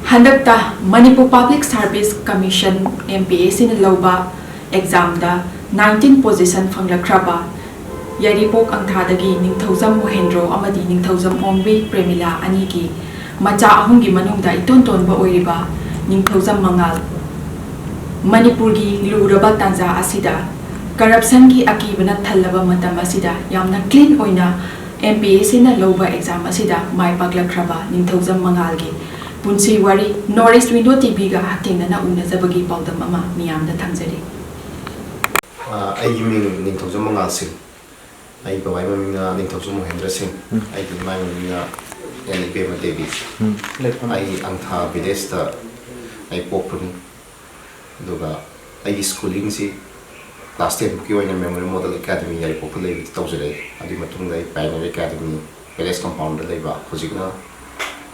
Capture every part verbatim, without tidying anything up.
ꯍꯟꯗꯛꯇ Manipur Public Service Commission, M P S C ꯅ ꯂꯧꯕ exam ꯗ nineteen position ꯐꯪꯂꯛꯈ꯭ꯔꯕ ꯌꯥꯏꯔꯤꯄꯣꯛ ꯑꯪꯊꯥꯗꯒꯤ ꯅꯤꯡꯊꯧꯖꯝ ꯃꯣꯍꯦꯟꯗ꯭ꯔꯣ ꯑꯃꯗꯤ ꯅꯤꯡꯊꯧꯖꯝ ꯑꯣꯡꯕꯤ ꯄ꯭ꯔꯦꯃꯤꯂꯥ ꯑꯅꯤꯒꯤ ꯃꯆꯥ ꯑꯍꯨꯝꯒꯤ ꯃꯅꯨꯡꯗ ꯏꯇꯣꯟ ꯇꯣꯟꯕ ꯑꯣꯏꯔꯤꯕ ꯅꯤꯡꯊꯧꯖꯝ ꯃꯉꯥꯜ, ꯃꯅꯤꯄꯨꯔꯒꯤ ꯂꯨꯔꯕ ꯇꯥꯟꯖꯥ ꯑꯁꯤꯗ, corruption ꯒꯤ ꯑꯀꯤꯕꯅ ꯊꯜꯂꯕ ꯃꯇꯝ ꯑꯁꯤꯗ ꯌꯥꯝꯅ clean ꯑꯣꯏꯅ M P S C ꯅ ꯂꯧꯕ exam ꯑꯁꯤꯗ ꯃꯥꯏ ꯄꯥꯛꯂꯛꯈ꯭ꯔꯕ ꯅꯤꯡꯊꯧꯖꯝ ꯃꯉꯥꯜꯒꯤ ꯄꯨꯟꯁꯤ ꯋꯥꯔꯤ North East Window T V ꯒ ꯍꯛꯊꯦꯡꯅꯅ ꯎꯅꯖꯕꯒꯤ ꯄꯥꯎꯗꯝ ꯑꯃ ꯃꯤꯌꯥꯝꯗ ꯊꯝꯖꯔꯤ꯫ ꯑ, ꯑꯩꯒꯤ ꯃꯤꯡ ꯅꯤꯡꯊꯧꯖꯝ ꯃꯉꯥꯜ ꯁꯤꯡ꯫ ꯑꯩ ꯕꯕꯥꯒꯤ ꯃꯃꯤꯡꯅ ꯅꯤꯡꯊꯧꯖꯝ ꯃꯣꯍꯦꯟꯗ꯭ꯔ ꯁꯤꯡ꯫ ꯎꯝ꯫ ꯑꯩꯒꯤ ꯏꯃꯥꯒꯤ ꯃꯃꯤꯡꯅ ꯑꯦꯟ ꯏꯕꯦꯝꯃ ꯗꯦꯕꯤ꯫ ꯎꯝ꯫ ꯑꯩ ꯑꯪꯊꯥ village ꯇ ꯑꯩ ꯄꯣꯛꯄꯅꯤ꯫ ꯑꯗꯨꯒ ꯑꯩꯒꯤ schooling ꯁꯤ class ten ꯐꯥꯎꯀꯤ ꯑꯣꯏꯅ Memorial Model Academy ꯌꯥꯏꯔꯤꯄꯣꯛꯇ ꯂꯩꯕꯗ ꯇꯧꯖꯔꯛꯏ꯫ ꯑꯗꯨꯒꯤ ꯃꯇꯨꯡꯗ ꯑꯩ Pioneer Academy Palace Compound ꯗ ꯂꯩꯕ, ꯍꯧꯖꯤꯛꯅ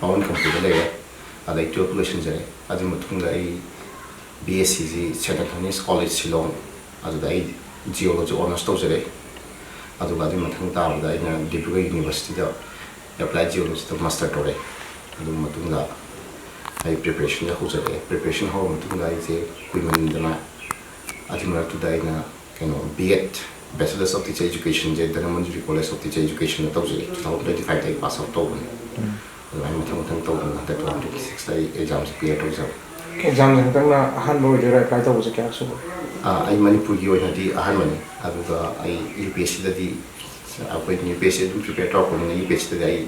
ꯄꯥꯎꯟ ꯀꯝꯄꯅꯤꯗ ꯂꯩꯔꯦ꯫ ꯑꯗꯩ twelve ꯂꯣꯏꯁꯤꯟꯖꯔꯦ꯫ ꯑꯗꯨꯒꯤ ꯃꯇꯨꯡꯗ ꯑꯩ B S C ꯁꯤ Saint Anthony's College Shillong, ꯑꯗꯨꯗ ꯑꯩ Geology honours ꯇꯧꯖꯔꯦ꯫ ꯑꯗꯨꯒ ꯑꯗꯨꯒꯤ ꯃꯊꯪ ꯇꯥꯕꯗ ꯑꯩꯅ Dibrugarh University ꯗ Applied Geology ꯗ master ꯇꯧꯔꯦ꯫ ꯑꯗꯨꯒꯤ ꯃꯇꯨꯡꯗ ꯑꯩ preparation ꯁꯦ ꯍꯧꯖꯔꯛꯑꯦ꯫ Preparation ꯍꯧꯔ ꯃꯇꯨꯡꯗ ꯑꯩꯁꯦ ꯀꯨꯏꯃꯟꯗꯅ, ꯑꯗꯨꯒꯤ ꯃꯔꯛꯇꯨꯗ ꯑꯩꯅ ꯀꯩꯅꯣ, B Ed, Bachelors of Teacher Education say Dhanamantjuri College of Teacher Education ꯗ ꯇꯧꯖꯩ꯫ Two thousand twenty five ꯇ ꯑꯩ pass out ꯇꯧꯕꯅꯦ꯫ ꯑꯗꯨꯃꯥꯏꯅ ꯃꯊꯪ ꯃꯊꯪ ꯇꯧꯗꯅ ꯍꯟꯗꯛ two thousand twenty six ꯇ ꯑꯩ exam ꯁꯦ clear ꯇꯧꯖꯕ꯫ Exam ꯁꯦ ꯍꯟꯗꯛꯅ ꯑꯍꯥꯟꯕ ꯑꯣꯏꯗꯣꯏꯔꯥ apply ꯇꯧꯕꯁꯦ ꯀꯌꯥꯔꯛ ꯁꯨꯕ? ꯑꯥ, ꯑꯩ ꯃꯅꯤꯄꯨꯔꯒꯤ ꯑꯣꯏꯅꯗꯤ ꯑꯍꯥꯟꯕꯅꯤ꯫ ꯑꯗꯨꯒ ꯑꯩ U P S C ꯗꯗꯤ, ꯑꯩꯈꯣꯏ U P S C ꯑꯗꯨꯝ prepare ꯇꯧꯔꯛꯄꯅꯤꯅ U P S C ꯗꯗꯤ ꯑꯩ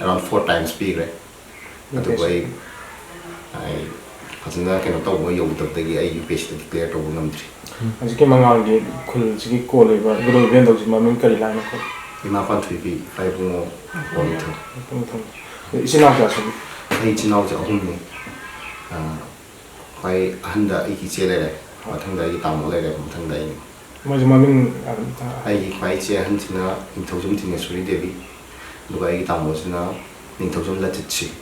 around four times ꯄꯤꯈ꯭ꯔꯦ꯫ ꯑꯗꯨꯕꯨ ꯑꯩ, ꯑꯩ ꯐꯖꯅ ꯀꯩꯅꯣ ꯇꯧꯕ ꯌꯧꯗꯕꯗꯒꯤ ꯑꯩ U P S C ꯗꯗꯤ clear ꯇꯧꯕ ꯉꯝꯗ꯭ꯔꯤ꯫ ꯍꯧꯖꯤꯛꯀꯤ ꯃꯉꯥꯜꯒꯤ ꯈꯨꯜꯁꯤꯒꯤ ꯀꯣꯜꯂꯤꯕ ꯏꯕꯨꯙꯧ ꯏꯕꯦꯟꯗꯧꯁꯤ ꯃꯃꯤꯡ ꯀꯔꯤ ꯂꯥꯏꯅ ꯀꯧꯏ? ꯏꯃꯥ ꯄꯥꯟꯊꯣꯏꯕꯤ, ꯏꯄꯥ ꯏꯕꯨꯡꯉꯣ ꯄꯥꯎꯃꯤꯊꯦꯝ꯫ ꯏꯆꯤꯟ ꯏꯅꯥꯎ ꯀꯌꯥ ꯁꯨꯕꯤ? ꯑꯩ ꯏꯆꯤꯟ ꯏꯅꯥꯎꯁꯦ ꯑꯍꯨꯝꯅꯤ꯫ ꯑꯥ, ꯈ꯭ꯋꯥꯏ ꯑꯍꯟꯗ ꯑꯩꯒꯤ ꯏꯆꯦ ꯂꯩꯔꯦ, ꯃꯊꯪꯗ ꯑꯩꯒꯤ ꯇꯥꯃꯣ ꯂꯩꯔꯦ, ꯃꯊꯪꯗ ꯑꯩꯅꯤ꯫ ꯃꯣꯏꯁꯦ ꯃꯃꯤꯡ ꯑꯗꯨꯝ ꯇꯥ- ꯑꯩꯒꯤ ꯈ꯭ꯋꯥꯏ ꯏꯆꯦ ꯑꯍꯟꯁꯤꯅ ꯅꯤꯡꯊꯧꯖꯝ ꯊꯤꯅꯦꯁꯣꯔꯤ ꯗꯦꯕꯤ, ꯑꯗꯨꯒ ꯑꯩꯒꯤ ꯇꯥꯃꯣꯁꯤꯅ ꯅꯤꯡꯊꯧꯖꯝ ꯂꯆꯤꯠ ꯁꯤꯡ,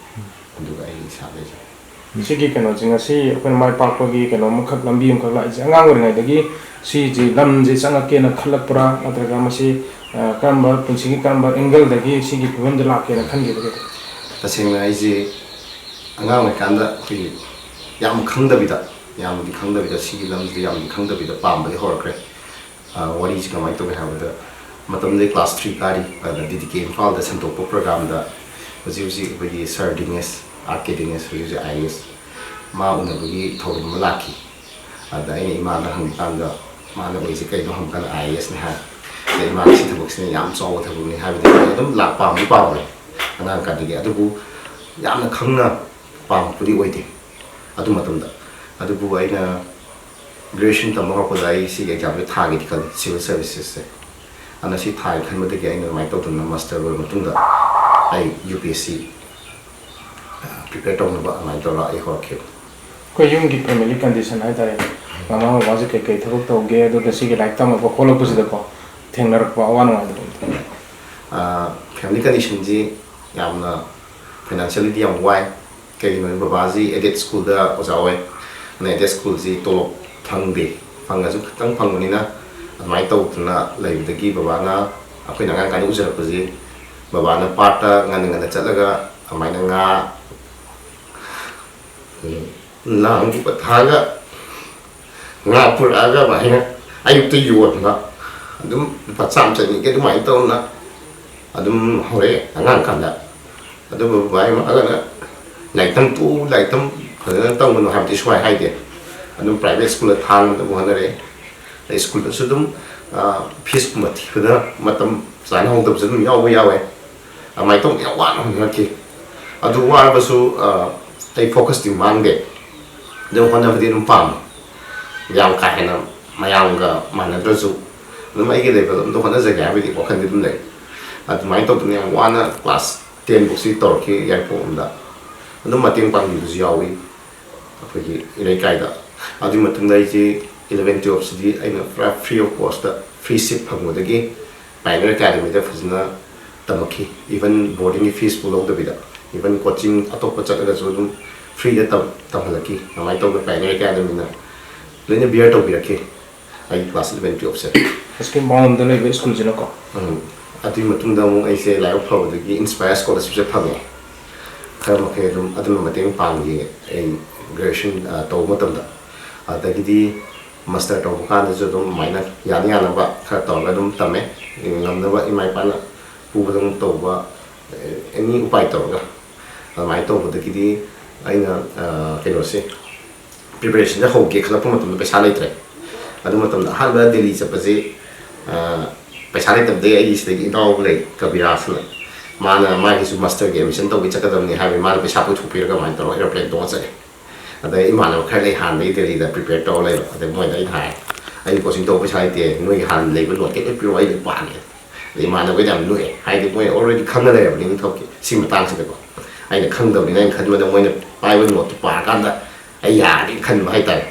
ꯑꯗꯨꯒ ꯑꯩ ꯏꯁꯥ ꯂꯩꯖꯔꯦ꯫ ꯁꯤꯒꯤ ꯀꯩꯅꯣꯁꯦ ꯉꯁꯤ ꯑꯩꯈꯣꯏꯅ ꯃꯥꯏ ꯄꯥꯛꯄꯒꯤ ꯀꯩꯅꯣ ꯑꯃꯈꯛ, ꯂꯝꯕꯤ ꯑꯃꯈꯛ ꯂꯥꯛꯏꯁꯦ, ꯑꯉꯥꯡ ꯑꯣꯏꯔꯤꯉꯩꯗꯒꯤ ꯁꯤꯁꯦ ꯂꯝꯁꯦ ꯆꯪꯉꯛꯀꯦꯅ ꯈꯜꯂꯛꯄ꯭ꯔꯥ, ꯅꯠꯇ꯭ꯔꯒ ꯃꯁꯤ, ꯑ, ꯀꯔꯝꯕ ꯄꯨꯟꯁꯤꯒꯤ ꯀꯔꯝꯕ angle ꯗꯒꯤ ꯁꯤꯒꯤ ꯐꯤꯕꯝꯗ ꯂꯥꯛꯀꯦꯅ ꯈꯟꯈꯤꯕꯒꯦ? ꯇꯁꯦꯡꯅ ꯑꯩꯁꯦ ꯑꯉꯥꯡ ꯑꯣꯏꯔꯤꯀꯥꯟꯗ ꯑꯩꯈꯣꯏꯒꯤ ꯌꯥꯝ ꯈꯪꯗꯕꯤꯗ, ꯌꯥꯝꯗꯤ ꯈꯪꯗꯕꯤꯗ, ꯁꯤꯒꯤ ꯂꯝꯁꯤꯗ ꯌꯥꯝꯗꯤ ꯈꯪꯗꯕꯤꯗ ꯄꯥꯝꯕꯗꯤ ꯍꯧꯔꯛꯈ꯭ꯔꯦ꯫ ꯑ, ꯋꯥꯔꯤꯁꯤ ꯀꯃꯥꯏꯅ ꯇꯧꯒꯦ ꯍꯥꯏꯕꯗ, ꯃꯇꯝꯗꯨꯗꯩ ꯀ꯭ꯂꯥꯁ ꯊ꯭ꯔꯤ ꯀꯥꯔꯤ, ꯑꯗ ꯗꯤ ꯗꯤ ꯀꯦ ꯏꯝꯐꯥꯜꯗ ꯁꯟꯗꯣꯛꯄ ꯄ꯭ꯔꯣꯒ꯭ꯔꯥꯝꯗ ꯍꯧꯖꯤꯛ ꯍꯧꯖꯤꯛ ꯑꯩꯈꯣꯏꯒꯤ ꯁꯥꯔ ꯗꯤꯅꯦꯁ, ꯑꯥꯔ ꯀꯦ ꯗꯤꯅꯦꯁ, ꯍꯧꯖꯤꯛ ꯍꯧꯖꯤꯛ ꯑꯥꯏ ꯑꯦ ꯑꯦꯁ, ꯃꯥ ꯎꯅꯕꯒꯤ ꯊꯧꯔꯝ ꯑꯃ ꯂꯥꯛꯈꯤ꯫ ꯑꯗ ꯑꯩꯅ ꯏꯃꯥꯗ ꯍꯪꯕ ꯀꯥꯟꯗ, ꯃꯥꯅ ꯑꯣꯏꯁꯦ ꯀꯩꯅꯣ ꯍꯪꯕ ꯀꯥꯟꯗ ꯑꯥꯏ ꯑꯦ ꯑꯦꯁꯅꯤ ꯍꯥꯏ꯫ ꯑꯗ ꯏꯃꯥꯅ ꯁꯤ ꯊꯕꯛꯁꯤꯅ ꯌꯥꯝ ꯆꯥꯎꯕ ꯊꯕꯛꯅꯤ ꯍꯥꯏꯕꯗꯤ ꯑꯩ ꯑꯗꯨꯝ ꯂꯥꯛ ꯄꯥꯝꯗꯤ ꯄꯥꯝꯃꯦ ꯑꯉꯥꯡ ꯀꯥꯟꯗꯒꯤ, ꯑꯗꯨꯕꯨ ꯌꯥꯝꯅ ꯈꯪꯅ ꯄꯥꯝꯃꯛꯄꯗꯤ ꯑꯣꯏꯗꯦ ꯑꯗꯨ ꯃꯇꯝꯗ꯫ ꯑꯗꯨꯕꯨ ꯑꯩꯅ ꯒ꯭ꯔꯦꯖꯨꯑꯦꯁꯟ ꯇꯝꯕ ꯍꯧꯔꯛꯄꯗ ꯑꯩ ꯁꯤꯒꯤ ꯑꯦꯛꯖꯥꯝꯁꯦ ꯊꯥꯒꯦꯗꯤ ꯈꯜꯂꯤ, ꯁꯤꯚꯤꯜ ꯁꯔꯚꯤꯁꯦꯁꯁꯦ꯫ ꯑꯗꯨꯅ ꯁꯤ ꯊꯥꯒꯦ ꯈꯟꯕꯗꯒꯤ ꯑꯩꯅ ꯑꯗꯨꯃꯥꯏꯅ ꯇꯧꯗꯅ ꯃꯥꯁꯇꯔ ꯂꯣꯏꯔ ꯃꯇꯨꯡꯗ ꯑꯩ U P S C prepare ꯇꯧꯅꯕ ꯑꯗꯨꯃꯥꯏꯅ ꯇꯧꯔꯒ ꯑꯩ ꯍꯧꯔꯛꯈꯤꯕꯅꯤ꯫ ꯑꯩꯈꯣꯏ ꯌꯨꯝꯒꯤ ꯐꯦꯃꯤꯂꯤ ꯀꯟꯗꯤꯁꯟ ꯍꯥꯏꯇꯥꯔꯦ, ꯃꯃꯥ ꯕꯕꯥꯁꯦ ꯀꯩꯀꯩ ꯊꯕꯛ ꯇꯧꯒꯦ, ꯑꯗꯨꯒ ꯁꯤꯒꯤ ꯂꯥꯏꯔꯤꯛ ꯇꯝꯃꯛꯄ ꯈꯣꯠꯂꯛꯄꯁꯤꯗꯀꯣ ꯊꯦꯡꯅꯔꯛꯄ ꯑꯋꯥ ꯅꯨꯡꯉꯥꯏꯗꯕ ꯑꯝꯇ? ꯐꯦꯃꯤꯂꯤ ꯀꯟꯗꯤꯁꯟꯁꯤ ꯌꯥꯝꯅ ꯐꯥꯏꯅꯥꯟꯁꯤꯌꯦꯜꯂꯤꯗꯤ ꯌꯥꯝ ꯋꯥꯏ꯫ ꯀꯩꯒꯤꯅꯣ ꯍꯥꯏꯗꯤ ꯕꯕꯥꯁꯤ ꯑꯦꯗꯦꯠ ꯁ꯭ꯀꯨꯜꯗ ꯑꯣꯖꯥ ꯑꯣꯏ꯫ ꯑꯗꯨꯅ ꯑꯦꯗꯦꯠ ꯁ꯭ꯀꯨꯜꯁꯤ ꯇꯣꯂꯣꯞ ꯐꯪꯗꯦ, ꯐꯪꯉꯁꯨ ꯈꯤꯇꯪ ꯐꯪꯕꯅꯤꯅ꯫ ꯑꯗꯨꯃꯥꯏꯅ ꯇꯧꯗꯅ ꯂꯩꯕꯗꯒꯤ ꯕꯕꯥꯅ, ꯑꯩꯈꯣꯏꯅ ꯑꯉꯥꯡ ꯀꯥꯟꯗ ꯎꯖꯔꯛꯄꯁꯤ, ꯕꯕꯥꯅ ꯄꯥꯠꯇ ꯉꯟꯅ ꯉꯟꯅ ꯆꯠꯂꯒ ꯑꯗꯨꯃꯥꯏꯅ ꯉꯥ, ꯎꯝ, ꯂꯥꯡꯒꯨꯝꯕ ꯊꯥꯔꯒ ꯉꯥ ꯄꯨꯔꯛꯑꯒ ꯑꯗꯨꯃꯥꯏꯅ ꯑꯌꯨꯛꯇ ꯌꯣꯟꯕ, ꯑꯗꯨꯝ ꯂꯨꯄꯥ ꯆꯥꯝꯃ ꯆꯅꯤꯒꯤ ꯑꯗꯨꯃꯥꯏꯅ ꯇꯧꯅ ꯑꯗꯨꯝ ꯍꯧꯔꯛꯑꯦ ꯑꯉꯥꯡ ꯀꯥꯟꯗ꯫ ꯑꯗꯨꯕꯨ ꯕꯕꯥ ꯏꯃꯥꯒꯅ "ꯂꯥꯏꯔꯤꯛ ꯇꯝ ꯇꯣꯛꯎ, ꯂꯥꯏꯔꯤꯛ ꯇꯝ ꯐꯖꯅ ꯇꯧꯒꯅꯨ" ꯍꯥꯏꯕꯗꯤ ꯁꯨꯃꯥꯏꯅ ꯍꯥꯏꯗꯦ꯫ ꯑꯗꯨꯝ ꯄ꯭ꯔꯥꯏꯚꯦꯠ ꯁ꯭ꯀꯨꯜꯗ ꯊꯥꯅꯕ ꯍꯣꯠꯅꯔꯛꯑꯦ꯫ ꯑꯗꯩ ꯁ꯭ꯀꯨꯜꯗꯁꯨ ꯑꯗꯨꯝ, ꯑ, ꯐꯤꯁꯀꯨꯝꯕ ꯊꯤꯕꯗ ꯃꯇꯝ ꯆꯥꯅ ꯍꯧꯗꯕꯁꯨ ꯑꯗꯨꯝ ꯌꯥꯎꯕ ꯌꯥꯎꯋꯦ꯫ ꯑꯗꯨꯃꯥꯏꯅ ꯇꯧꯗꯅ ꯌꯥꯝ ꯋꯥꯅ ꯍꯣꯠꯅꯔꯛꯈꯤ꯫ ꯑꯗꯨ ꯋꯥꯔꯕꯁꯨ, ꯑ, ꯑꯩ ꯐꯣꯀꯁꯇꯤ ꯃꯥꯡꯗꯦ꯫ ꯑꯗꯨꯝ ꯍꯣꯠꯅꯕꯗꯤ ꯑꯗꯨꯝ ꯄꯥꯝꯃꯤ꯫ ꯌꯥꯝ ꯀꯥ ꯍꯦꯟꯅ ꯃꯌꯥꯝꯒ ꯃꯥꯟꯅꯗ꯭ꯔꯁꯨ ꯑꯗꯨꯝ ꯑꯩꯒꯤ ꯂꯦꯚꯦꯜ ꯑꯝꯗ ꯍꯣꯠꯅꯖꯒꯦ ꯍꯥꯏꯕꯒꯤ ꯋꯥꯈꯜꯗꯤ ꯑꯗꯨꯝ ꯂꯩ꯫ ꯑꯗꯨꯃꯥꯏꯅ ꯇꯧꯗꯅ ꯌꯥꯝ ꯋꯥꯅ ꯀ꯭ꯂꯥꯁ ꯇꯦꯟ ꯐꯥꯎꯁꯤ ꯇꯧꯔꯛꯈꯤ ꯌꯥꯏꯔꯤꯄꯣꯛꯂꯣꯝꯗ꯫ ꯑꯗꯨꯝ ꯃꯇꯦꯡ ꯄꯥꯡꯕꯤꯕꯁꯨ ꯌꯥꯎꯏ ꯑꯩꯈꯣꯏꯒꯤ ꯏꯔꯩꯀꯥꯏꯗ꯫ ꯑꯗꯨꯒꯤ ꯃꯇꯨꯡꯗ ꯑꯩꯁꯤ ꯏꯂꯚꯦꯟ ꯇꯨꯌꯦꯜꯞꯁꯤꯗꯤ ꯑꯩꯅ ꯄꯨꯔꯥ ꯐ꯭ꯔꯤ ꯑꯣꯐ ꯀꯣꯁꯇ ꯐ꯭ꯔꯤ ꯁꯤꯠ ꯐꯪꯕꯗꯒꯤ ꯄꯥꯏꯅꯤꯌꯔ ꯑꯦꯀꯥꯗꯃꯤꯗ ꯐꯖꯅ ꯇꯝꯃꯛꯈꯤ꯫ ꯏꯚꯟ ꯕꯣꯔꯗꯤꯡꯒꯤ ꯐꯤꯁꯄꯨ ꯂꯧꯗꯕꯤꯗ, ꯏꯚꯟ ꯀꯣꯆꯤꯡ ꯑꯇꯣꯞꯄ ꯆꯠꯂꯒꯁꯨ ꯑꯗꯨꯝ ꯐ꯭ꯔꯤꯗ ꯇꯝ-, ꯇꯝꯍꯜꯂꯛꯈꯤ꯫ ꯑꯗꯨꯃꯥꯏꯅ ꯇꯧꯗꯅ ꯄꯥꯏꯅꯤꯌꯔ ꯑꯦꯀꯥꯗꯃꯤꯅ ꯂꯣꯏꯅ ꯕꯤꯌꯔ ꯇꯧꯕꯤꯔꯛꯈꯤ ꯑꯩ ꯀ꯭ꯂꯥꯁ ꯏꯂꯚꯦꯟ ꯇꯨꯌꯦꯜꯞꯁꯦ꯫ ꯍꯧꯖꯤꯛꯀꯤ ꯃꯥꯎꯟꯗ ꯂꯩꯕ ꯁ꯭ꯀꯨꯜꯁꯤꯅꯀꯣ? ꯎꯝ꯫ ꯑꯗꯨꯒꯤ ꯃꯇꯨꯡꯗ ꯑꯃꯨꯛ ꯑꯩꯁꯦ ꯂꯥꯏꯕꯛ ꯐꯕꯗꯒꯤ ꯏꯟꯁꯄꯥꯌꯔ ꯁ꯭ꯀꯣꯂꯔꯁꯤꯞꯁꯦ ꯐꯪꯉꯦ꯫ ꯈꯔ ꯃꯈꯩ ꯑꯗꯨꯝ ꯑꯗꯨꯅ ꯃꯇꯦꯡ ꯄꯥꯡꯈꯤ꯫ ꯑꯩ ꯒ꯭ꯔꯦꯖꯨꯑꯦꯁꯟ ꯇꯧꯕ ꯃꯇꯝꯗ, ꯑꯗꯒꯤꯗꯤ ꯃꯥꯁꯇꯔ ꯇꯧꯕ ꯀꯥꯟꯗꯁꯨ ꯑꯗꯨꯝ ꯑꯗꯨꯃꯥꯏꯅ ꯌꯥꯅ ꯌꯥꯅꯕ ꯈꯔ ꯇꯧꯔꯒ ꯑꯗꯨꯝ ꯇꯝꯃꯦ꯫ ꯉꯝꯅꯕ ꯏꯃꯥ ꯏꯄꯥꯅ ꯄꯨꯕꯗ ꯑꯗꯨꯝ ꯇꯧꯕ, ꯑꯦꯅꯤ ꯎꯄꯥꯏ ꯇꯧꯔꯒ ꯑꯗꯨꯃꯥꯏꯅ ꯇꯧꯕꯗꯒꯤꯗꯤ ꯑꯩꯅ ꯀꯩꯅꯣꯁꯦ, ꯄ꯭ꯔꯤꯄꯦꯔꯦꯁꯟꯁꯦ ꯍꯧꯒꯦ ꯈꯜꯂꯛꯄ ꯃꯇꯝꯗ ꯄꯩꯁꯥ ꯂꯩꯇ꯭ꯔꯦ꯫ ꯑꯗꯨ ꯃꯇꯝꯗ ꯑꯍꯥꯟꯕ ꯗꯦꯜꯂꯤ ꯆꯠꯄꯁꯦ, ꯄꯩꯁꯥ ꯂꯩꯇꯕꯗꯒꯤ ꯑꯩꯒꯤ ꯁꯤꯗꯒꯤ ꯏꯅꯥꯎ ꯂꯩ ꯀꯕꯤꯔꯥꯖꯅ, ꯃꯥꯅ ꯃꯥꯒꯤꯁꯨ ꯃꯥꯁꯇꯔꯒꯤ ꯑꯦꯗꯃꯤꯁꯟ ꯇꯧꯕꯒꯤ ꯆꯠꯀꯗꯕꯅꯤ ꯍꯥꯏꯕꯒꯤ ꯃꯥꯅ ꯄꯩꯁꯥ ꯄꯨꯊꯣꯛꯄꯤꯔꯒ ꯑꯗꯨꯃꯥꯏꯅ ꯇꯧꯔꯒ ꯑꯦꯔꯣꯄ꯭ꯂꯦꯟ ꯇꯣꯡꯉ ꯆꯠꯂꯦ꯫ ꯑꯗꯩ ꯏꯃꯥꯟꯅꯕ ꯈꯔ ꯂꯩ ꯍꯥꯟꯅꯗꯒꯤ ꯗꯦꯜꯂꯤꯗ ꯄ꯭ꯔꯤꯄꯦꯌꯔ ꯇꯧꯔ ꯂꯩꯕ, ꯑꯗꯩ ꯃꯣꯏꯗ ꯑꯩꯅ ꯍꯥꯏ, "ꯑꯩ ꯀꯣꯆꯤꯡ ꯇꯧꯕ ꯄꯩꯁꯥ ꯂꯩꯇꯦ, ꯅꯣꯏꯒꯤ ꯍꯥꯟꯅ ꯂꯩꯕ ꯅꯣꯠꯀꯩ ꯂꯣꯏ ꯄꯤꯔꯛꯑꯣ, ꯑꯩ ꯂꯣꯏ ꯄꯥꯒꯦ"꯫ ꯑꯗꯩ ꯏꯃꯥꯟꯅꯕꯈꯩꯗꯤ ꯌꯥꯝ ꯅꯣꯛꯑꯦ, ꯍꯥꯏꯗꯤ ꯃꯣꯏ ꯑꯣꯜꯔꯦꯗꯤ ꯈꯪꯅ ꯂꯩꯔꯕꯅꯤꯅ ꯊꯕꯛꯀꯤ ꯁꯤ ꯃꯇꯥꯡꯁꯤꯗꯀꯣ꯫ ꯑꯩꯅ ꯈꯪꯗꯕꯅꯤꯅ ꯑꯩꯅ ꯈꯟꯕꯗ ꯃꯣꯏꯅ ꯄꯥꯏꯕ ꯅꯣꯠꯇꯨ ꯄꯥꯔꯀꯥꯟꯗ ꯑꯩ ꯌꯥꯔꯅꯤ ꯈꯟꯕ ꯍꯥꯏꯇꯥꯔꯦ꯫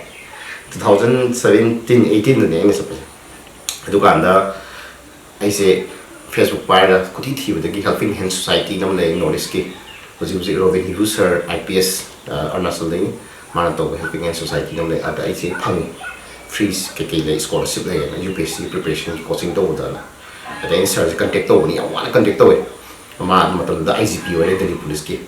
Two thousand seventeen eighteenꯗꯅꯦ ꯑꯩꯅ ꯆꯠꯄꯁꯦ꯫ ꯑꯗꯨꯀꯥꯟꯗ ꯑꯩꯁꯦ Facebook ꯄꯥꯏꯔꯒ ꯀꯣꯏꯊꯤ ꯊꯤꯕꯗꯒꯤ Helping Hand Societyꯅ ꯑꯃ ꯂꯩ ꯅꯣꯔꯠ ꯏꯁꯀꯤ, ꯍꯧꯖꯤꯛ ꯍꯧꯖꯤꯛ ꯔꯣꯕꯤꯟ ꯍꯤꯕꯨ ꯁꯔ, IPS, ꯑ, ꯑꯔꯨꯅꯥꯆꯜꯗꯒꯤ, ꯃꯥꯅ ꯇꯧꯕ Helping Hand Societyꯅ ꯑꯃ ꯂꯩ꯫ ꯑꯗ ꯑꯩꯁꯦ ꯐꯪꯉꯤ, ꯐ꯭ꯔꯤꯁ ꯀꯩꯀꯩ ꯂꯩ, ꯁ꯭ꯀꯣꯂꯔꯁꯤꯞ ꯂꯩꯌꯦꯅ, UPSC ꯄ꯭ꯔꯤꯄꯦꯔꯦꯁꯟ ꯀꯣꯆꯤꯡ ꯇꯧꯕꯗꯅ꯫ ꯑꯗ ꯑꯩꯅ ꯁꯔꯁꯦ ꯀꯟꯇꯦꯛ ꯇꯧꯕꯅꯤ, ꯌꯥꯝ ꯋꯥꯅ ꯀꯟꯇꯦꯛ ꯇꯧꯋꯦ꯫ ꯃꯥ ꯃꯇꯝꯗꯨꯗ IGP ꯑꯣꯏꯔꯦ ꯗꯦꯜꯂꯤ ꯄꯨꯂꯤꯁꯀꯤ꯫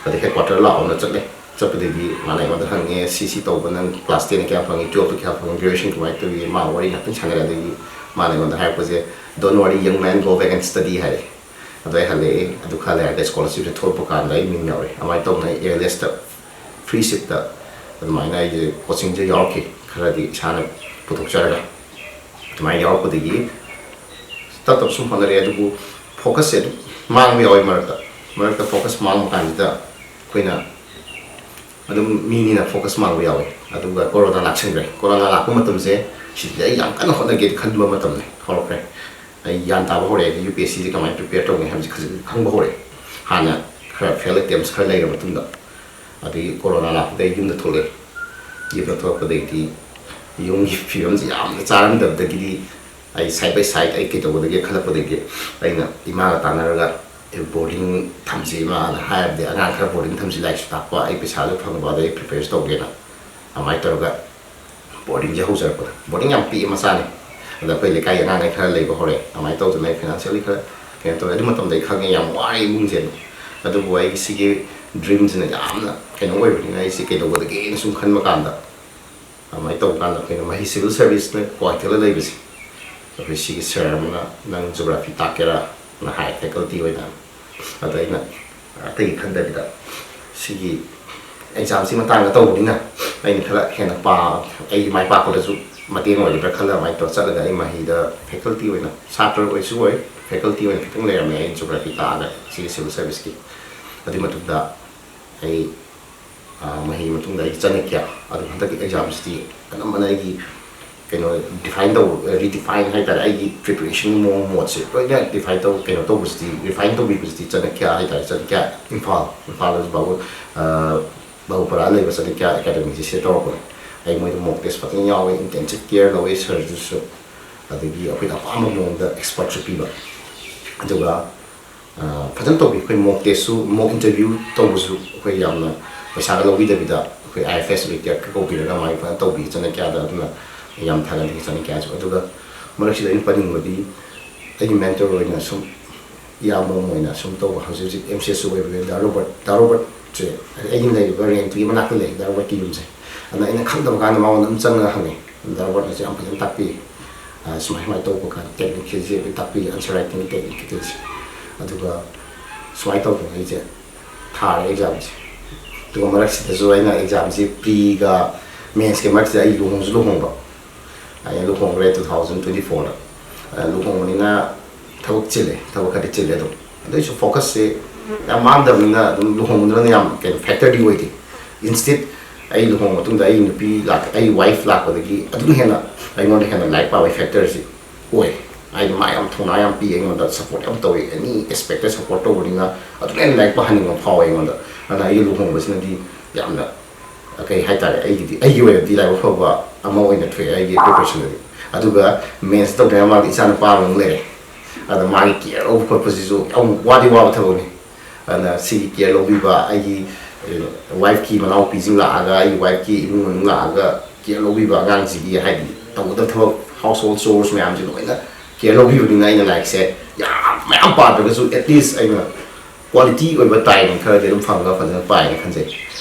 ꯑꯗ ꯍꯦꯗ ꯀ꯭ꯋꯥꯇꯔ ꯂꯥꯛꯑꯣꯅ ꯆꯠꯂꯦ꯫ ꯆꯠꯄꯗꯩꯗꯤ ꯃꯥꯅ ꯑꯩꯉꯣꯟꯗ ꯍꯪꯉꯦ, "ꯁꯤ ꯁꯤ ꯇꯧꯕ, ꯅꯪ ꯀ꯭ꯂꯥꯁ ꯇꯦꯟ ꯀꯌꯥ ꯐꯪꯉꯤ, ꯇꯨꯌꯦꯜꯞꯇ ꯀꯌꯥ ꯐꯪꯉꯤ, ꯒ꯭ꯔꯦꯖꯨꯑꯦꯁꯟ ꯀꯃꯥꯏꯅ ꯇꯧꯏ?" ꯃꯥ ꯋꯥꯔꯤ ꯉꯥꯛꯇꯪ ꯁꯥꯟꯅꯔꯦ꯫ ꯑꯗꯒꯤ ꯃꯥꯅ ꯑꯩꯉꯣꯟꯗ ꯍꯥꯏꯔꯛꯄꯁꯦ, "Don't worry, young man, go back and study" ꯍꯥꯏꯔꯦ꯫ ꯑꯗꯣ ꯑꯩ ꯍꯜꯂꯛꯑꯦ꯫ ꯑꯗꯨ ꯈꯔ ꯂꯩꯔꯒ ꯁ꯭ꯀꯣꯂꯔꯁꯤꯞꯁꯦ ꯊꯣꯛꯂꯛꯄ ꯀꯥꯟꯗ ꯑꯩ ꯃꯤꯡ ꯌꯥꯎꯔꯦ꯫ ꯑꯗꯨꯃꯥꯏꯅ ꯇꯧꯗꯅ ꯑꯩ ALSꯇ ꯐ꯭ꯔꯤ ꯁꯤꯠꯇ ꯑꯗꯨꯃꯥꯏꯅ ꯑꯩꯁꯦ ꯀꯣꯆꯤꯡꯁꯦ ꯌꯥꯎꯔꯛꯈꯤ, ꯈꯔꯗꯤ ꯏꯁꯥꯅ ꯄꯨꯊꯣꯛꯆꯔꯒ꯫ ꯑꯗꯨꯃꯥꯏꯅ ꯌꯥꯎꯔꯛꯄꯗꯒꯤ ꯇꯞ ꯇꯞ ꯁꯨꯝ ꯍꯣꯠꯅꯔꯛꯑꯦ꯫ ꯑꯗꯨꯕꯨ ꯐꯣꯀꯁꯁꯦ ꯑꯗꯨꯝ ꯃꯥꯡꯕ ꯌꯥꯎꯋꯤ ꯃꯔꯛꯇ꯫ ꯃꯔꯛꯇ ꯐꯣꯀꯁ ꯃꯥꯡꯕ ꯀꯥꯟꯁꯤꯗ ꯑꯩꯈꯣꯏꯅ ꯑꯗꯨꯝ ꯃꯤꯅꯤꯅ ꯐꯣꯀꯁ ꯃꯥꯡꯕ ꯌꯥꯎꯋꯤ꯫ ꯑꯗꯨꯒ ꯀꯣꯔꯣꯅꯥ ꯂꯥꯛꯁꯟꯈ꯭ꯔꯦ꯫ ꯀꯣꯔꯣꯅꯥ ꯂꯥꯛꯄ ꯃꯇꯝꯁꯦ, ꯁꯤꯗ ꯑꯩ ꯌꯥꯝ ꯀꯟꯅ ꯍꯣꯠꯅꯒꯦ ꯈꯟꯕ ꯃꯇꯝꯅꯦ, ꯍꯧꯔꯛꯈ꯭ꯔꯦ꯫ ꯑꯩ ꯒ꯭ꯌꯥꯟ ꯇꯥꯕ ꯍꯧꯔꯛꯑꯦ, UPSCꯁꯦ ꯀꯃꯥꯏꯅ ꯄ꯭ꯔꯤꯄꯦꯌꯔ ꯇꯧꯅꯤ ꯍꯥꯏꯕꯁꯤ ꯈꯖꯤꯛ ꯈꯪꯕ ꯍꯧꯔꯛꯑꯦ꯫ ꯍꯥꯟꯅ ꯈꯔ ꯐꯦꯜ ꯑꯦꯇꯦꯝꯁ ꯈꯔ ꯂꯩꯔ ꯃꯇꯨꯡꯗ, ꯑꯗꯒꯤ ꯀꯣꯔꯣꯅꯥ ꯂꯥꯛꯄꯗꯒꯤ ꯌꯨꯝꯗ ꯊꯣꯛꯂꯛꯑꯦ꯫ ꯌꯨꯝꯗ ꯊꯣꯛꯂꯛꯄꯗꯒꯤꯗꯤ ꯌꯨꯝꯒꯤ ꯐꯤꯕꯝꯁꯦ ꯌꯥꯝꯅ ꯆꯥꯔꯝꯗꯕꯗꯒꯤꯗꯤ ꯑꯩ ꯁꯥꯏꯠ ꯕꯥꯏ ꯁꯥꯏꯠ ꯑꯩ ꯀꯩꯗꯧꯒꯗꯒꯦ ꯈꯜꯂꯛꯄꯗꯒꯤ ꯑꯩꯅ ꯏꯃꯥꯒ ꯇꯥꯟꯅꯔꯒ, "ꯑꯦ, ꯕꯣꯔꯗꯤꯡ ꯊꯝꯁꯤ ꯏꯃꯥꯅ" ꯍꯥꯏꯔꯕꯗꯤ, "ꯑꯉꯥꯡ ꯈꯔ ꯕꯣꯔꯗꯤꯡ ꯊꯝꯁꯤ, ꯂꯥꯏꯔꯤꯛꯁꯨ ꯇꯥꯛꯄ, ꯑꯩ ꯄꯩꯁꯥꯁꯨ ꯐꯪꯕ, ꯑꯗꯩ ꯄ꯭ꯔꯤꯄꯦꯌꯔꯁꯨ ꯇꯧꯒꯦꯅ" ꯑꯗꯨꯃꯥꯏꯅ ꯇꯧꯔꯒ ꯕꯣꯔꯗꯤꯡꯁꯦ ꯍꯧꯖꯔꯛꯄꯗ꯫ ꯕꯣꯔꯗꯤꯡ ꯌꯥꯝ ꯄꯤꯛꯑꯦ, ꯃꯆꯥꯅꯤ꯫ ꯑꯗ ꯑꯩꯈꯣꯏ ꯂꯩꯀꯥꯏꯒꯤ ꯑꯉꯥꯡꯈꯩ ꯈꯔ ꯂꯩꯕ ꯍꯧꯔꯦ꯫ ꯑꯗꯨꯃꯥꯏꯅ ꯇꯧꯗꯅ ꯑꯩ ꯐꯥꯏꯅꯥꯟꯁꯤꯌꯦꯜꯂꯤ ꯈꯔ ꯀꯩꯅꯣ ꯇꯧꯋꯦ꯫ ꯑꯗꯨ ꯃꯇꯝꯗ ꯑꯩ ꯈꯪꯉꯦ ꯌꯥꯝ ꯋꯥꯔꯦ ꯏꯃꯨꯡꯁꯦ꯫ ꯑꯗꯨꯕꯨ ꯑꯩꯒꯤ ꯁꯤꯒꯤ ꯗ꯭ꯔꯤꯝꯁꯤꯅ ꯌꯥꯝꯅ ꯀꯩꯅꯣ ꯑꯣꯏꯕꯅꯤꯅ, ꯑꯩꯁꯦ ꯀꯩꯗꯧꯒꯗꯒꯦꯅ ꯁꯨꯝ ꯈꯟꯕ ꯀꯥꯟꯗ, ꯑꯗꯨꯃꯥꯏꯅ ꯇꯧꯕ ꯀꯥꯟꯗ ꯑꯩꯈꯣꯏꯅ ꯃꯍꯤ ꯁꯤꯚꯤꯜ ꯁꯥꯔꯚꯤꯁꯅ ꯀ꯭ꯋꯥꯀꯩꯊꯦꯜꯗ ꯂꯩꯕꯁꯦ, ꯑꯩꯈꯣꯏ ꯁꯤꯒꯤ ꯁꯥꯔ ꯑꯃꯅ "ꯅꯪ ꯖꯤꯑꯣꯒ꯭ꯔꯥꯐꯤ ꯇꯥꯛꯀꯦꯔꯥ?" ꯅ ꯍꯥꯏ, ꯐꯦꯀꯜꯇꯤ ꯑꯣꯏꯅ꯫ ꯑꯗ ꯑꯩꯅ ꯑꯇꯩ ꯈꯟꯗꯕꯤꯗ ꯁꯤꯒꯤ ꯑꯦꯛꯖꯥꯝꯁꯤ ꯃꯇꯥꯡꯗ ꯇꯧꯕꯅꯤꯅ ꯑꯩꯅ ꯈꯔ ꯍꯦꯟꯅ ꯄꯥ ꯑꯩꯒꯤ ꯃꯥꯏ ꯄꯥꯛꯄꯗꯁꯨ ꯃꯇꯦꯡ ꯑꯣꯏꯒꯗ꯭ꯔꯥ ꯈꯜꯂ ꯑꯗꯨꯃꯥꯏꯅ ꯇꯧꯔ ꯆꯠꯂꯒ ꯑꯩ ꯃꯍꯤꯗ ꯐꯦꯀꯜꯇꯤ ꯑꯣꯏꯅ, ꯁꯥꯇ꯭ꯔ ꯑꯣꯏꯁꯨ ꯑꯣꯏ, ꯐꯦꯀꯜꯇꯤ ꯑꯣꯏꯅ ꯈꯤꯇꯪ ꯂꯩꯔꯝꯃꯦ ꯑꯩ ꯖꯤꯑꯣꯒ꯭ꯔꯥꯐꯤ ꯇꯥꯛꯑꯒ ꯁꯤꯒꯤ ꯁꯤꯚꯤꯜ ꯁꯥꯔꯚꯤꯁꯀꯤ꯫ ꯑꯗꯨꯒꯤ ꯃꯇꯨꯡꯗ ꯑꯩ, ꯑ, ꯃꯍꯩꯒꯤ ꯃꯇꯨꯡꯗ ꯑꯩ ꯆꯥꯅꯀ꯭ꯌ, ꯑꯗꯨ ꯍꯟꯗꯛꯀꯤ ꯑꯦꯛꯖꯥꯝꯁꯤꯗꯤ ꯑꯅꯝꯕꯅ ꯑꯩꯒꯤ ꯀꯩꯅꯣ ꯗꯤꯐꯥꯏꯟ ꯇꯧ, ꯔꯤꯗꯤꯐꯥꯏꯟ ꯍꯥꯏꯇꯥꯔꯦ, ꯑꯩꯒꯤ ꯄ꯭ꯔꯤꯄꯦꯔꯦꯁꯟꯒꯤ ꯃꯑꯣꯡ ꯃꯣꯠꯁꯦ ꯂꯣꯏꯅ ꯗꯤꯐꯥꯏꯟ ꯇꯧ, ꯀꯩꯅꯣ ꯇꯧꯕꯁꯤꯗꯤ, ꯔꯤꯐꯥꯏꯟ ꯇꯧꯕꯤꯕꯁꯤꯗꯤ ꯆꯥꯅꯀ꯭ꯌ ꯍꯥꯏꯇꯥꯔꯦ, ꯆꯥꯅꯀ꯭ꯌ ꯏꯝꯐꯥꯜ, ꯏꯝꯐꯥꯜꯗꯁꯨ ꯕꯥꯕꯨ, ꯑ, ꯕꯥꯕꯨꯄꯥꯔꯥ ꯂꯩꯕ ꯆꯥꯅꯀ꯭ꯌ ꯑꯦꯀꯥꯗꯃꯤꯁꯦ ꯁꯤꯗ ꯇꯧꯔꯛꯄꯅꯦ꯫ ꯑꯩ ꯃꯣꯏꯗ ꯃꯣꯛ ꯇꯦꯁ ꯐꯖꯅ ꯌꯥꯎꯋꯦ, ꯏꯟꯇꯦꯟꯁꯤꯞ ꯀꯦꯌꯔ ꯂꯧꯋꯦ ꯁꯔꯗꯨꯁꯨ, ꯑꯗꯒꯤ ꯑꯩꯈꯣꯏꯅ ꯑꯄꯥꯝꯕ ꯃꯑꯣꯡꯗ ꯑꯦꯛꯁꯄꯔꯠꯁꯨ ꯄꯤꯕ꯫ ꯑꯗꯨꯒ ꯑ, ꯐꯖꯅ ꯇꯧꯕꯤ꯫ ꯑꯩꯈꯣꯏ ꯃꯣꯛ ꯇꯦꯁꯁꯨ, ꯃꯣꯛ ꯏꯟꯇꯔꯚ꯭ꯌꯨ ꯇꯧꯕꯁꯨ ꯑꯩꯈꯣꯏ ꯌꯥꯝꯅ ꯄꯩꯁꯥꯒ ꯂꯧꯕꯤꯗꯕꯤꯗ ꯑꯩꯈꯣꯏ ꯑꯥꯏ ꯑꯦꯐ ꯑꯦꯁ ꯔꯤꯇꯤꯌꯔꯒ ꯀꯧꯕꯤꯔꯒ ꯃꯥꯒꯤ ꯐꯖꯅ ꯇꯧꯕꯤ ꯆꯥꯅꯀ꯭ꯌꯗ꯫ ꯑꯗꯨꯅ ꯌꯥꯝ ꯊꯥꯒꯠꯅꯤꯡꯉꯤ ꯆꯥꯅꯀ꯭ꯌꯁꯨ꯫ ꯑꯗꯨꯒ ꯃꯔꯛꯁꯤꯗ ꯑꯩꯅ ꯄꯟꯅꯤꯡꯕꯗꯤ ꯑꯩꯒꯤ ꯃꯦꯟꯇꯣꯔ ꯑꯣꯏꯅ ꯁꯨꯝ ꯏꯌꯥꯝꯕ ꯑꯃ ꯑꯣꯏꯅ ꯁꯨꯝ ꯇꯧꯕ, ꯍꯧꯖꯤꯛ ꯍꯧꯖꯤꯛ ꯑꯦꯝ ꯁꯤ ꯑꯦꯁꯁꯨ ꯑꯣꯏꯕ ꯗꯥ ꯔꯣꯕꯔꯠ, ꯗꯥ ꯔꯣꯕꯔꯠꯁꯦ ꯑꯩꯅ ꯂꯩꯔꯤꯕ ꯔꯦꯟꯠꯇꯨꯒꯤ ꯃꯅꯥꯛꯇ ꯂꯩ, ꯗꯥ ꯔꯣꯕꯔꯠꯀꯤ ꯌꯨꯝꯁꯦ꯫ ꯑꯗꯨꯅ ꯑꯩꯅ ꯈꯪꯗꯕ ꯀꯥꯟꯗ ꯃꯉꯣꯟꯗ ꯑꯗꯨꯝ ꯆꯪꯉꯒ ꯍꯪꯉꯦ꯫ ꯗꯥ ꯔꯣꯕꯔꯠꯅꯁꯨ ꯌꯥꯝ ꯐꯖꯅ ꯇꯥꯛꯄꯤ꯫ ꯑ, ꯁꯨꯃꯥꯏ ꯁꯨꯃꯥꯏꯅ ꯇꯧꯕ ꯀꯥꯟꯗ ꯇꯦꯛꯅꯤꯛꯁꯦ ꯍꯧꯖꯤꯛ ꯍꯧꯖꯤꯛ ꯇꯥꯛꯄꯤ, ꯑꯟꯁꯔ ꯔꯥꯏꯇꯤꯡꯒꯤ ꯇꯦꯛꯅꯤꯛ ꯀꯩꯀꯩꯁꯦ꯫ ꯑꯗꯨꯒ ꯁꯨꯃꯥꯏꯅ ꯇꯧꯗꯅ ꯑꯩꯁꯦ ꯊꯥꯔꯦ ꯑꯦꯛꯖꯥꯝꯁꯦ꯫ ꯑꯗꯨꯒ ꯃꯔꯛꯁꯤꯗꯁꯨ ꯑꯩꯅ ꯑꯦꯛꯖꯥꯝꯁꯤ ꯄ꯭ꯔꯤꯒ ꯃꯦꯟꯁꯀꯤ ꯃꯔꯛꯁꯤꯗ ꯑꯩ ꯂꯨꯍꯣꯡꯁꯨ ꯂꯨꯍꯣꯡꯕ꯫ ꯑꯩꯅ ꯂꯨꯍꯣꯡꯈ꯭ꯔꯦ ꯇꯨ ꯊꯥꯎꯖꯟ ꯇ꯭ꯋꯦꯟꯇꯤ ꯐꯣꯔꯗ꯫ ꯑ, ꯂꯨꯍꯣꯡꯕꯅꯤꯅ ꯊꯕꯛ ꯆꯤꯜꯂꯦ, ꯊꯕꯛ ꯈꯔꯗꯤ ꯆꯤꯜꯂꯦ ꯑꯗꯨꯝ꯫ ꯑꯗꯨꯏꯁꯨ ꯐꯣꯀꯁꯁꯦ ꯌꯥꯝ ꯃꯥꯡꯗꯕꯅꯤꯅ ꯑꯗꯨꯝ ꯂꯨꯍꯣꯡꯕꯗꯨꯅ ꯌꯥꯝ ꯀꯩꯅꯣ ꯐꯦꯛꯇꯔꯗꯤ ꯑꯣꯏꯗꯦ꯫ ꯏꯟꯁꯇꯤꯠ ꯑꯩ ꯂꯨꯍꯣꯡꯕ ꯃꯇꯨꯡꯗ ꯑꯩ ꯅꯨꯄꯤ ꯂꯥꯛ-, ꯑꯩ ꯋꯥꯏꯐ ꯂꯥꯛꯄꯗꯒꯤ ꯑꯗꯨꯅ ꯍꯦꯟꯅ ꯑꯩꯉꯣꯟꯗ ꯍꯦꯟꯅ ꯂꯥꯏꯔꯤꯛ ꯄꯥꯕꯒꯤ ꯐꯦꯛꯇꯔꯁꯤ ꯑꯣꯏ꯫ ꯍꯥꯏꯗꯤ ꯃꯥ ꯌꯥꯝ ꯊꯧꯅꯥ ꯌꯥꯝ ꯄꯤ, ꯑꯩꯉꯣꯟꯗ ꯁꯞꯄꯣꯔꯠ ꯌꯥꯝ ꯇꯧꯋꯤ, ꯑꯦꯅꯤ ꯑꯦꯁꯄꯦꯛꯇ ꯁꯞꯄꯣꯔꯠ ꯇꯧꯕꯅꯤꯅ ꯑꯗꯨꯅ ꯍꯦꯟꯅ ꯂꯥꯏꯔꯤꯛ ꯄꯥꯍꯟꯅꯤꯡꯕ ꯐꯥꯎꯋꯦ ꯑꯩꯉꯣꯟꯗ꯫ ꯑꯗꯨꯅ ꯑꯩꯒꯤ ꯂꯨꯍꯣꯡꯕꯁꯤꯅꯗꯤ ꯌꯥꯝꯅ ꯀꯩ ꯍꯥꯏꯇꯥꯔꯦ, ꯑꯩꯒꯤꯗꯤ, ꯑꯩꯒꯤ ꯑꯣꯏꯅꯗꯤ ꯂꯥꯏꯕꯛ ꯐꯕ ꯑꯃ ꯑꯣꯏꯅ ꯊꯣꯛꯑꯦ ꯑꯩꯒꯤ ꯄ꯭ꯔꯤꯄꯦꯔꯦꯁꯟꯗꯗꯤ꯫ ꯑꯗꯨꯒ ꯃꯦꯟꯁ ꯇꯧꯗ꯭ꯔꯤꯉꯩ ꯃꯃꯥꯡꯗ ꯏꯆꯥ ꯅꯨꯄꯥ ꯑꯃ ꯂꯩꯔꯦ꯫ ꯑꯗ ꯃꯥꯒꯤ ꯀꯦꯌꯔ ꯂꯧꯕ ꯈꯣꯠꯄꯁꯤꯁꯨ ꯌꯥꯝ ꯋꯥꯗꯤ ꯋꯥꯕ ꯊꯕꯛꯅꯤ꯫ ꯑꯗꯨꯅ ꯁꯤꯒꯤ ꯀꯦꯌꯔ ꯂꯧꯕꯤꯕ, ꯑꯩꯒꯤ, ꯑ, ꯋꯥꯏꯐꯀꯤ ꯃꯅꯥꯎꯄꯤꯁꯤꯡ ꯂꯥꯛꯑꯒ, ꯑꯩꯒꯤ ꯋꯥꯏꯐꯀꯤ ꯏꯃꯨꯡ ꯃꯅꯨꯡ ꯂꯥꯛꯑꯒ ꯀꯦꯌꯔ ꯂꯧꯕꯤꯕ ꯑꯉꯥꯡꯁꯤꯒꯤ, ꯍꯥꯏꯗꯤ ꯇꯧꯒꯗꯕ ꯊꯕꯛ, ꯍꯥꯎꯁ ꯍꯣꯜ ꯆꯣꯔꯁ ꯃꯌꯥꯝꯁꯦ ꯂꯣꯏꯅ ꯀꯦꯌꯔ ꯂꯧꯕꯤꯕꯅꯤꯅ ꯑꯩꯅ ꯂꯥꯏꯔꯤꯛꯁꯦ ꯌꯥꯝ ꯃꯌꯥꯝ ꯄꯥꯗ꯭ꯔꯒꯁꯨ at least ꯑꯩꯅ ꯀ꯭ꯋꯥꯂꯤꯇꯤ ꯑꯣꯏꯕ ꯇꯥꯏꯝ ꯈꯔꯗꯤ ꯑꯗꯨꯝ ꯐꯪꯉꯒ ꯐꯖꯅ ꯄꯥꯏꯅ ꯈꯟꯖꯩ꯫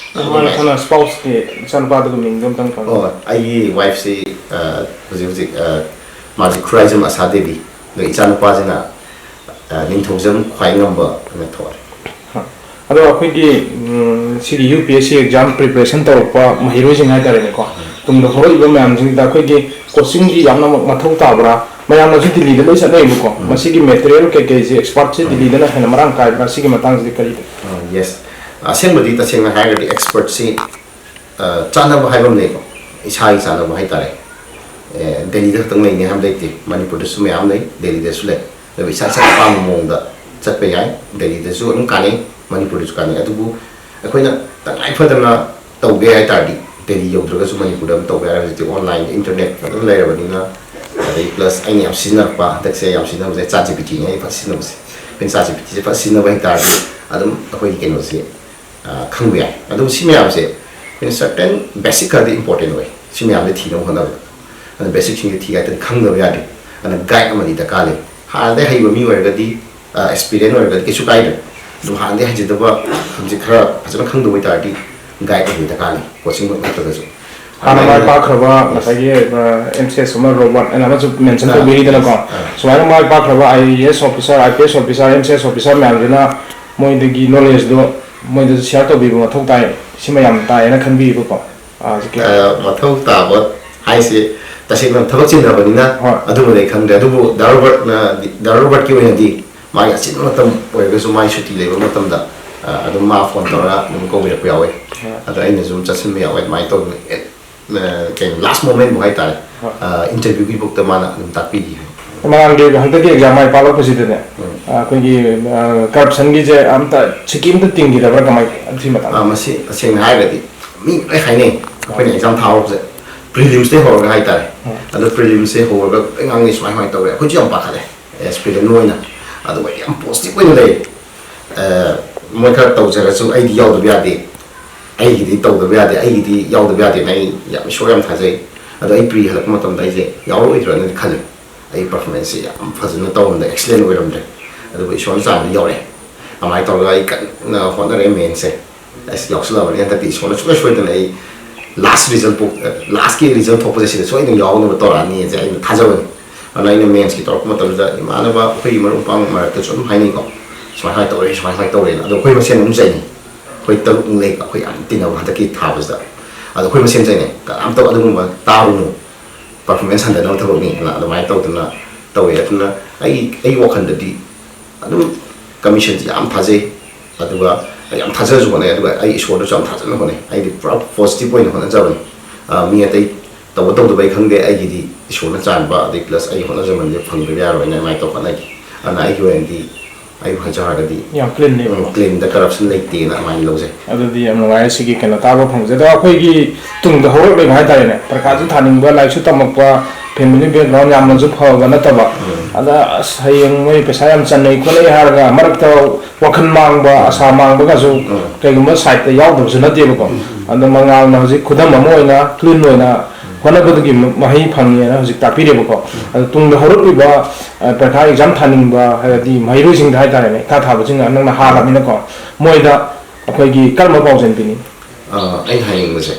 ꯃꯥꯅ ꯈꯟꯅ ꯁ꯭ꯄꯥꯎꯁꯀꯤ ꯏꯆꯥꯅꯨꯄꯥꯗꯨꯒꯤ ꯃꯤꯡꯗꯣ ꯑꯝꯇꯪ ꯈꯪꯉꯣ꯫ ꯑꯣ, ꯑꯩꯒꯤ ꯋꯥꯏꯐꯁꯤ ꯍꯧꯖꯤꯛ ꯍꯧꯖꯤꯛ ꯃꯥꯁꯤ ꯈꯨꯔꯥꯏꯖꯝ ꯑꯁꯥ ꯗꯦꯕꯤ, ꯑꯗꯣ ꯏꯆꯥꯅꯨꯄꯥꯁꯤꯅ ꯅꯤꯡꯊꯧꯖꯝ ꯈ꯭ꯋꯥꯏꯉꯝꯕ ꯑꯣꯏꯅ ꯊꯣꯛꯑꯦ꯫ ꯑꯗꯣ ꯑꯩꯈꯣꯏꯒꯤ ꯁꯤꯒꯤ U P S C exam preparation ꯇꯧꯔꯛꯄ ꯃꯍꯩꯔꯣꯏꯁꯤꯡ ꯍꯥꯏꯇꯥꯔꯦꯅꯦꯀꯣ, ꯇꯨꯡꯗ ꯍꯧꯔꯛꯏꯕ ꯃꯌꯥꯝꯁꯤꯡꯁꯤꯗ ꯑꯩꯈꯣꯏꯒꯤ ꯀꯣꯆꯤꯡꯒꯤ ꯌꯥꯝꯅ ꯃꯊꯧ ꯇꯥꯕ꯭ꯔꯥ? ꯃꯌꯥꯝꯅꯁꯨ ꯗꯤꯜꯂꯤꯗ ꯂꯣꯏ ꯆꯠꯅꯩꯕꯀꯣ꯫ ꯃꯁꯤꯒꯤ ꯃꯦꯇꯔꯤꯌꯦꯜ ꯀꯩꯀꯩꯁꯦ ꯑꯦꯛꯁꯄꯥꯔꯠꯁꯦ ꯗꯤꯜꯂꯤꯗꯅ ꯍꯦꯟꯅ ꯃꯔꯥꯡ ꯀꯥꯏꯕ꯭ꯔꯥ? ꯁꯤꯒꯤ ꯃꯇꯥꯡꯁꯤꯗꯤ ꯀꯔꯤ? ꯌꯦꯁ, ꯑꯁꯦꯡꯕꯗꯤ ꯇꯁꯦꯡꯅ ꯍꯥꯏꯔꯒꯗꯤ ꯑꯦꯛꯁꯄꯔꯠꯁꯤ ꯆꯥꯅꯕ ꯍꯥꯏꯕ ꯑꯃ ꯂꯩꯀꯣ, ꯏꯁꯥꯒꯤ ꯆꯥꯅꯕ ꯍꯥꯏꯇꯥꯔꯦ꯫ ꯗꯦꯜꯂꯤꯗ ꯈꯛꯇꯪ ꯂꯩꯅꯤ ꯍꯥꯏꯕ ꯂꯩꯇꯦ, ꯃꯅꯤꯄꯨꯔꯗꯁꯨ ꯃꯌꯥꯝ ꯂꯩ, ꯗꯦꯜꯂꯤꯗꯁꯨ ꯂꯩ꯫ ꯑꯗꯨꯕꯨ ꯏꯁꯥ ꯏꯁꯥ ꯑꯄꯥꯝꯕ ꯃꯑꯣꯡꯗ ꯆꯠꯄ ꯌꯥꯏ꯫ ꯗꯦꯜꯂꯤꯗꯁꯨ ꯑꯗꯨꯝ ꯀꯥꯟꯅꯩ, ꯃꯅꯤꯄꯨꯔꯗꯁꯨ ꯀꯥꯟꯅꯩ꯫ ꯑꯗꯨꯕꯨ ꯑꯩꯈꯣꯏꯅ ꯇꯉꯥꯏ ꯐꯗꯅ ꯇꯧꯒꯦ ꯍꯥꯏ ꯇꯥꯔꯗꯤ, ꯗꯦꯜꯂꯤ ꯌꯧꯗ꯭ꯔꯒꯁꯨ ꯃꯅꯤꯄꯨꯔꯗ ꯑꯗꯨꯝ ꯇꯧꯕ ꯌꯥꯔꯦ꯫ ꯍꯧꯖꯤꯛꯇꯤ ꯑꯣꯟꯂꯥꯏꯟꯗ ꯏꯟꯇꯔꯅꯦꯠ ꯐꯖꯅ ꯂꯩꯔꯕꯅꯤꯅ꯫ ꯑꯗꯩ ꯄ꯭ꯂꯁ ꯑꯩꯅ ꯌꯥꯝ ꯁꯤꯖꯤꯟꯅꯔꯛꯄ, ꯍꯟꯗꯛꯁꯦ ꯌꯥꯝ ꯁꯤꯖꯤꯟꯅꯕꯁꯦ ꯆꯥꯠ ꯖꯤ ꯄꯤ ꯇꯤꯅꯦ ꯑꯩ ꯐꯖꯅ ꯁꯤꯖꯤꯟꯅꯕꯁꯦ꯫ ꯑꯩꯈꯣꯏꯅ ꯆꯥꯠ ꯖꯤ ꯄꯤ ꯇꯤꯁꯦ ꯐꯖꯅ ꯁꯤꯖꯤꯟꯅꯕ ꯍꯩ ꯇꯥꯔꯗꯤ ꯑꯗꯨꯝ ꯑꯩꯈꯣꯏꯒꯤ ꯀꯩꯅꯣꯁꯦ ꯈꯪꯕ ꯌꯥꯏ꯫ ꯑꯗꯨꯕꯨ ꯁꯤ ꯃꯌꯥꯝꯁꯦ ꯑꯩꯈꯣꯏꯅ ꯁꯔꯇꯦꯟ ꯕꯦꯁꯤꯛ ꯈꯔꯗꯤ ꯏꯝꯄꯣꯔꯇꯦꯟ ꯑꯣꯏ꯫ ꯁꯤ ꯃꯌꯥꯝꯁꯦ ꯊꯤꯅꯕ ꯍꯣꯠꯅꯕꯗ ꯑꯗꯨꯅ ꯕꯦꯁꯤꯛꯁꯤꯡꯁꯦ ꯊꯤ ꯍꯥꯏꯇꯥꯔꯗꯤ ꯈꯪꯗꯕ ꯌꯥꯗꯦ꯫ ꯑꯗꯨꯅ ꯒꯥꯏꯗ ꯑꯃꯗꯤ ꯗꯔꯀꯥꯔ ꯂꯩ꯫ ꯍꯥꯟꯅꯗꯩ ꯍꯩꯕ ꯃꯤ ꯑꯣꯏꯔꯒꯗꯤ, ꯑꯦꯛꯁꯄꯤꯔꯤꯌꯦꯟꯁ ꯑꯣꯏꯔꯒꯗꯤ ꯀꯩꯁꯨ ꯀꯥꯏꯗ꯭ꯔꯦ꯫ ꯑꯗꯨꯝ ꯍꯥꯟꯅꯗꯩ ꯍꯩꯖꯗꯕ, ꯍꯧꯖꯤꯛ ꯈꯔ ꯐꯖꯅ ꯈꯪꯗꯕ ꯑꯣꯏꯇꯥꯔꯗꯤ ꯒꯥꯏꯗ ꯑꯃꯗꯤ ꯗꯔꯀꯥꯔ ꯂꯩ, ꯀꯣꯆꯤꯡꯃꯛ ꯅꯠꯇ꯭ꯔꯒꯁꯨ꯫ ꯍꯥꯟꯅ ꯃꯥꯏ ꯄꯥꯛꯈ꯭ꯔꯕ ꯉꯁꯥꯏꯒꯤ ꯑꯦꯝ ꯁꯤ ꯑꯦꯁ ꯑꯃ ꯔꯣꯕꯔꯠ ꯑꯅ ꯑꯃꯁꯨ ꯃꯦꯟꯁꯟ ꯇꯧꯕꯤꯔꯤꯗꯅꯀꯣ꯫ ꯁꯨꯃꯥꯏꯅ ꯃꯥꯏ ꯄꯥꯛꯈ꯭ꯔꯕ I A S officer, I P S officer, M C S officer ꯃꯌꯥꯝꯁꯤꯅ ꯃꯣꯏꯗꯒꯤ ꯅꯣꯂꯦꯖꯇꯣ ꯃꯣꯏꯗꯁꯨ ꯁꯤꯌꯥꯔ ꯇꯧꯕꯤꯕ ꯃꯊꯧ ꯇꯥꯏ꯫ ꯁꯤꯃ ꯌꯥꯝ ꯇꯥꯏꯌꯦꯅ ꯈꯟꯕꯤꯕꯀꯣ꯫ ꯃꯊꯧ ꯇꯥꯕ ꯍꯥꯏꯁꯦ ꯇꯁꯦꯡꯅ ꯊꯕꯛ ꯆꯤꯟꯅꯕꯅꯤꯅ ꯑꯗꯨꯃꯗꯤ ꯑꯩ ꯈꯪꯗ꯭ꯔꯦ꯫ ꯑꯗꯨꯕꯨ ꯗꯥ ꯔꯣꯕꯔꯠꯅ, ꯗꯥ ꯔꯣꯕꯔꯠꯀꯤ ꯑꯣꯏꯅꯗꯤ ꯃꯥꯒꯤ ꯑꯆꯤꯟꯕ ꯃꯇꯝ ꯑꯣꯏꯔꯒꯁꯨ ꯃꯥꯒꯤ ꯁꯨꯇꯤ ꯂꯩꯕ ꯃꯇꯝꯗ ꯑꯗꯨꯝ ꯃꯥ ꯐꯣꯟ ꯇꯧꯔꯒ ꯑꯗꯨꯝ ꯀꯧꯕꯤꯔꯛꯄ ꯌꯥꯎꯋꯦ꯫ ꯑꯗꯣ ꯑꯩꯅꯁꯨ ꯑꯗꯨꯝ ꯆꯠꯁꯤꯟꯕ ꯌꯥꯎꯋꯦ꯫ ꯑꯗꯨꯃꯥꯏꯅ ꯇꯧꯗꯅ ꯀꯩꯅꯣ, ꯂꯥꯁ ꯃꯣꯃꯦꯟꯕꯨ ꯍꯥꯏꯇꯥꯔꯦ, ꯏꯟꯇꯔꯚꯤꯌꯨꯒꯤ ꯕꯨꯛꯇ ꯃꯥꯅ ꯑꯗꯨꯝ ꯇꯥꯛꯄꯤꯈꯤ ꯍꯥꯏ꯫ ꯃꯃꯥꯡꯒꯤ ꯍꯟꯗꯛꯀꯤ ꯑꯦꯛꯖꯥꯝ ꯃꯥꯏ ꯄꯥꯛꯂꯛꯄꯁꯤꯗꯅꯦ, ꯑꯩꯈꯣꯏꯒꯤ ꯀꯔꯞꯁꯟꯒꯤꯁꯦ ꯑꯝꯇ ꯁꯤꯀꯤ ꯑꯝꯇ ꯇꯤꯡꯈꯤꯗꯕ꯭ꯔꯥ? ꯀꯃꯥꯏ, ꯑꯗꯨꯒꯤ ꯃꯇꯥꯡꯗ꯫ ꯃꯁꯤ ꯇꯁꯦꯡꯅ ꯍꯥꯏꯔꯒꯗꯤ ꯃꯤ ꯂꯣꯏ ꯍꯥꯏꯅꯩ, ꯑꯩꯈꯣꯏꯅ ꯑꯦꯛꯖꯥꯝ ꯊꯥꯍꯧꯕꯁꯦ ꯄ꯭ꯔꯤꯂꯤꯝꯁꯇꯩ ꯍꯧꯔꯒ ꯍꯥꯏꯇꯥꯔꯦ꯫ ꯑꯗꯣ ꯄ꯭ꯔꯤꯂꯤꯝꯁꯁꯦ ꯍꯧꯔꯒ ꯂꯣꯏ ꯉꯥꯡꯅꯩ, ꯁꯨꯃꯥꯏ ꯁꯨꯃꯥꯏꯅ ꯇꯧꯔꯦ꯫ ꯑꯩꯈꯣꯏꯁꯨ ꯌꯥꯝ ꯄꯥꯈꯠꯂꯦ ꯑꯦꯁꯄꯤꯔꯦꯟ ꯑꯣꯏꯅ꯫ ꯑꯗꯨꯒ ꯌꯥꯝ ꯄꯣꯖꯤꯇꯤꯚ ꯑꯣꯏꯅ ꯂꯩ꯫ ꯃꯣꯏ ꯈꯔ ꯇꯧꯖꯔꯁꯨ ꯑꯩꯗꯤ ꯌꯥꯎꯗꯕ ꯌꯥꯗꯦ, ꯑꯩꯒꯤꯗꯤ ꯇꯧꯗꯕ ꯌꯥꯗꯦ, ꯑꯩꯒꯤꯗꯤ ꯌꯥꯎꯗꯕ ꯌꯥꯗꯦꯅ ꯑꯩ ꯌꯥꯝ, ꯏꯁꯣꯔ ꯌꯥꯝ ꯊꯥꯖꯩ꯫ ꯑꯗꯣ ꯑꯩ ꯄ꯭ꯔꯤ ꯍꯜꯂꯛꯄ ꯃꯇꯝꯗ ꯑꯩꯁꯦ ꯌꯥꯎꯔꯛꯑꯣꯏꯗ꯭ꯔꯅꯗꯤ ꯈꯜꯂꯦ꯫ ꯑꯩ ꯄꯔꯐꯣꯔꯃꯦꯟꯁꯁꯦ ꯌꯥꯝ ꯐꯖꯅ ꯇꯧꯔꯝꯗꯦ, ꯑꯦꯛꯁꯤꯂꯦꯟ ꯑꯣꯏꯔꯝꯗ꯭ꯔꯦ꯫ ꯑꯗꯨꯕꯨ ꯏꯁꯣꯔꯅ ꯆꯥꯟꯕꯗ ꯌꯥꯎꯔꯛꯑꯦ꯫ ꯑꯗꯨꯃꯥꯏꯅ ꯇꯧꯔꯒ ꯑꯩ ꯀꯟꯅ ꯍꯣꯠꯅꯔꯛꯑꯦ ꯃꯦꯟꯁꯦ꯫ ꯑꯁ, ꯌꯥꯎꯁꯜꯂꯛꯑꯕꯅꯤ ꯍꯟꯗꯛꯇꯤ ꯏꯁꯣꯔꯅ ꯁꯨꯡꯁꯣꯏ ꯁꯣꯏꯗꯅ ꯑꯩ ꯂꯥꯁ ꯔꯤꯖꯜ ꯂꯥꯁꯀꯤ ꯔꯤꯖꯜ ꯊꯣꯛꯄꯁꯦ ꯁꯤꯗ ꯁꯣꯏꯗꯅ ꯌꯥꯎꯅꯕ ꯇꯧꯔꯛꯑꯅꯤꯁꯦ ꯑꯩꯅ ꯊꯥꯖꯕꯅꯤ꯫ ꯑꯗꯨꯅ ꯑꯩꯅ ꯃꯦꯟꯁꯀꯤ ꯇꯧꯔꯛꯄ ꯃꯇꯝꯗ ꯏꯃꯥꯟꯅꯕ ꯑꯩꯈꯣꯏ ꯃꯔꯨꯞ ꯃꯄꯥꯡ ꯃꯔꯛꯇꯁꯨ ꯑꯗꯨꯝ ꯍꯥꯏꯅꯩꯀꯣ, ꯁꯨꯃꯥꯏꯅ ꯁꯨꯃꯥꯏꯅ ꯇꯧꯔꯦ, ꯁꯨꯃꯥꯏꯅ ꯁꯨꯃꯥꯏꯅ ꯇꯧꯔꯦꯅ꯫ ꯑꯗꯣ ꯑꯩꯈꯣꯏ ꯃꯁꯦꯟ ꯑꯗꯨꯝ ꯆꯩꯅꯩ꯫ ꯑꯩꯈꯣꯏ ꯇꯔꯨꯛꯃꯨꯛ ꯂꯩꯕ ꯑꯩꯈꯣꯏ ꯌꯥꯝ ꯇꯤꯟꯅꯕ ꯍꯟꯗꯛꯀꯤ ꯊꯥꯕꯁꯤꯗ꯫ ꯑꯗꯣ ꯑꯩꯈꯣꯏ ꯃꯁꯦꯟ ꯆꯩꯅꯩ, "ꯀꯅꯥꯝꯇ ꯑꯗꯨꯒꯨꯝꯕ ꯇꯥꯔꯨꯅꯨ, ꯄꯔꯐꯣꯔꯃꯦꯟꯁ ꯍꯟꯊꯅꯕ ꯊꯕꯛꯅꯤ" ꯑꯅ ꯑꯗꯨꯃꯥꯏꯅ ꯇꯧꯗꯅ ꯇꯧꯋꯦ꯫ ꯑꯗꯨꯅ ꯑꯩ ꯑꯩ ꯋꯥꯈꯜꯗꯗꯤ ꯑꯗꯨꯝ ꯀꯃꯤꯁꯟꯁꯤ ꯌꯥꯝ ꯊꯥꯖꯩ, ꯑꯗꯨꯒ ꯑꯩ ꯌꯥꯝ ꯊꯥꯖꯅꯁꯨ ꯍꯣꯠꯅꯩ, ꯑꯗꯨꯒ ꯑꯩ ꯏꯁꯣꯔꯗꯁꯨ ꯌꯥꯝ ꯊꯥꯖꯅ ꯍꯣꯠꯅꯩ꯫ ꯑꯩꯗꯤ ꯄꯨꯔꯥ ꯄꯣꯖꯤꯇꯤꯚ ꯑꯣꯏꯅ ꯍꯣꯠꯅꯖꯕꯅꯤ꯫ ꯑ, ꯃꯤ ꯑꯇꯩ ꯇꯧꯕ ꯇꯧꯗꯕ ꯑꯩ ꯈꯪꯗꯦ, ꯑꯩꯒꯤꯗꯤ ꯏꯁꯣꯔꯅ ꯆꯥꯟꯕ, ꯑꯗꯩ ꯄ꯭ꯂꯁ ꯑꯩ ꯍꯣꯠꯅꯖꯃꯟꯁꯦ ꯐꯪꯗꯕ ꯌꯥꯔꯣꯏꯅ ꯑꯗꯨꯃꯥꯏꯅ ꯇꯧ ꯍꯣꯠꯅꯒꯦ꯫ ꯑꯗꯨꯅ ꯑꯩꯒꯤ ꯑꯣꯏꯅꯗꯤ ꯑꯩꯕꯨ ꯍꯥꯏꯖꯔꯒꯗꯤ ꯌꯥꯝ ꯀ꯭ꯂꯤꯟꯅꯦꯕꯀꯣ꯫ ꯎꯝ, ꯀ꯭ꯂꯤꯟꯗ ꯀꯔꯞꯁꯟ ꯂꯩꯇꯦꯅ ꯑꯗꯨꯃꯥꯏꯅ ꯂꯧꯖꯩ꯫ ꯑꯗꯨꯗꯤ ꯌꯥꯝ ꯅꯨꯡꯉꯥꯏꯔꯦ ꯁꯤꯒꯤ ꯀꯩꯅꯣ ꯇꯥꯕ ꯐꯪꯕꯁꯦ꯫ ꯑꯗꯣ ꯑꯩꯈꯣꯏꯒꯤ ꯇꯨꯡꯗ ꯍꯧꯔꯛꯂꯤꯕ ꯍꯥꯏꯇꯥꯔꯦꯅꯦ, ꯄꯔꯤꯈꯥꯁꯨ ꯊꯥꯅꯤꯡꯕ, ꯂꯥꯏꯔꯤꯛꯁꯨ ꯇꯝꯃꯛꯄ, ꯐꯦꯃꯤꯂꯤ ꯕꯦꯛꯒ꯭ꯔꯥꯎꯟ ꯌꯥꯝꯅꯁꯨ ꯐꯕ ꯅꯠꯇꯕ, ꯎꯝ꯫ ꯑꯗ ꯑꯁ ꯍꯌꯦꯡ ꯃꯣꯏ ꯄꯩꯁꯥ ꯌꯥꯝ ꯆꯟꯅꯩ ꯈꯣꯠꯅꯩ ꯍꯥꯏꯔꯒ ꯃꯔꯛꯇ ꯋꯥꯈꯜ ꯃꯥꯡꯕ, ꯑꯁꯥ ꯃꯥꯡꯕꯒꯁꯨ ꯎꯝ꯫ ꯀꯩꯒꯨꯝꯕ ꯁꯥꯏꯠꯇ ꯌꯥꯎꯗꯕꯁꯨ ꯅꯠꯇꯦꯕꯀꯣ꯫ ꯎꯝ꯫ ꯑꯗꯣ ꯃꯉꯥꯜꯅ ꯍꯧꯖꯤꯛ ꯈꯨꯗꯝ ꯑꯃ ꯑꯣꯏꯅ ꯀ꯭ꯂꯤꯟ ꯑꯣꯏꯅ ꯍꯣꯠꯅꯕꯗꯨꯒꯤ ꯃ-, ꯃꯍꯩ ꯐꯪꯉꯦꯅ ꯍꯧꯖꯤꯛ ꯇꯥꯛꯄꯤꯔꯦꯕꯀꯣ꯫ ꯑꯗꯣ ꯇꯨꯡꯗ ꯍꯧꯔꯛꯂꯤꯕ, ꯑ, ꯄꯔꯤꯈꯥ ꯑꯦꯛꯖꯥꯝ ꯊꯥꯅꯤꯡꯕ, ꯍꯥꯏꯕꯗꯤ ꯃꯍꯩꯔꯣꯏꯁꯤꯡꯗ ꯍꯥꯏꯇꯥꯔꯦꯅꯦ, ꯏꯈꯥ ꯊꯥꯕꯁꯤꯡꯅ ꯅꯪꯅ ꯍꯥꯜꯂꯕꯅꯤꯅꯀꯣ, ꯃꯣꯏꯗ ꯑꯩꯈꯣꯏꯒꯤ ꯀꯔꯝꯕ ꯄꯥꯎꯖꯦꯜ ꯄꯤꯅꯤꯡꯉꯤ? ꯑ, ꯑꯩꯅ ꯍꯥꯏꯅꯤꯡꯕꯁꯦ,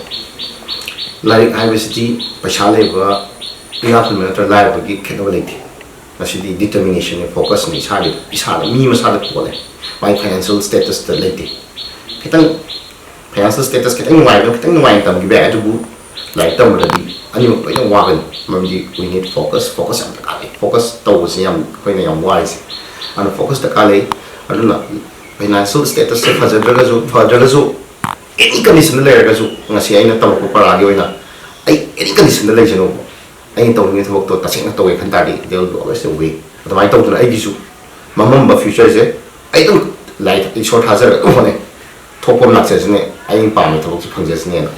ꯂꯥꯏꯔꯤꯛ ꯍꯥꯏꯕꯁꯤꯗꯤ ꯄꯩꯁꯥ ꯂꯩꯕ, ꯏꯅꯥꯛ ꯈꯨꯟꯕ ꯅꯠꯇ꯭ꯔꯒ ꯂꯥꯏꯔꯕꯒꯤ ꯈꯦꯠꯅꯕ ꯂꯩꯇꯦ꯫ ꯃꯁꯤꯗꯤ ꯗꯤꯇꯔꯃꯤꯅꯦꯁꯟꯅꯦ, ꯐꯣꯀꯁꯅꯦ, ꯏꯁꯥꯒꯤ, ꯏꯁꯥꯗ, ꯃꯤ ꯃꯁꯥꯗ ꯄꯣꯜꯂꯦ꯫ ꯃꯥꯒꯤ ꯐꯥꯏꯅꯥꯟꯁꯤꯌꯦꯜ ꯁ꯭ꯇꯦꯇꯁꯇ ꯂꯩꯇꯦ꯫ ꯈꯤꯇꯪ ꯐꯥꯏꯅꯥꯟꯁꯤꯌꯦꯜ ꯁ꯭ꯇꯦꯇꯁ ꯈꯤꯇꯪ ꯅꯨꯡꯉꯥꯏꯕ, ꯈꯤꯇꯪ ꯅꯨꯡꯉꯥꯏꯅ ꯇꯝꯈꯤꯕ ꯌꯥꯏ, ꯑꯗꯨꯕꯨ ꯂꯥꯏꯔꯤꯛ ꯇꯝꯕꯗꯗꯤ ꯑꯅꯤꯃꯛ ꯂꯣꯏꯅ ꯋꯥꯒꯅꯤ꯫ ꯃꯔꯝꯗꯤ we need focus, focus ꯌꯥꯝ ꯗꯔꯀꯥꯔ ꯂꯩ꯫ ꯐꯣꯀꯁ ꯇꯧꯕꯁꯦ ꯌꯥꯝ, ꯑꯩꯈꯣꯏꯅ ꯌꯥꯝ ꯋꯥꯔꯤꯁꯦ꯫ ꯑꯗꯨꯅ ꯐꯣꯀꯁ ꯗꯔꯀꯥꯔ ꯂꯩ꯫ ꯑꯗꯨꯅ ꯐꯥꯏꯅꯥꯟꯁꯤꯌꯦꯜ ꯁ꯭ꯇꯦꯇꯁꯁꯦ ꯐꯖꯗ꯭ꯔꯒꯁꯨ, ꯐꯗ꯭ꯔꯒꯁꯨ, ꯑꯦꯅꯤ ꯀꯟꯗꯤꯁꯟꯗ ꯂꯩꯔꯒꯁꯨ, ꯉꯁꯤ ꯑꯩꯅ ꯇꯝꯃꯛꯄ ꯄꯔꯥꯒꯤ ꯑꯣꯏꯅ, ꯑꯩ ꯑꯦꯅꯤ ꯀꯟꯗꯤꯁꯟꯗ ꯂꯩꯖꯅꯨ, ꯑꯩꯅ ꯇꯧꯅꯤꯡꯉꯤꯕ ꯊꯕꯛꯇꯣ ꯇꯁꯦꯡꯅ ꯇꯧꯒꯦ ꯈꯟ ꯇꯥꯔꯗꯤ, there will be always a way꯫ ꯑꯗꯨꯃꯥꯏꯅ ꯇꯧꯗꯅ ꯑꯩꯒꯤꯁꯨ ꯃꯃꯝꯕ ꯐ꯭ꯌꯨꯆꯔꯁꯦ ꯑꯩ ꯑꯗꯨꯝ ꯂꯥꯏꯔꯤꯛ, ꯏꯁꯣꯔ ꯊꯥꯖꯔꯒ ꯑꯗꯨꯝ ꯍꯣꯠꯅꯩ꯫ ꯊꯣꯛꯄ ꯑꯃ ꯂꯥꯛꯆꯁꯤꯅꯦ, ꯑꯩꯅ ꯄꯥꯝꯃꯤ ꯊꯕꯛꯁꯦ ꯐꯪꯖꯁꯤꯅꯦꯅ꯫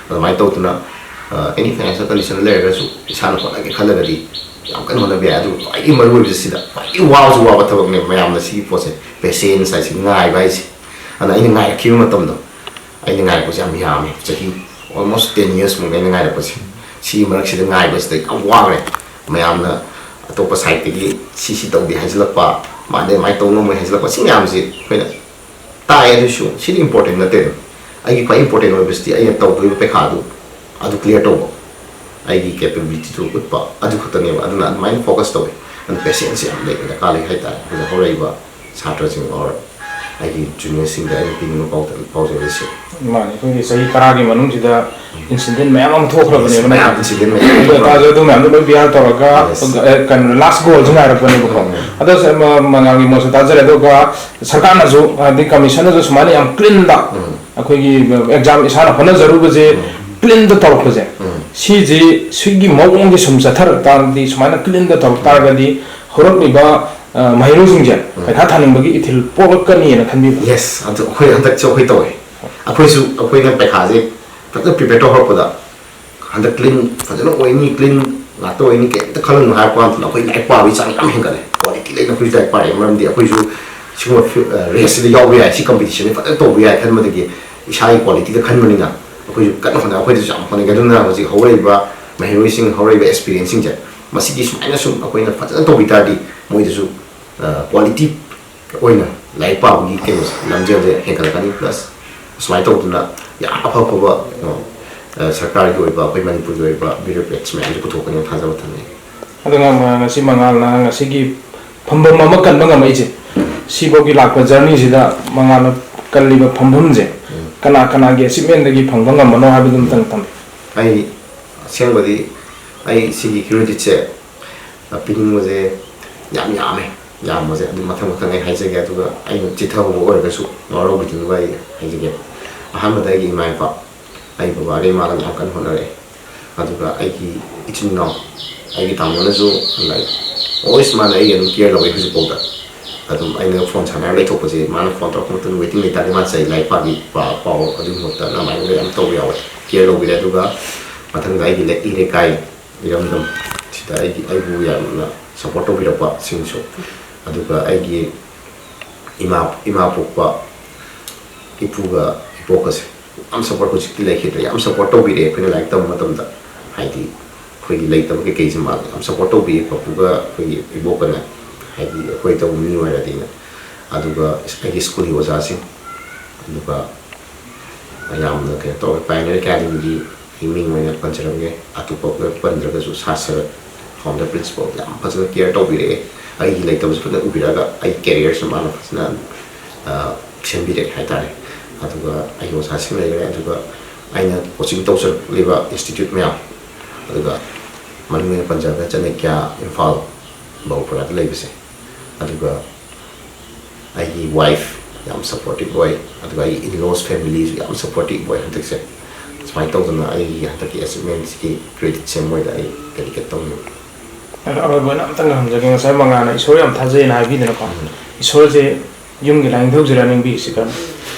ꯑꯗꯨꯃꯥꯏꯅ ꯇꯧꯗꯅ, ꯑ, ꯑꯦꯅꯤ ꯐꯥꯏꯅꯥꯟꯁꯤꯌꯦꯜ ꯀꯟꯗꯤꯁꯟꯗ ꯂꯩꯔꯒꯁꯨ ꯏꯁꯥꯅ ꯍꯣꯠꯅꯒꯦ ꯈꯜꯂꯒꯗꯤ ꯌꯥꯝ ꯀꯟꯅ ꯍꯣꯠꯅꯕ ꯌꯥꯏ꯫ ꯑꯗꯨꯒ ꯈ꯭ꯋꯥꯏꯗꯒꯤ ꯃꯔꯨ ꯑꯣꯏꯕꯁꯦ ꯁꯤꯗ, ꯈ꯭ꯋꯥꯏꯗꯒꯤ ꯋꯥꯕꯁꯨ ꯋꯥꯕ ꯊꯕꯛꯅꯦ ꯃꯌꯥꯝꯅ ꯁꯤꯒꯤ ꯄꯣꯠꯁꯦ, ꯄꯦꯁꯦꯟꯁ ꯍꯥꯏꯁꯦ, ꯉꯥꯏꯕ ꯍꯥꯏꯁꯦ꯫ ꯑꯗꯨꯅ ꯑꯩꯅ ꯉꯥꯏꯔꯛꯈꯤꯕ ꯃꯇꯝꯗꯣ, ꯑꯩꯅ ꯉꯥꯏꯔꯛꯄꯁꯦ ꯌꯥꯝ ꯌꯥꯝꯃꯦ꯫ ꯆꯍꯤ almost ten years ꯃꯨꯛꯅꯦ ꯑꯩꯅ ꯉꯥꯏꯔꯛꯄꯁꯦ꯫ ꯁꯤꯒꯤ ꯃꯔꯛꯁꯤꯗ ꯉꯥꯏꯕꯁꯤꯗ ꯌꯥꯝ ꯋꯥꯈ꯭ꯔꯦ꯫ ꯃꯌꯥꯝꯅ ꯑꯇꯣꯞꯄ ꯁꯥꯏꯠꯇꯒꯤ ꯁꯤ ꯁꯤ ꯇꯧꯗꯦ ꯍꯥꯏꯖꯤꯜꯂꯛꯄ, ꯃꯥꯟꯗꯦ, ꯑꯗꯨꯃꯥꯏꯅ ꯇꯧ ꯉꯝꯃꯣꯏ ꯍꯥꯏꯖꯤꯜꯂꯛꯄ, ꯁꯤ ꯃꯌꯥꯝꯁꯤ ꯑꯩꯈꯣꯏꯅ ꯇꯥꯏ꯫ ꯑꯗꯨꯁꯨ ꯁꯤꯗꯤ ꯏꯝꯄꯣꯔꯇꯦꯟ ꯅꯠꯇꯦ꯫ ꯑꯩꯒꯤ ꯈ꯭ꯋꯥꯏ ꯏꯝꯄꯣꯔꯇꯦꯟ ꯑꯣꯏꯕꯁꯤꯗꯤ ꯑꯩꯅ ꯇꯧꯗꯣꯔꯤꯕ ꯄꯩꯈꯥꯗꯨ ꯑꯗꯨ ꯀ꯭ꯂꯤꯌꯥꯔ ꯇꯧꯕ, ꯑꯩꯒꯤ ꯀꯦꯄꯦꯕꯤꯂꯤꯇꯤꯗꯨ ꯎꯠꯄ, ꯑꯗꯨ ꯈꯛꯇꯅꯦꯕ꯫ ꯑꯗꯨꯅ ꯑꯗꯨꯃꯥꯏꯅ ꯐꯣꯀꯁ ꯇꯧꯋꯦ꯫ ꯑꯗꯨ ꯄꯦꯁꯦꯟꯁ ꯌꯥꯝ ꯂꯩꯕ ꯗꯔꯀꯥꯔ ꯂꯩ ꯍꯥꯏꯇꯥꯔꯦ꯫ ꯑꯩꯈꯣꯏꯅ ꯍꯧꯔꯛꯏꯕ ꯁꯥꯇ꯭ꯔꯁꯤꯡ ꯑꯣꯔ ꯑꯩꯒꯤ ꯖꯨꯅꯤꯌꯔꯁꯤꯡꯗ ꯑꯩꯅ ꯄꯤꯅꯤꯡꯕ ꯄꯥꯎ-, ꯄꯥꯎꯖꯦꯜꯁꯦ꯫ ꯃꯥꯅꯤ, ꯑꯩꯈꯣꯏꯒꯤ ꯆꯍꯤ ꯇꯔꯥꯒꯤ ꯃꯅꯨꯡꯁꯤꯗ ꯏꯟꯁꯤꯗꯦꯟ ꯃꯌꯥꯝ ꯑꯃ ꯊꯣꯛꯈ꯭ꯔꯕꯅꯦꯕ, ꯃꯌꯥꯝ ꯅꯠꯇ꯭ꯔꯥ? ꯏꯟꯁꯤꯗꯦꯟ ꯑꯗꯨ ꯃꯌꯥꯝ ꯑꯣꯏꯇꯥꯔꯁꯨ ꯑꯗꯨ ꯃꯌꯥꯝꯗꯣ ꯂꯣꯏ ꯕꯤꯌꯥꯔ ꯇꯧꯔꯒ Yes. ꯑ, ꯀꯩꯅꯣ, ꯂꯥꯁ ꯒꯣꯜꯁꯨ ꯉꯥꯏꯔꯛꯄꯅꯦꯕꯀꯣ꯫ ꯎꯝ. ꯑꯗꯣ ꯁ-, ꯃ-, ꯃꯉꯥꯜꯒꯤ ꯃꯣꯠꯁꯨ ꯇꯥꯖꯔꯦ꯫ ꯑꯗꯨꯒ ꯁꯔꯀꯥꯔꯅꯁꯨ, ꯍꯥꯏꯗꯤ ꯀꯃꯤꯁꯟꯅꯁꯨ ꯁꯨꯃꯥꯏꯅ ꯌꯥꯝ ꯀ꯭ꯂꯤꯟꯗ ꯎꯝ. ꯑꯩꯈꯣꯏꯒꯤ ꯑꯦꯛꯖꯥꯝ ꯏꯁꯥꯅ ꯍꯣꯠꯅꯖꯔꯨꯕꯁꯦ ꯎꯝ. ꯀ꯭ꯂꯤꯟꯗ ꯇꯧꯔꯛꯄꯁꯦ, ꯎꯝ. ꯁꯤꯁꯤ, ꯁꯤꯒꯤ ꯃꯑꯣꯡꯁꯦ ꯁꯨꯝ ꯆꯠꯊꯔꯛ ꯇꯥꯔꯒꯗꯤ, ꯁꯨꯃꯥꯏꯅ ꯀ꯭ꯂꯤꯟꯗ ꯇꯧꯔꯛ ꯇꯥꯔꯒꯗꯤ ꯍꯧꯔꯛꯂꯤꯕ, ꯑ, ꯃꯍꯩꯔꯣꯏꯁꯤꯡꯁꯦ ꯎꯝ. ꯄꯩꯈꯥ ꯊꯥꯅꯤꯡꯕꯒꯤ ꯏꯊꯤꯜ ꯄꯣꯛꯂꯛꯀꯅꯤꯅ ꯈꯟꯕꯤꯕ꯭ꯔꯥ? ꯌꯦꯁ, ꯑꯗꯨ ꯑꯩꯈꯣꯏ ꯍꯟꯗꯛꯁꯨ ꯑꯩꯈꯣꯏ ꯇꯧꯋꯦ꯫ ꯑꯩꯈꯣꯏꯁꯨ, ꯑꯩꯈꯣꯏꯅ ꯄꯩꯈꯥꯁꯦ ꯐꯖꯅ ꯄ꯭ꯔꯤꯄꯦꯌꯔ ꯇꯧꯍꯧꯔꯛꯄꯗ, ꯍꯟꯗꯛ ꯀ꯭ꯂꯤꯟ ꯐꯖꯅ ꯑꯣꯏꯅꯤ, ꯀ꯭ꯂꯤꯟ ꯉꯥꯛꯇ ꯑꯣꯏꯅꯤ, ꯀꯩꯝꯇ ꯈꯜꯂꯨꯅꯨ ꯍꯥꯏꯔꯛꯄ ꯀꯥꯟꯗ ꯑꯩꯈꯣꯏ ꯂꯥꯏꯔꯤꯛ ꯄꯥꯕꯒꯤ ꯆꯥꯡ ꯌꯥꯝ ꯍꯦꯟꯒꯠꯂꯦ꯫ ꯀ꯭ꯋꯥꯂꯤꯇꯤ ꯂꯩꯅ ꯑꯩꯈꯣꯏꯁꯨ ꯂꯥꯏꯔꯤꯛ ꯄꯥꯔꯛꯑꯦ, ꯃꯔꯝꯗꯤ ꯑꯩꯈꯣꯏꯁꯨ ꯁꯤꯒꯨꯝꯕ ꯐꯤ-, ꯑ, ꯔꯦꯁꯁꯤꯗ ꯌꯥꯎꯕ ꯌꯥꯏ, ꯁꯤ ꯀꯝꯄꯤꯇꯤꯁꯟꯁꯤ ꯐꯖꯅ ꯇꯧꯕ ꯌꯥꯏ ꯈꯟꯕꯗꯒꯤ ꯏꯁꯥꯒꯤ ꯀ꯭ꯋꯥꯂꯤꯇꯤꯗ ꯈꯟꯕꯅꯤꯅ ꯑꯩꯈꯣꯏꯁꯨ ꯀꯟꯅ ꯍꯣꯠꯅꯩ꯫ ꯑꯩꯈꯣꯏꯗꯁꯨ ꯌꯥꯝ ꯍꯣꯠꯅꯩ꯫ ꯑꯗꯨꯅ ꯍꯧꯖꯤꯛ ꯍꯧꯔꯛꯏꯕ ꯃꯍꯩꯔꯣꯏꯁꯤꯡ, ꯍꯧꯔꯛꯏꯕ ꯑꯦꯁꯄꯤꯔꯦꯟꯁꯤꯡꯁꯦ, ꯃꯁꯤꯒꯤ ꯁꯨꯃꯥꯏꯅ ꯁꯨꯝ ꯑꯩꯈꯣꯏꯅ ꯐꯖꯅ ꯇꯧꯕꯤ ꯇꯥꯔꯗꯤ ꯃꯣꯏꯗꯁꯨ, ꯑ, ꯀ꯭ꯋꯥꯂꯤꯇꯤ ꯑꯣꯏꯅ ꯂꯥꯏꯔꯤꯛ ꯄꯥꯕꯒꯤ ꯀꯩꯅꯣꯁꯦ, ꯂꯝꯖꯦꯜꯁꯦ ꯍꯦꯟꯒꯠꯂꯛꯀꯅꯤ꯫ ꯄ꯭ꯂꯁ ꯁꯨꯃꯥꯏꯅ ꯇꯧꯗꯅ ꯌꯥꯝ ꯑꯐ ꯑꯐꯕ, ꯀꯩꯅꯣ, ꯑ, ꯁꯔꯀꯥꯔꯒꯤ ꯑꯣꯏꯕ, ꯑꯩꯈꯣꯏ ꯃꯅꯤꯄꯨꯔꯒꯤ ꯑꯣꯏꯕ ꯕ꯭ꯌꯨꯔꯣꯀ꯭ꯔꯦꯠꯁ ꯃꯌꯥꯝꯁꯦ ꯄꯨꯊꯣꯛꯀꯅꯤ ꯊꯥꯖꯕ ꯊꯝꯃꯤ꯫ ꯑꯗꯨꯒ ꯃ-, ꯉꯁꯤ ꯃꯉꯥꯜꯅ ꯉꯁꯤꯒꯤ ꯐꯝꯐꯝ ꯑꯃ ꯀꯟꯕ ꯉꯝꯃꯛꯏꯁꯦ, ꯁꯤꯐꯥꯎꯒꯤ ꯂꯥꯛꯄ ꯖꯔꯅꯤꯁꯤꯗ ꯃꯉꯥꯜꯅ ꯀꯜꯂꯤꯕ ꯐꯝꯐꯝꯁꯦ ꯀꯅꯥ ꯀꯅꯥꯒꯤ ꯑꯦꯆꯤꯞꯃꯦꯟꯗꯒꯤ ꯐꯪꯕ ꯉꯝꯕꯅꯣ ꯍꯥꯏꯕꯗꯨ ꯑꯃꯇꯪ ꯊꯝꯕꯤꯌꯨ꯫ ꯑꯩ ꯑꯁꯦꯡꯕꯗꯤ ꯑꯩ ꯁꯤꯒꯤ ꯀ꯭ꯔꯦꯗꯤꯠꯁꯦ ꯄꯤꯅꯤꯡꯕꯁꯦ ꯌꯥꯝ ꯌꯥꯝꯃꯦ꯫ ꯌꯥꯝꯕꯁꯦ ꯑꯗꯨ ꯃꯊꯪ ꯃꯊꯪ ꯑꯩ ꯍꯥꯏꯖꯒꯦ꯫ ꯑꯗꯨꯒ ꯑꯩꯅ ꯆꯤꯊꯍꯧꯕ ꯑꯣꯏꯔꯒꯁꯨ ꯋꯥꯔꯧꯕꯤꯗꯅꯕ ꯑꯩ ꯍꯥꯏꯖꯒꯦ꯫ ꯑꯍꯥꯟꯕꯗ ꯑꯩꯒꯤ ꯏꯃꯥ ꯏꯄꯥ, ꯑꯩ ꯕꯕꯥꯒ ꯏꯃꯥꯒ ꯌꯥꯝ ꯀꯟꯅ ꯍꯣꯠꯅꯔꯛꯑꯦ꯫ ꯑꯗꯨꯒ ꯑꯩꯒꯤ ꯏꯆꯤꯟ ꯏꯅꯥꯎ, ꯑꯩꯒꯤ ꯇꯥꯃꯣꯅꯁꯨ, ꯂꯥꯏꯛ, ꯑꯣꯜꯋꯦꯁ ꯃꯥꯅ ꯑꯩꯒꯤ ꯑꯗꯨꯝ ꯀꯤꯌꯔ ꯂꯧꯋꯦ ꯍꯧꯖꯤꯛꯐꯥꯎꯗ꯫ ꯑꯗꯨꯝ ꯑꯩꯅ ꯐꯣꯟ ꯁꯥꯟꯅꯔ ꯂꯩꯊꯣꯛꯄꯁꯦ, ꯃꯥꯅ ꯐꯣꯟ ꯇꯧꯔꯛꯄ ꯃꯇꯝꯗ ꯋꯦꯇꯤꯡ ꯂꯩꯇꯥꯔꯗꯤ ꯃꯥ ꯆꯩ, "ꯂꯥꯏꯔꯤꯛ ꯄꯥꯕꯤ-, ꯄꯥ-, ꯄꯥꯎ", ꯑꯗꯨꯒꯤ ꯃꯍꯨꯠꯇ ꯑꯗꯨꯃꯥꯏꯅ ꯌꯥꯝ ꯇꯧꯕ ꯌꯥꯎꯋꯦ, ꯀꯤꯌꯔ ꯂꯧꯕꯤꯔꯦ꯫ ꯑꯗꯨꯒ ꯃꯊꯪꯗ ꯑꯩꯒꯤ ꯂꯩ-, ꯏꯔꯩꯀꯥꯏ ꯏꯔꯝꯗꯝ ꯁꯤꯗ ꯑꯩꯒꯤ, ꯑꯩꯕꯨ ꯌꯥꯝꯅ ꯁꯞꯄꯣꯔꯠ ꯇꯧꯕꯤꯔꯛꯄꯁꯤꯡꯁꯨ, ꯑꯗꯨꯒ ꯑꯩꯒꯤ ꯏꯃꯥ, ꯏꯃꯥ ꯄꯣꯛꯄ ꯏꯄꯨꯒ ꯏꯕꯣꯛꯀꯁꯦ ꯌꯥꯝ ꯁꯞꯄꯣꯔꯠ, ꯍꯧꯖꯤꯛꯇꯤ ꯂꯩꯈꯤꯗ꯭ꯔꯦ, ꯌꯥꯝ ꯁꯞꯄꯣꯔꯠ ꯇꯧꯕꯤꯔꯛꯑꯦ ꯑꯩꯈꯣꯏꯅ ꯂꯥꯏꯔꯤꯛ ꯇꯝꯕ ꯃꯇꯝꯗ꯫ ꯍꯥꯏꯗꯤ ꯑꯩꯈꯣꯏꯒꯤ ꯂꯩꯇꯕ ꯀꯩꯀꯩꯁꯦ ꯃꯥꯅ ꯌꯥꯝ ꯁꯞꯄꯣꯔꯠ ꯇꯧꯕꯤꯌꯦ꯫ ꯄꯄꯨꯒ ꯑꯩꯈꯣꯏꯒꯤ ꯏꯕꯣꯛꯀꯅ ꯍꯥꯏꯗꯤ ꯑꯩꯈꯣꯏ ꯇꯧꯕ ꯃꯤ ꯑꯣꯏꯔꯗꯤꯅ꯫ ꯑꯗꯨꯒ ꯑꯩꯒꯤ ꯁ꯭ꯀꯨꯜꯒꯤ ꯑꯣꯖꯥꯁꯤꯡ, ꯑꯗꯨꯒ ꯌꯥꯝꯅ ꯀꯩꯅꯣ ꯇꯧꯋꯦ, Pioneer Academyꯒꯤ ꯃꯤꯡ ꯑꯣꯏꯅ ꯄꯟꯖꯔꯝꯒꯦ꯫ ꯑꯇꯣꯞꯄ ꯄꯨꯂꯞ ꯄꯟꯗ꯭ꯔꯒꯁꯨ ꯁꯥꯔ ꯁꯔꯠ, founder principal, ꯌꯥꯝ ꯐꯖꯅ care ꯇꯧꯕꯤꯔꯛꯑꯦ꯫ ꯑꯩꯒꯤ ꯂꯩꯇꯕꯁꯨ ꯐꯖꯅ ꯎꯕꯤꯔꯛꯑꯒ ꯑꯩ careerꯁꯨ ꯃꯥꯅ ꯐꯖꯅ, ꯑ, ꯁꯦꯝꯕꯤꯔꯛꯑꯦ ꯍꯥꯏꯇꯥꯔꯦ꯫ ꯑꯗꯨꯒ ꯑꯩꯒꯤ ꯑꯣꯖꯥꯁꯤꯡ ꯂꯩꯈꯔꯦ꯫ ꯑꯗꯨꯒ ꯑꯩꯅ coaching ꯇꯧꯖꯔꯛꯂꯤꯕ institute ꯃꯌꯥꯝ, ꯑꯗꯨꯒ ꯃꯃꯤꯡ ꯑꯣꯏꯅ ꯄꯟꯖꯔꯒ ꯆꯅꯛꯌ, ꯏꯝꯐꯥꯜ, ꯕꯧꯄꯨꯔꯥꯗ ꯂꯩꯕꯁꯦ꯫ ꯑꯗꯨꯒ ꯑꯩꯒꯤ wife ꯌꯥꯝ supportive ꯑꯣꯏ, ꯑꯗꯨꯒ ꯑꯩꯒꯤ in-laws familyꯁꯨ ꯌꯥꯝ supportive ꯑꯣꯏ ꯍꯟꯗꯛꯁꯦ꯫ ꯁꯨꯃꯥꯏꯅ ꯇꯧꯗꯅ ꯑꯩꯒꯤ ꯍꯟꯗꯛꯀꯤ achievementꯁꯤꯒꯤ creditꯁꯦ ꯃꯣꯏꯗ ꯑꯩ dedicate ꯇꯧꯅꯤꯡꯉꯤ꯫ ꯑꯗꯣ ꯑꯔꯣꯏꯕ ꯑꯣꯏꯅ ꯑꯝꯇꯪꯒ ꯍꯪꯖꯒꯦ꯫ ꯉꯁꯥꯏ ꯃꯉꯥꯅ ꯏꯁꯣꯔ ꯌꯥꯝ ꯊꯥꯖꯩꯅ ꯍꯥꯏꯕꯤꯗꯅꯀꯣ꯫ ꯎꯝ꯫ ꯏꯁꯣꯔꯁꯦ ꯌꯨꯝꯒꯤ ꯂꯥꯏꯅꯤꯡꯊꯧꯁꯤꯔꯥ ꯅꯤꯡꯕꯤꯔꯤꯁꯤ ꯀꯔꯝ?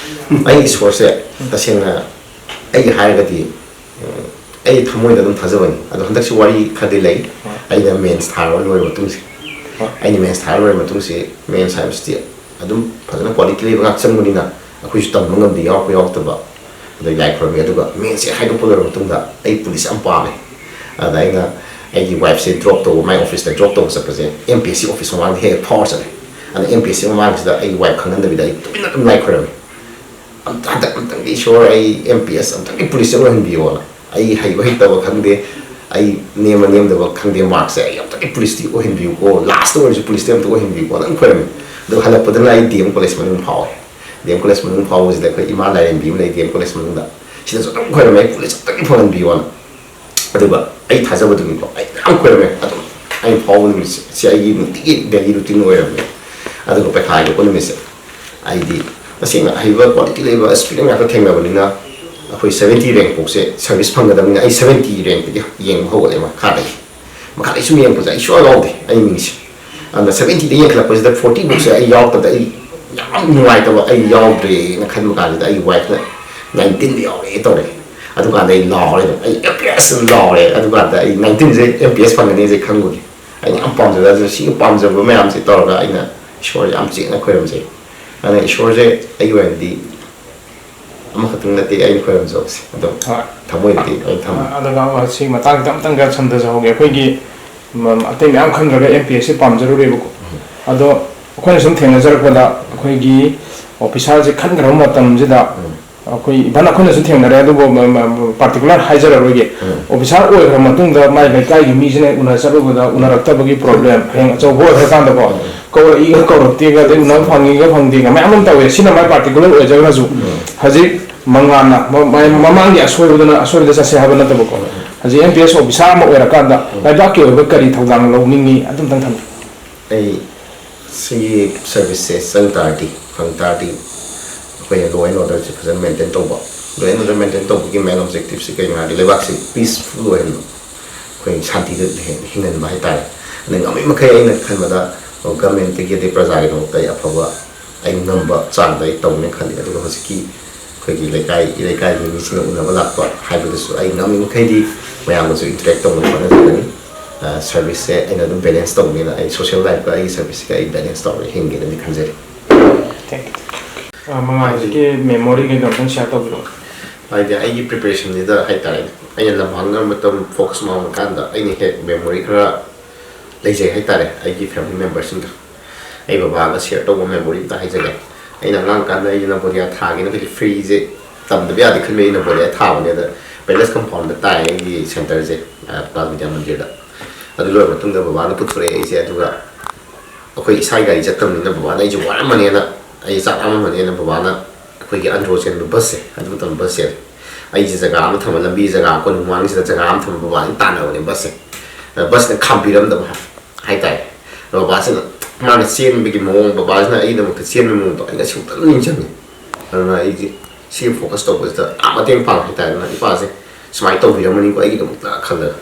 ꯑꯩ ꯏꯁꯣꯔꯁꯦ ꯇꯁꯦꯡꯅ ꯑꯩꯒꯤ ꯍꯥꯏꯔꯒꯗꯤ, ꯎꯝ, ꯑꯩ ꯊꯃꯣꯏꯗ ꯑꯗꯨꯝ ꯊꯥꯖꯕꯅꯤ꯫ ꯑꯗꯣ ꯍꯟꯗꯛꯁꯤ ꯋꯥꯔꯤ ꯈꯔꯗꯤ ꯂꯩ꯫ ꯍꯣꯏ꯫ ꯑꯩꯅ mains ꯊꯥꯔ ꯂꯣꯏꯔꯕ ꯃꯇꯨꯡꯁꯦ, ꯍꯣꯏ꯫ ꯑꯩꯅ mains ꯊꯥꯔ ꯂꯣꯏꯔꯕ ꯃꯇꯨꯡꯁꯦ, mains ꯍꯥꯏꯕꯁꯤꯗꯤ ꯑꯗꯨꯝ ꯐꯖꯅ quality ꯂꯩꯕ ꯉꯥꯛ ꯆꯪꯕꯅꯤꯅ ꯑꯩꯈꯣꯏꯁꯨ ꯇꯝꯕ ꯉꯝꯗꯦ, ꯌꯥꯎꯔꯛꯄ ꯌꯥꯎꯔꯛꯇꯕ꯫ ꯑꯗꯩ ꯂꯥꯏ ꯈꯨꯔꯝꯃꯤ꯫ ꯑꯗꯨꯒ mains ꯍꯦꯛ ꯍꯥꯏꯗꯣꯛꯄ ꯂꯣꯏꯔꯕ ꯃꯇꯨꯡꯗ ꯑꯩ police ꯌꯥꯝ ꯄꯥꯝꯃꯦ꯫ ꯑꯗ ꯑꯩꯅ ꯑꯩꯒꯤ wifeꯁꯦ drop ꯇꯧꯕ, my officeꯇ drop ꯇꯧꯕ ꯆꯠꯄꯁꯦ, MPSC office ꯃꯃꯥꯡꯗ ꯍꯦꯛ ꯍꯦꯛ ꯐꯥꯎꯔ ꯆꯠꯂꯦ꯫ ꯑꯗ MPSC ꯃꯃꯥꯡꯁꯤꯗ ꯑꯩꯒꯤ wife ꯈꯪꯍꯟꯗꯕꯤꯗ ꯑꯩ ꯇꯨꯃꯤꯟꯅ ꯑꯗꯨꯝ ꯂꯥꯏ ꯈꯨꯔꯝꯃꯤ꯫ ꯑꯝꯇ ꯍꯟꯗꯛ ꯑꯝꯇꯪꯗꯤ ꯏꯁꯣꯔ, ꯑꯩ MPS ꯑꯝꯇꯪꯗꯤ policeꯁꯦ ꯑꯣꯏꯍꯟꯕꯤꯌꯣꯅ꯫ ꯑꯩ ꯍꯩꯕ ꯍꯩꯇꯕ ꯈꯪꯗꯦ, ꯑꯩ ꯅꯦꯝꯕ ꯅꯦꯝꯗꯕ ꯈꯪꯗꯦ, marksꯁꯦ ꯑꯩ ꯑꯝꯇꯪꯗꯤ policeꯇꯤ ꯑꯣꯏꯍꯟꯕꯤꯌꯨꯀꯣ, lastꯇ ꯑꯣꯏꯔꯁꯨ policeꯇꯤ ꯑꯝꯇ ꯑꯣꯏꯍꯟꯕꯤꯌꯨꯀꯣ ꯑꯗꯨꯝ ꯈꯣꯏꯔꯝꯃꯤ꯫ ꯑꯗꯨꯒ ꯍꯜꯂꯛꯄꯗꯅ ꯑꯩ DM college ꯃꯅꯨꯡ ꯐꯥꯎꯋꯦ꯫ DM college ꯃꯅꯨꯡ ꯐꯥꯎꯕꯁꯤꯗ ꯑꯩꯈꯣꯏ ꯏꯃꯥ ꯂꯥꯏꯔꯦꯝꯕꯤ ꯑꯃ ꯂꯩ DM college ꯃꯅꯨꯡꯗ, ꯁꯤꯗꯁꯨ ꯑꯗꯨꯝ ꯈꯣꯏꯔꯝꯃꯦ, ꯑꯩ police ꯑꯝꯇꯪꯗꯤ ꯐꯪꯍꯟꯕꯤꯌꯣꯅ꯫ ꯑꯗꯨꯒ ꯑꯩ ꯊꯥꯖꯕꯗꯨꯒꯤꯀꯣ ꯑꯩ ꯃꯌꯥꯝ ꯈꯣꯏꯔꯝꯃꯦ꯫ ꯑꯗꯨꯝ ꯑꯩ ꯐꯥꯎꯕ ꯅꯨꯃꯤꯠꯁꯦ ꯁꯤ ꯑꯩꯒꯤ ꯅꯨꯡꯇꯤꯒꯤ daily routine ꯑꯣꯏꯔꯝꯃꯦ꯫ ꯑꯗꯨꯒ ꯄꯩꯈꯥ ꯍꯥꯏꯗꯣꯛꯄ ꯅꯨꯃꯤꯠꯁꯦ ꯑꯩꯗꯤ ꯇꯁꯦꯡꯅ ꯑꯍꯩꯕ, quality ꯂꯩꯕ student ꯉꯥꯛꯇ ꯊꯦꯡꯅꯕꯅꯤꯅ ꯑꯩꯈꯣꯏ seventy rank ꯐꯥꯎꯁꯦ service ꯐꯪꯒꯗꯕꯅꯤꯅ ꯑꯩ seventy rankꯇꯒꯤ ꯌꯦꯡꯕ ꯍꯧꯒꯠꯂꯦ ꯃꯈꯥꯗꯒꯤ꯫ ꯃꯈꯥꯗꯒꯤ ꯁꯨꯝ ꯌꯦꯡꯉꯛꯄꯁꯦ ꯑꯩ ꯁꯨꯡꯌꯥꯎ ꯌꯥꯎꯗꯦ ꯑꯩ ꯃꯤꯡꯁꯦ꯫ ꯑꯗꯨꯅ seventyꯗ ꯌꯦꯡꯈꯠꯂꯛꯄꯁꯤꯗ forty ꯐꯥꯎꯁꯦ ꯑꯩ ꯌꯥꯎꯔꯛꯇꯕꯗ ꯑꯩ ꯌꯥꯝ ꯅꯨꯡꯉꯥꯏꯇꯕ, ꯑꯩ ꯌꯥꯎꯗ꯭ꯔꯦꯅ ꯈꯟꯕ ꯀꯥꯟꯁꯤꯗ ꯑꯩꯒꯤ wifeꯅ nineteenꯗ ꯌꯥꯎꯔꯦ ꯇꯧꯔꯦ꯫ ꯑꯗꯨꯀꯥꯟꯗ ꯑꯩ ꯂꯥꯎꯔꯦ ꯑꯗꯨꯝ, ꯑꯩ MPSꯅ ꯂꯥꯎꯔꯦ꯫ ꯑꯗꯨꯀꯥꯟꯗ ꯑꯩ nineteenꯁꯦ MPS ꯐꯪꯒꯅꯤꯁꯦ ꯈꯪꯕꯒꯤ꯫ ꯑꯩꯅ ꯌꯥꯝ ꯄꯥꯝꯖꯕ, ꯑꯗꯨꯅ ꯁꯤꯒꯤ ꯄꯥꯝꯖꯕ ꯃꯌꯥꯝꯁꯦ ꯇꯧꯔꯒ ꯑꯩꯅ ꯏꯁꯣꯔꯁꯦ ꯌꯥꯝ ꯆꯦꯠꯅ ꯈꯣꯏꯔꯝꯖꯩ꯫ ꯑꯗꯨꯅ ꯏꯁꯣꯔꯁꯦ ꯑꯩꯒꯤ ꯑꯣꯏꯅꯗꯤ ꯑꯃꯈꯛꯇꯪ ꯅꯠꯇꯦ ꯑꯩꯅ ꯈꯣꯏꯔꯝꯖꯕꯁꯦ, ꯑꯗꯨꯝ ꯍꯣꯏ꯫ ꯊꯃꯣꯏꯗꯗꯤ ꯂꯣꯏ ꯊꯝꯃꯦ꯫ ꯑꯗꯨꯒ ꯁꯤꯒꯤ ꯃꯇꯥꯡꯁꯤꯗ ꯑꯃꯇꯪꯒ ꯁꯝꯊꯖꯍꯧꯒꯦ꯫ ꯑꯩꯈꯣꯏꯒꯤ, ꯎꯝ, ꯑꯇꯩ ꯃꯌꯥꯝ ꯈꯟꯈ꯭ꯔꯒ MPSꯁꯦ ꯄꯥꯝꯖꯔꯨꯔꯦꯕꯀꯣ꯫ ꯑꯗꯣ ꯑꯩꯈꯣꯏꯅ ꯁꯨꯝ ꯊꯦꯡꯅꯖꯔꯛꯄꯗ, ꯑꯩꯈꯣꯏꯒꯤ ꯑꯣꯐꯤꯁꯥꯔꯁꯦ ꯈꯟꯈ꯭ꯔꯕ ꯃꯇꯝꯁꯤꯗ, ꯑꯩꯈꯣꯏ ꯏꯚꯟ ꯑꯩꯈꯣꯏꯅꯁꯨ ꯊꯦꯡꯅꯔꯦ, ꯑꯗꯨꯕꯨ ꯄꯥꯔꯇꯤꯀꯨꯂꯔ ꯍꯥꯏꯖꯔꯔꯣꯏꯒꯦ꯫ ꯑꯣꯐꯤꯁꯥꯔ ꯑꯣꯏꯈ꯭ꯔ ꯃꯇꯨꯡꯗ ꯃꯥꯏ ꯂꯩꯀꯥꯏꯒꯤ ꯃꯤꯁꯤꯅ ꯎꯅ ꯆꯠꯂꯨꯕꯗ ꯎꯅꯔꯛꯇꯕꯒꯤ ꯄ꯭ꯔꯣꯕ꯭ꯂꯦꯝ, ꯍꯌꯦꯡ ꯑꯆꯧꯕ ꯑꯣꯏꯈ꯭ꯔꯀꯥꯟꯗꯀꯣ, ꯀꯧꯔꯛꯏꯒ ꯀꯧꯔꯛꯇꯦꯒ, ꯑꯗꯩ ꯎꯅꯕ ꯐꯪꯉꯤꯒ ꯐꯪꯗꯦꯒ ꯃꯌꯥꯝ ꯑꯃ ꯇꯧꯋꯦ꯫ ꯁꯤꯅ ꯃꯥꯏ ꯄꯥꯔꯇꯤꯀꯨꯂꯔ ꯑꯣꯏꯖꯈ꯭ꯔꯁꯨ, ꯍꯧꯖꯤꯛ ꯃꯉꯥꯟꯅ ꯃ-, ꯃ-, ꯃꯃꯥꯡꯒꯤ ꯑꯁꯣꯏꯕꯗꯨꯅ ꯑꯁꯣꯏꯕꯗ ꯆꯠꯁꯦ ꯍꯥꯏꯕ ꯅꯠꯇꯕꯀꯣ, ꯍꯧꯖꯤꯛ ꯑꯦꯝ ꯄꯤ ꯑꯦꯁ ꯑꯣꯐꯤꯁꯥꯔ ꯑꯃ ꯑꯣꯏꯔꯀꯥꯟꯗ ꯂꯩꯕꯥꯛꯀꯤ ꯑꯣꯏꯕ ꯀꯔꯤ ꯊꯧꯗꯥꯡ ꯂꯧꯅꯤꯡꯉꯤ, ꯑꯗꯨꯝꯇꯪ ꯊꯝꯕꯤꯌꯨ꯫ ꯑꯩ ꯁꯤꯒꯤ ꯁꯔꯚꯤꯁꯁꯦ ꯆꯪ ꯇꯥꯔꯗꯤ, ꯐꯪ ꯇꯥꯔꯗꯤ, ꯑꯩꯈꯣꯏꯅ law and orderꯁꯦ ꯐꯖꯅ maintain ꯇꯧꯕ꯫ Law and order maintain ꯇꯧꯕꯒꯤ main objectiveꯁꯦ ꯀꯩꯅꯣ ꯍꯥꯏꯔꯗꯤ, ꯂꯩꯕꯥꯛꯁꯤ peaceful ꯑꯣꯏꯍꯟꯕ, ꯑꯩꯈꯣꯏ ꯁꯥꯟꯇꯤꯗ ꯍꯤꯡ-, ꯍꯤꯡꯍꯟꯕ ꯍꯥꯏꯇꯥꯔꯦ꯫ ꯑꯗꯩ ꯉꯝꯃꯤ ꯃꯈꯩ ꯑꯩꯅ ꯈꯟꯕꯗ governmentꯇꯒꯤ ꯑꯗꯩ ꯄ꯭ꯔꯖꯥꯒꯤꯗꯃꯛꯇ ꯑꯩ ꯑꯐꯕ, ꯑꯩ ꯉꯝꯕ ꯆꯥꯡꯗ ꯑꯩ ꯇꯧꯅꯤ ꯈꯜꯂꯤ꯫ ꯑꯗꯨꯒ ꯍꯧꯖꯤꯛꯀꯤ ꯑꯩꯈꯣꯏꯒꯤ ꯂꯩꯀꯥꯏ, ꯏꯔꯩꯀꯥꯏꯒꯤ ꯃꯤꯁꯤꯡꯒ ꯎꯅꯕ ꯂꯥꯛꯄ ꯍꯥꯏꯕꯗꯨꯁꯨ ꯑꯩ ꯉꯝꯃꯤ ꯃꯈꯩꯗꯤ ꯃꯌꯥꯝꯒꯁꯨ interact ꯇꯧꯅꯕ ꯍꯣꯠꯅꯖꯒꯅꯤ꯫ ꯑ, serviceꯁꯦ ꯑꯩꯅ ꯑꯗꯨꯝ balance ꯇꯧꯅꯤꯅ, ꯑꯩ social lifeꯀ ꯑꯩꯒꯤ serviceꯀ ꯑꯩ balance ꯇꯧꯔꯒ ꯍꯤꯡꯒꯦꯅꯗꯤ ꯈꯟꯖꯔꯤ꯫ Thank you. ꯑ, ꯃꯉꯥꯜ, ꯍꯧꯖꯤꯛꯀꯤ memory ꯀꯩꯀꯥ ꯑꯝꯇꯪ share ꯇꯧꯕꯤꯔꯛꯑꯣ꯫ ꯍꯥꯏꯗꯤ ꯑꯩꯒꯤ preparationꯁꯤꯗ ꯍꯥꯏꯇꯥꯔꯦꯅꯦ, ꯑꯩꯅ ꯂꯝꯍꯥꯡꯅꯕ ꯃꯇꯝ focus ꯃꯥꯡꯕ ꯀꯥꯟꯗ ꯑꯩꯅ ꯍꯦꯛ memory ꯈꯔ ꯂꯩꯖꯩ ꯍꯥꯏꯇꯥꯔꯦ, ꯑꯩꯒꯤ family memberꯁꯤꯡꯒ꯫ ꯑꯩ ꯕꯕꯥꯒ share ꯇꯧꯕ memory ꯑꯝꯇ ꯍꯥꯏꯖꯒꯦ꯫ ꯑꯩꯅ ꯑꯉꯥꯡ ꯀꯥꯟꯗ ꯑꯩꯁꯦ ꯅꯕꯣꯗꯤꯌꯥ ꯊꯥꯒꯦꯅ ꯑꯩꯈꯣꯏꯁꯦ freeꯁꯦ ꯇꯝꯗꯕ ꯌꯥꯗꯦ ꯈꯟꯕꯒꯤ ꯑꯩ ꯅꯕꯣꯗꯤꯌꯥ ꯊꯥꯕꯅꯦ꯫ ꯑꯗ Palace Compoundꯗ ꯇꯥꯏ ꯑꯩꯒꯤ centreꯁꯦ, ꯑ, ꯕꯥꯜ ꯕꯤꯗ꯭ꯌꯥ ꯃꯟꯗꯤꯔꯗ꯫ ꯑꯗꯨ ꯂꯣꯏꯔꯕ ꯃꯇꯨꯡꯗ ꯕꯕꯥꯅ ꯄꯨꯊꯣꯔꯛꯑꯦ ꯑꯩꯁꯦ, ꯑꯗꯨꯒ ꯑꯩꯈꯣꯏ ꯏꯁꯥꯒꯤ ꯒꯥꯔꯤ ꯆꯠꯇꯕꯅꯤꯅ ꯕꯕꯥꯅ ꯑꯩꯁꯦ ꯋꯥꯔꯝꯃꯅꯦꯅ, ꯑꯩ ꯆꯥꯛ ꯂꯥꯝꯃꯝꯃꯅꯦꯅ ꯕꯕꯥꯅ ꯑꯩꯈꯣꯏꯒꯤ ꯑꯟꯗ꯭ꯔꯣ ꯆꯦꯟꯕ busꯁꯦ, ꯑꯗꯨ ꯃꯇꯝꯗ bus ꯆꯦꯜꯂꯦ꯫ ꯑꯩꯁꯦ ꯖꯒꯥ ꯑꯃ ꯊꯝꯃ, ꯂꯝꯕꯤ ꯖꯒꯥ ꯀꯣꯅꯨꯡ ꯃꯃꯥꯡꯁꯤꯗ ꯖꯒꯥ ꯑꯃ ꯊꯝꯃ ꯕꯕꯥꯅ ꯇꯥꯟꯅꯕꯅꯦ busꯁꯦ꯫ ꯑꯗ busꯅ ꯈꯥꯝꯕꯤꯔꯝꯗꯕ ꯍꯥꯏ-, ꯍꯥꯏꯇꯥꯔꯦ꯫ ꯑꯗ ꯕꯕꯥꯁꯤꯅ ꯃꯥꯅ ꯆꯦꯟꯕꯒꯤ ꯃꯑꯣꯡ, ꯕꯕꯥꯁꯤꯅ ꯑꯩꯒꯤꯗꯃꯛꯇ ꯆꯦꯟꯕꯒꯤ ꯃꯑꯣꯡꯗꯣ ꯑꯩ ꯉꯁꯤ ꯐꯖꯅ ꯅꯤꯡꯁꯤꯡꯉꯤ꯫ ꯑꯗꯨꯅ ꯑꯩꯁꯦ ꯁꯤ focus ꯇꯧꯕꯁꯤꯗ ꯌꯥꯝ ꯃꯇꯦꯡ ꯄꯥꯡꯉꯦ ꯍꯥꯏꯇꯥꯔꯦ꯫ ꯑꯗꯨꯅ ꯏꯄꯥꯁꯦ ꯁꯨꯃꯥꯏꯅ ꯇꯧꯕꯤꯔꯝꯃꯅꯤꯀꯣ ꯑꯩꯒꯤꯗꯃꯛꯇ ꯈꯜꯂꯒ꯫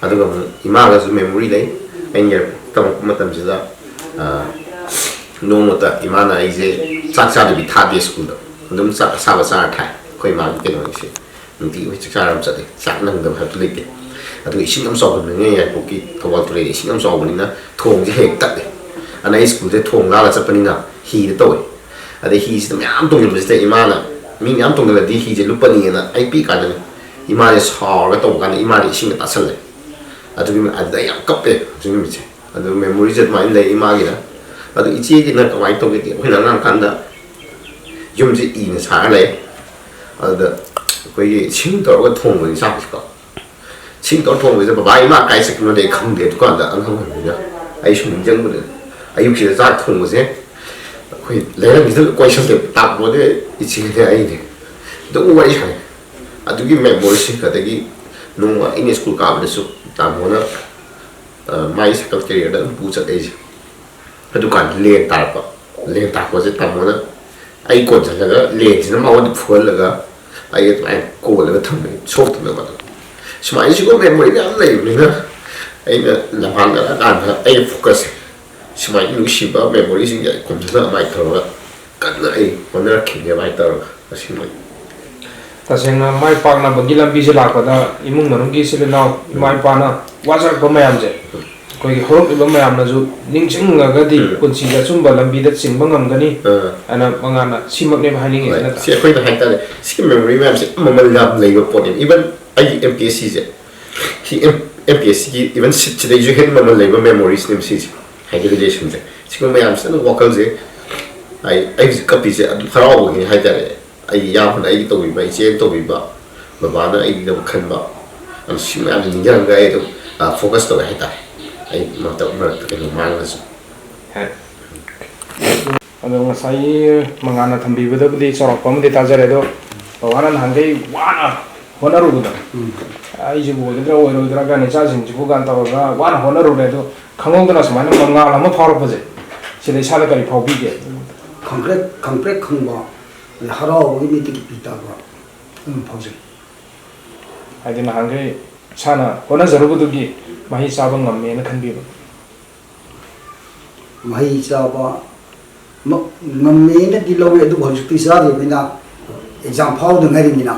ꯑꯗꯨꯒ ꯑꯃꯨꯛ ꯏꯃꯥꯒꯁꯨ memory ꯂꯩ꯫ ꯑꯩꯅ ꯇꯝꯃꯛꯄ ꯃꯇꯝꯁꯤꯗ, ꯑ, ꯅꯣꯡꯃꯇ ꯏꯃꯥꯅ ꯑꯩꯁꯦ ꯆꯥꯛ ꯆꯥꯗꯕꯤ ꯊꯥꯗꯦ ꯁ꯭ꯀꯨꯜꯗ꯫ ꯑꯗꯨꯝ ꯆꯥꯛ ꯑꯁꯥꯕ ꯆꯥꯔ ꯊꯥꯏ꯫ ꯑꯩꯈꯣꯏ ꯏꯃꯥꯒꯤ ꯀꯩꯅꯣꯁꯦ, ꯅꯨꯡꯇꯤꯒꯤ ꯑꯩꯈꯣꯏ ꯆꯥꯛ ꯆꯥꯔ ꯑꯃ ꯆꯠꯂꯦ, ꯆꯥꯛ ꯅꯪꯗꯕ ꯍꯥꯏꯕꯗꯨ ꯂꯩꯇꯦ꯫ ꯑꯗꯨꯒ ꯏꯁꯤꯡ ꯌꯥꯝ ꯆꯥꯎꯒꯟꯕꯅꯤꯅ, ꯌꯥꯏꯔꯤꯄꯣꯛꯀꯤ ꯊꯧꯕꯥꯜ ꯇꯨꯔꯦꯜ ꯏꯁꯤꯡ ꯌꯥꯝ ꯆꯥꯎꯕꯅꯤꯅ ꯊꯣꯡꯁꯦ ꯍꯦꯛ ꯍꯦꯛ ꯇꯠꯂꯦ꯫ ꯑꯗꯨꯅ ꯑꯩ ꯁ꯭ꯀꯨꯜꯁꯦ ꯊꯣꯡ ꯂꯥꯜꯂ ꯆꯠꯄꯅꯤꯅ ꯍꯤꯗ ꯇꯧꯋꯦ꯫ ꯑꯗꯩ ꯍꯤꯁꯤꯗ ꯃꯌꯥꯝ ꯇꯣꯡꯁꯤꯟꯕꯁꯤꯗ ꯏꯃꯥꯅ, ꯃꯤ ꯃꯌꯥꯝ ꯇꯣꯡꯁꯤꯜꯂꯗꯤ ꯍꯤꯁꯦ ꯂꯨꯞꯄꯅꯤꯅ, ꯑꯩ ꯄꯤꯛꯏ ꯀꯥꯟꯗꯅꯤ, ꯏꯃꯥꯁꯦ ꯁꯥꯎꯔꯒ ꯇꯧꯕ ꯀꯥꯟꯗ ꯏꯃꯥꯁꯦ ꯏꯁꯤꯡꯗ ꯇꯥꯁꯜꯂꯦ꯫ ꯑꯗꯨꯒꯤ ꯅꯨꯃꯤꯠ, ꯑꯗꯨꯗ ꯑꯩ ꯌꯥꯝ ꯀꯞꯄꯦ ꯍꯧꯖꯤꯛ ꯅꯨꯃꯤꯠꯁꯦ꯫ ꯑꯗꯨ memoryꯁꯦ ꯑꯗꯨꯃꯥꯏꯅ ꯂꯩ ꯏꯃꯥꯒꯤꯅ꯫ ꯑꯗꯨ ꯏꯆꯦꯒꯤꯅ ꯀꯃꯥꯏꯅ ꯇꯧꯒꯦꯗꯤ, ꯑꯩꯈꯣꯏꯅ ꯑꯉꯥꯡ ꯀꯥꯟꯗ ꯌꯨꯝꯁꯦ ꯏꯅ ꯁꯥꯔ ꯂꯩ꯫ ꯑꯗꯨꯗ ꯑꯩꯈꯣꯏꯒꯤ ꯁꯤꯡ ꯇꯧꯔꯒ ꯊꯣꯡꯕꯅꯤ ꯆꯥꯛꯁꯤꯀꯣ꯫ ꯁꯤꯡ ꯇꯧꯔ ꯊꯣꯡꯕꯁꯦ ꯕꯕꯥ ꯏꯃꯥ ꯀꯥꯏ ꯆꯠꯈꯤꯕꯅꯣꯗꯤ ꯑꯩ ꯈꯪꯗꯦ꯫ ꯑꯗꯨꯀꯥꯟꯗ ꯑꯉꯥꯡ ꯑꯣꯏꯕꯅꯤꯅ ꯑꯩ ꯁꯨꯝ ꯅꯤꯡꯁꯤꯡꯕꯗ, ꯑꯌꯨꯛꯁꯤꯗ ꯆꯥꯛ ꯊꯣꯡꯕꯁꯦ ꯑꯩꯈꯣꯏ ꯂꯩꯔꯝꯃꯤꯗ ꯂꯣꯏ ꯀꯣꯏꯁꯜꯂꯦꯕ꯫ ꯇꯥꯃꯣꯅꯦ, ꯏꯆꯦꯅꯦ, ꯑꯩꯅꯦ ꯑꯗꯨꯝ ꯋꯥꯔꯤ ꯁꯥꯟꯅꯩ꯫ ꯑꯗꯨꯒꯤ ꯃꯦꯃꯣꯔꯤꯁꯦ꯫ ꯑꯗꯒꯤ ꯅꯣꯡꯃ ꯑꯩꯅ ꯁ꯭ꯀꯨꯜ ꯀꯥꯕꯗꯁꯨ ꯇꯥꯃꯣꯅ, ꯑ, ꯃꯥꯒꯤ ꯁꯥꯏꯀꯜ ꯀꯦꯔꯤꯌꯔꯗ ꯑꯗꯨꯝ ꯄꯨ ꯆꯠꯂꯦ ꯑꯩꯁꯦ꯫ ꯑꯗꯨꯀꯥꯟꯗ ꯂꯦꯟ ꯇꯥꯔꯛꯄ꯫ ꯂꯦꯟ ꯇꯥꯔꯛꯄꯁꯦ ꯇꯥꯃꯣꯅ ꯑꯩ ꯀꯣꯟꯁꯤꯜꯂꯒ ꯂꯦꯟꯁꯤꯅ ꯃꯉꯣꯟꯗ ꯐꯨꯍꯜꯂꯒ ꯑꯩ ꯑꯗꯨꯃꯥꯏꯅ ꯀꯣꯜꯂꯒ ꯊꯝꯃꯦ, ꯁꯣꯛꯇꯅꯕ꯫ ꯑꯗꯨꯝ ꯁꯨꯃꯥꯏꯅꯁꯤꯕꯨ ꯃꯦꯃꯣꯔꯤ ꯃꯌꯥꯝ ꯂꯩꯕꯅꯤꯅ, ꯑꯩꯅ ꯂꯝꯍꯥꯡꯗ ꯀꯥꯟꯗ ꯑꯩꯅ ꯐꯣꯀꯁꯁꯦ ꯁꯨꯃꯥꯏꯅ ꯅꯨꯡꯁꯤꯕ ꯃꯦꯃꯣꯔꯤꯁꯤꯡꯁꯦ ꯑꯩ ꯈꯣꯝꯖꯤꯜꯂꯒ ꯑꯗꯨꯃꯥꯏꯅ ꯇꯧꯔꯒ ꯀꯟꯅ ꯑꯩ ꯍꯣꯠꯅꯔꯛꯈꯤꯕꯅꯦ ꯑꯗꯨꯃꯥꯏꯅ ꯇꯧꯔꯒ꯫ ꯑꯁꯤꯃ꯫ ꯇꯁꯦꯡꯅ ꯃꯥꯏ ꯄꯥꯛꯅꯕꯒꯤ ꯂꯝꯕꯤꯁꯦ ꯂꯥꯛꯄꯗ ꯏꯃꯨꯡ ꯃꯅꯨꯡꯒꯤ ꯏꯆꯤꯜ ꯏꯅꯥꯎ, ꯏꯃꯥ ꯏꯄꯥꯅ ꯋꯥꯖꯔꯛꯄ ꯃꯌꯥꯝꯁꯦ ꯑꯩꯈꯣꯏꯒꯤ ꯍꯧꯔꯛꯂꯤꯕ ꯃꯌꯥꯝꯅꯁꯨ ꯅꯤꯡꯁꯤꯡꯉꯒꯗꯤ ꯎꯝ꯫ ꯄꯨꯟꯁꯤꯗ ꯑꯆꯨꯝꯕ ꯂꯝꯕꯤꯗ ꯆꯤꯡꯕ ꯉꯝꯒꯅꯤ ꯑꯥ꯫ ꯍꯥꯏꯅ ꯃꯉꯥꯟꯅ ꯁꯤꯃꯛꯅꯦꯕ ꯍꯥꯏꯅꯤꯡꯉꯤꯁꯦ, ꯍꯣꯏ, ꯅꯠꯇ꯭ꯔꯥ? ꯁꯤ ꯑꯩꯈꯣꯏꯅ ꯍꯥꯏꯇꯥꯔꯦ, ꯁꯤꯒꯤ ꯃꯦꯃꯣꯔꯤ ꯃꯌꯥꯝꯁꯦ ꯌꯥꯝ ꯃꯃꯜ ꯌꯥꯝ ꯂꯩꯕ ꯄꯣꯠꯅꯦꯕ꯫ ꯏꯚꯟ ꯑꯩꯒꯤ ꯑꯦꯝ ꯄꯤ ꯑꯦꯁ ꯁꯤꯁꯦ, ꯁꯤ ꯑꯦꯝ ꯄꯤ ꯑꯦꯁ ꯁꯤꯒꯤ ꯏꯚꯟ ꯁꯤꯠꯁꯤꯗꯩꯁꯨ ꯍꯦꯟꯅ ꯃꯃꯜ ꯂꯩꯕ ꯃꯦꯃꯣꯔꯤꯁꯅꯦꯕ ꯁꯤꯁꯦ꯫ ꯍꯥꯏꯗꯤ ꯔꯤꯂꯦꯁꯟꯁꯦ꯫ ꯁꯤꯒꯨꯝꯕ ꯃꯌꯥꯝꯁꯤꯅ ꯑꯗꯨꯝ ꯋꯥꯈꯜꯁꯦ, ꯑꯩ ꯑꯩ ꯍꯧꯖꯤꯛ ꯀꯞꯄꯤꯁꯦ ꯑꯗꯨꯝ ꯍꯔꯥꯎꯕꯒꯤꯅꯤ ꯍꯥꯏꯇꯥꯔꯦ꯫ ꯑꯩꯒꯤ ꯏꯌꯥꯝꯕꯅ ꯑꯩꯒꯤ ꯇꯧꯕꯤꯕ, ꯏꯆꯦꯅ ꯇꯧꯕꯤꯕ, ꯕꯕꯥꯅ ꯑꯩꯒꯤꯗꯃꯛ ꯈꯟꯕ, ꯑꯗꯨ ꯁꯤ ꯃꯌꯥꯝꯁꯦ ꯅꯤꯡꯁꯤꯡꯉꯒ ꯑꯩ ꯑꯗꯨꯝ, ꯑ, ꯐꯣꯀꯁ ꯇꯧꯋꯦ ꯍꯥꯏꯇꯥꯔꯦ꯫ ꯑꯩ ꯃꯔꯛꯇ ꯃꯔꯛꯇ ꯀꯩꯅꯣ ꯃꯥꯡꯉꯁꯨ꯫ ꯑꯗꯣ ꯉꯁꯥꯏꯒꯤ ꯃꯉꯥꯟꯅ ꯊꯝꯕꯤꯕꯗꯕꯨꯗꯤ ꯆꯥꯎꯔꯥꯛꯄ ꯑꯃꯗꯤ ꯇꯥꯖꯔꯦ, ꯑꯗꯣ ꯕꯕꯥꯅ ꯅꯍꯥꯟꯈꯩ ꯋꯥꯅ ꯍꯣꯠꯅꯔꯨꯕꯗꯣ, ꯎꯝ꯫ ꯑꯩꯁꯤꯕꯨ ꯑꯣꯏꯒꯗ꯭ꯔꯥ ꯑꯣꯏꯔꯣꯏꯗ꯭ꯔꯥ ꯀꯥꯏꯅ ꯏꯆꯥꯁꯤꯡꯁꯤꯕꯨ ꯀꯥꯏꯅ ꯇꯧꯔꯒ ꯋꯥꯅ ꯍꯣꯠꯅꯔꯨꯔꯦ, ꯑꯗꯣ ꯈꯪꯍꯧꯗꯅ ꯁꯨꯃꯥꯏꯅ ꯃꯉꯥꯜ ꯑꯃ ꯐꯥꯎꯔꯛꯄꯁꯦ, ꯁꯤꯗ ꯏꯁꯥꯗ ꯀꯔꯤ ꯐꯥꯎꯕꯤꯒꯦ? ꯈꯪꯄ꯭ꯔꯦꯛ ꯈꯪꯄ꯭ꯔꯦꯛ ꯈꯪꯕ, ꯑꯗꯩ ꯍꯔꯥꯎꯕꯒꯤ ꯃꯤꯠꯇꯒꯤ ꯄꯤ ꯇꯥꯕ ꯑꯗꯨꯝ ꯐꯥꯎꯖꯩ꯫ ꯍꯥꯏꯗꯤ ꯅꯍꯥꯟꯈꯩ ꯏꯁꯥꯅ ꯍꯣꯠꯅꯖꯔꯨꯕꯗꯨꯒꯤ ꯃꯍꯩ ꯆꯥꯕ ꯉꯝꯃꯦꯅ ꯈꯟꯕꯤꯕ? ꯃꯍꯩ ꯆꯥꯕ ꯃ-, ꯉꯝꯃꯦꯅꯗꯤ ꯂꯧꯋꯤ, ꯑꯗꯨꯕꯨ ꯍꯧꯖꯤꯛꯇꯤ ꯆꯥꯗ꯭ꯔꯤꯕꯅꯤꯅ, ꯑꯦꯛꯖꯥꯝ ꯐꯥꯎꯗ ꯉꯥꯏꯔꯤꯕꯅꯤꯅ,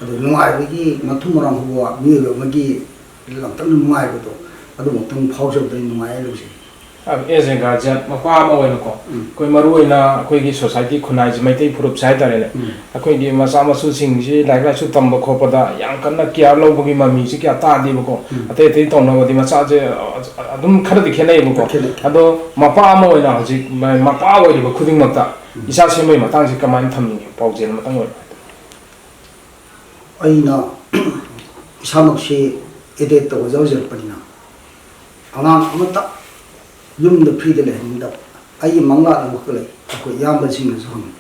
ꯑꯗꯨ ꯅꯨꯡꯉꯥꯏꯕꯒꯤ ꯃꯊꯨꯝ ꯃꯔꯥꯡ ꯍꯧꯕ ꯃꯤꯑꯣꯏꯕ ꯑꯃꯒꯤ ꯌꯥꯝ ꯀꯟꯅ ꯅꯨꯡꯉꯥꯏꯕꯗꯣ ꯑꯗꯨꯃꯛꯇꯪ ꯐꯥꯎꯖꯕꯗ ꯑꯩ ꯅꯨꯡꯉꯥꯏ ꯍꯥꯏꯅ ꯂꯧꯖꯩ꯫ ꯑꯦꯖ ꯑꯦ ꯒꯥꯔꯖꯤꯌꯥꯟ, ꯃꯄꯥ ꯑꯃ ꯑꯣꯏꯅꯀꯣ, ꯑꯩꯈꯣꯏ ꯃꯔꯨ ꯑꯣꯏꯅ ꯑꯩꯈꯣꯏꯒꯤ ꯁꯣꯁꯥꯏꯇꯤ, ꯈꯨꯟꯅꯥꯏꯁꯦ, ꯃꯩꯇꯩ ꯐꯨꯔꯨꯞꯁꯦ ꯍꯥꯏꯇꯥꯔꯦꯅꯦ, ꯑꯩꯈꯣꯏꯒꯤ ꯃꯆꯥ ꯃꯁꯨꯁꯤꯡꯁꯤ ꯂꯥꯏꯔꯤꯛ ꯂꯥꯏꯁꯨ ꯇꯝꯕ ꯈꯣꯠꯄꯗ ꯌꯥꯝ ꯀꯟꯅ ꯀꯤꯌꯥꯔ ꯂꯧꯕꯒꯤ ꯃꯃꯤꯁꯤ ꯀꯌꯥ ꯇꯥꯗꯦꯕꯀꯣ꯫ ꯑꯇꯩ ꯑꯇꯩ ꯇꯧꯅꯕꯗꯤ ꯃꯆꯥꯁꯦ ꯑꯗꯨꯝ ꯈꯔꯗꯤ ꯈꯦꯠꯅꯩꯌꯦꯕꯀꯣ꯫ ꯈꯦꯠꯅꯩ꯫ ꯑꯗꯣ ꯃꯄꯥ ꯑꯃ ꯑꯣꯏꯅ ꯍꯧꯖꯤꯛ ꯃ-, ꯃꯄꯥ ꯑꯣꯏꯔꯤꯕ ꯈꯨꯗꯤꯡꯃꯛꯇ ꯏꯆꯥ ꯁꯦꯝꯕꯒꯤ ꯃꯇꯥꯡꯁꯤ ꯀꯃꯥꯏꯅ ꯊꯝꯅꯤꯡꯉꯤ, ꯄꯥꯎꯖꯦꯜ ꯑꯃꯇꯪ ꯑꯣꯏꯅ? ꯑꯩꯅ ꯏꯁꯥꯃꯛꯁꯤ ꯑꯦꯗꯦꯠꯇ ꯑꯣꯖꯥ ꯑꯣꯏꯖꯔꯛꯄꯅꯤꯅ, ꯑꯉꯥꯡ ꯑꯃꯇ ꯌꯨꯝꯗ ꯐ꯭ꯔꯤꯗ ꯂꯩꯍꯟꯅꯤꯡꯗꯕ꯫ ꯑꯩꯒꯤ ꯃꯪꯂꯥꯟ ꯑꯃꯈꯛ ꯂꯩ, ꯑꯩꯈꯣꯏ ꯏꯌꯥꯝꯕꯁꯤꯡꯅꯁꯨ ꯍꯪꯉꯤ,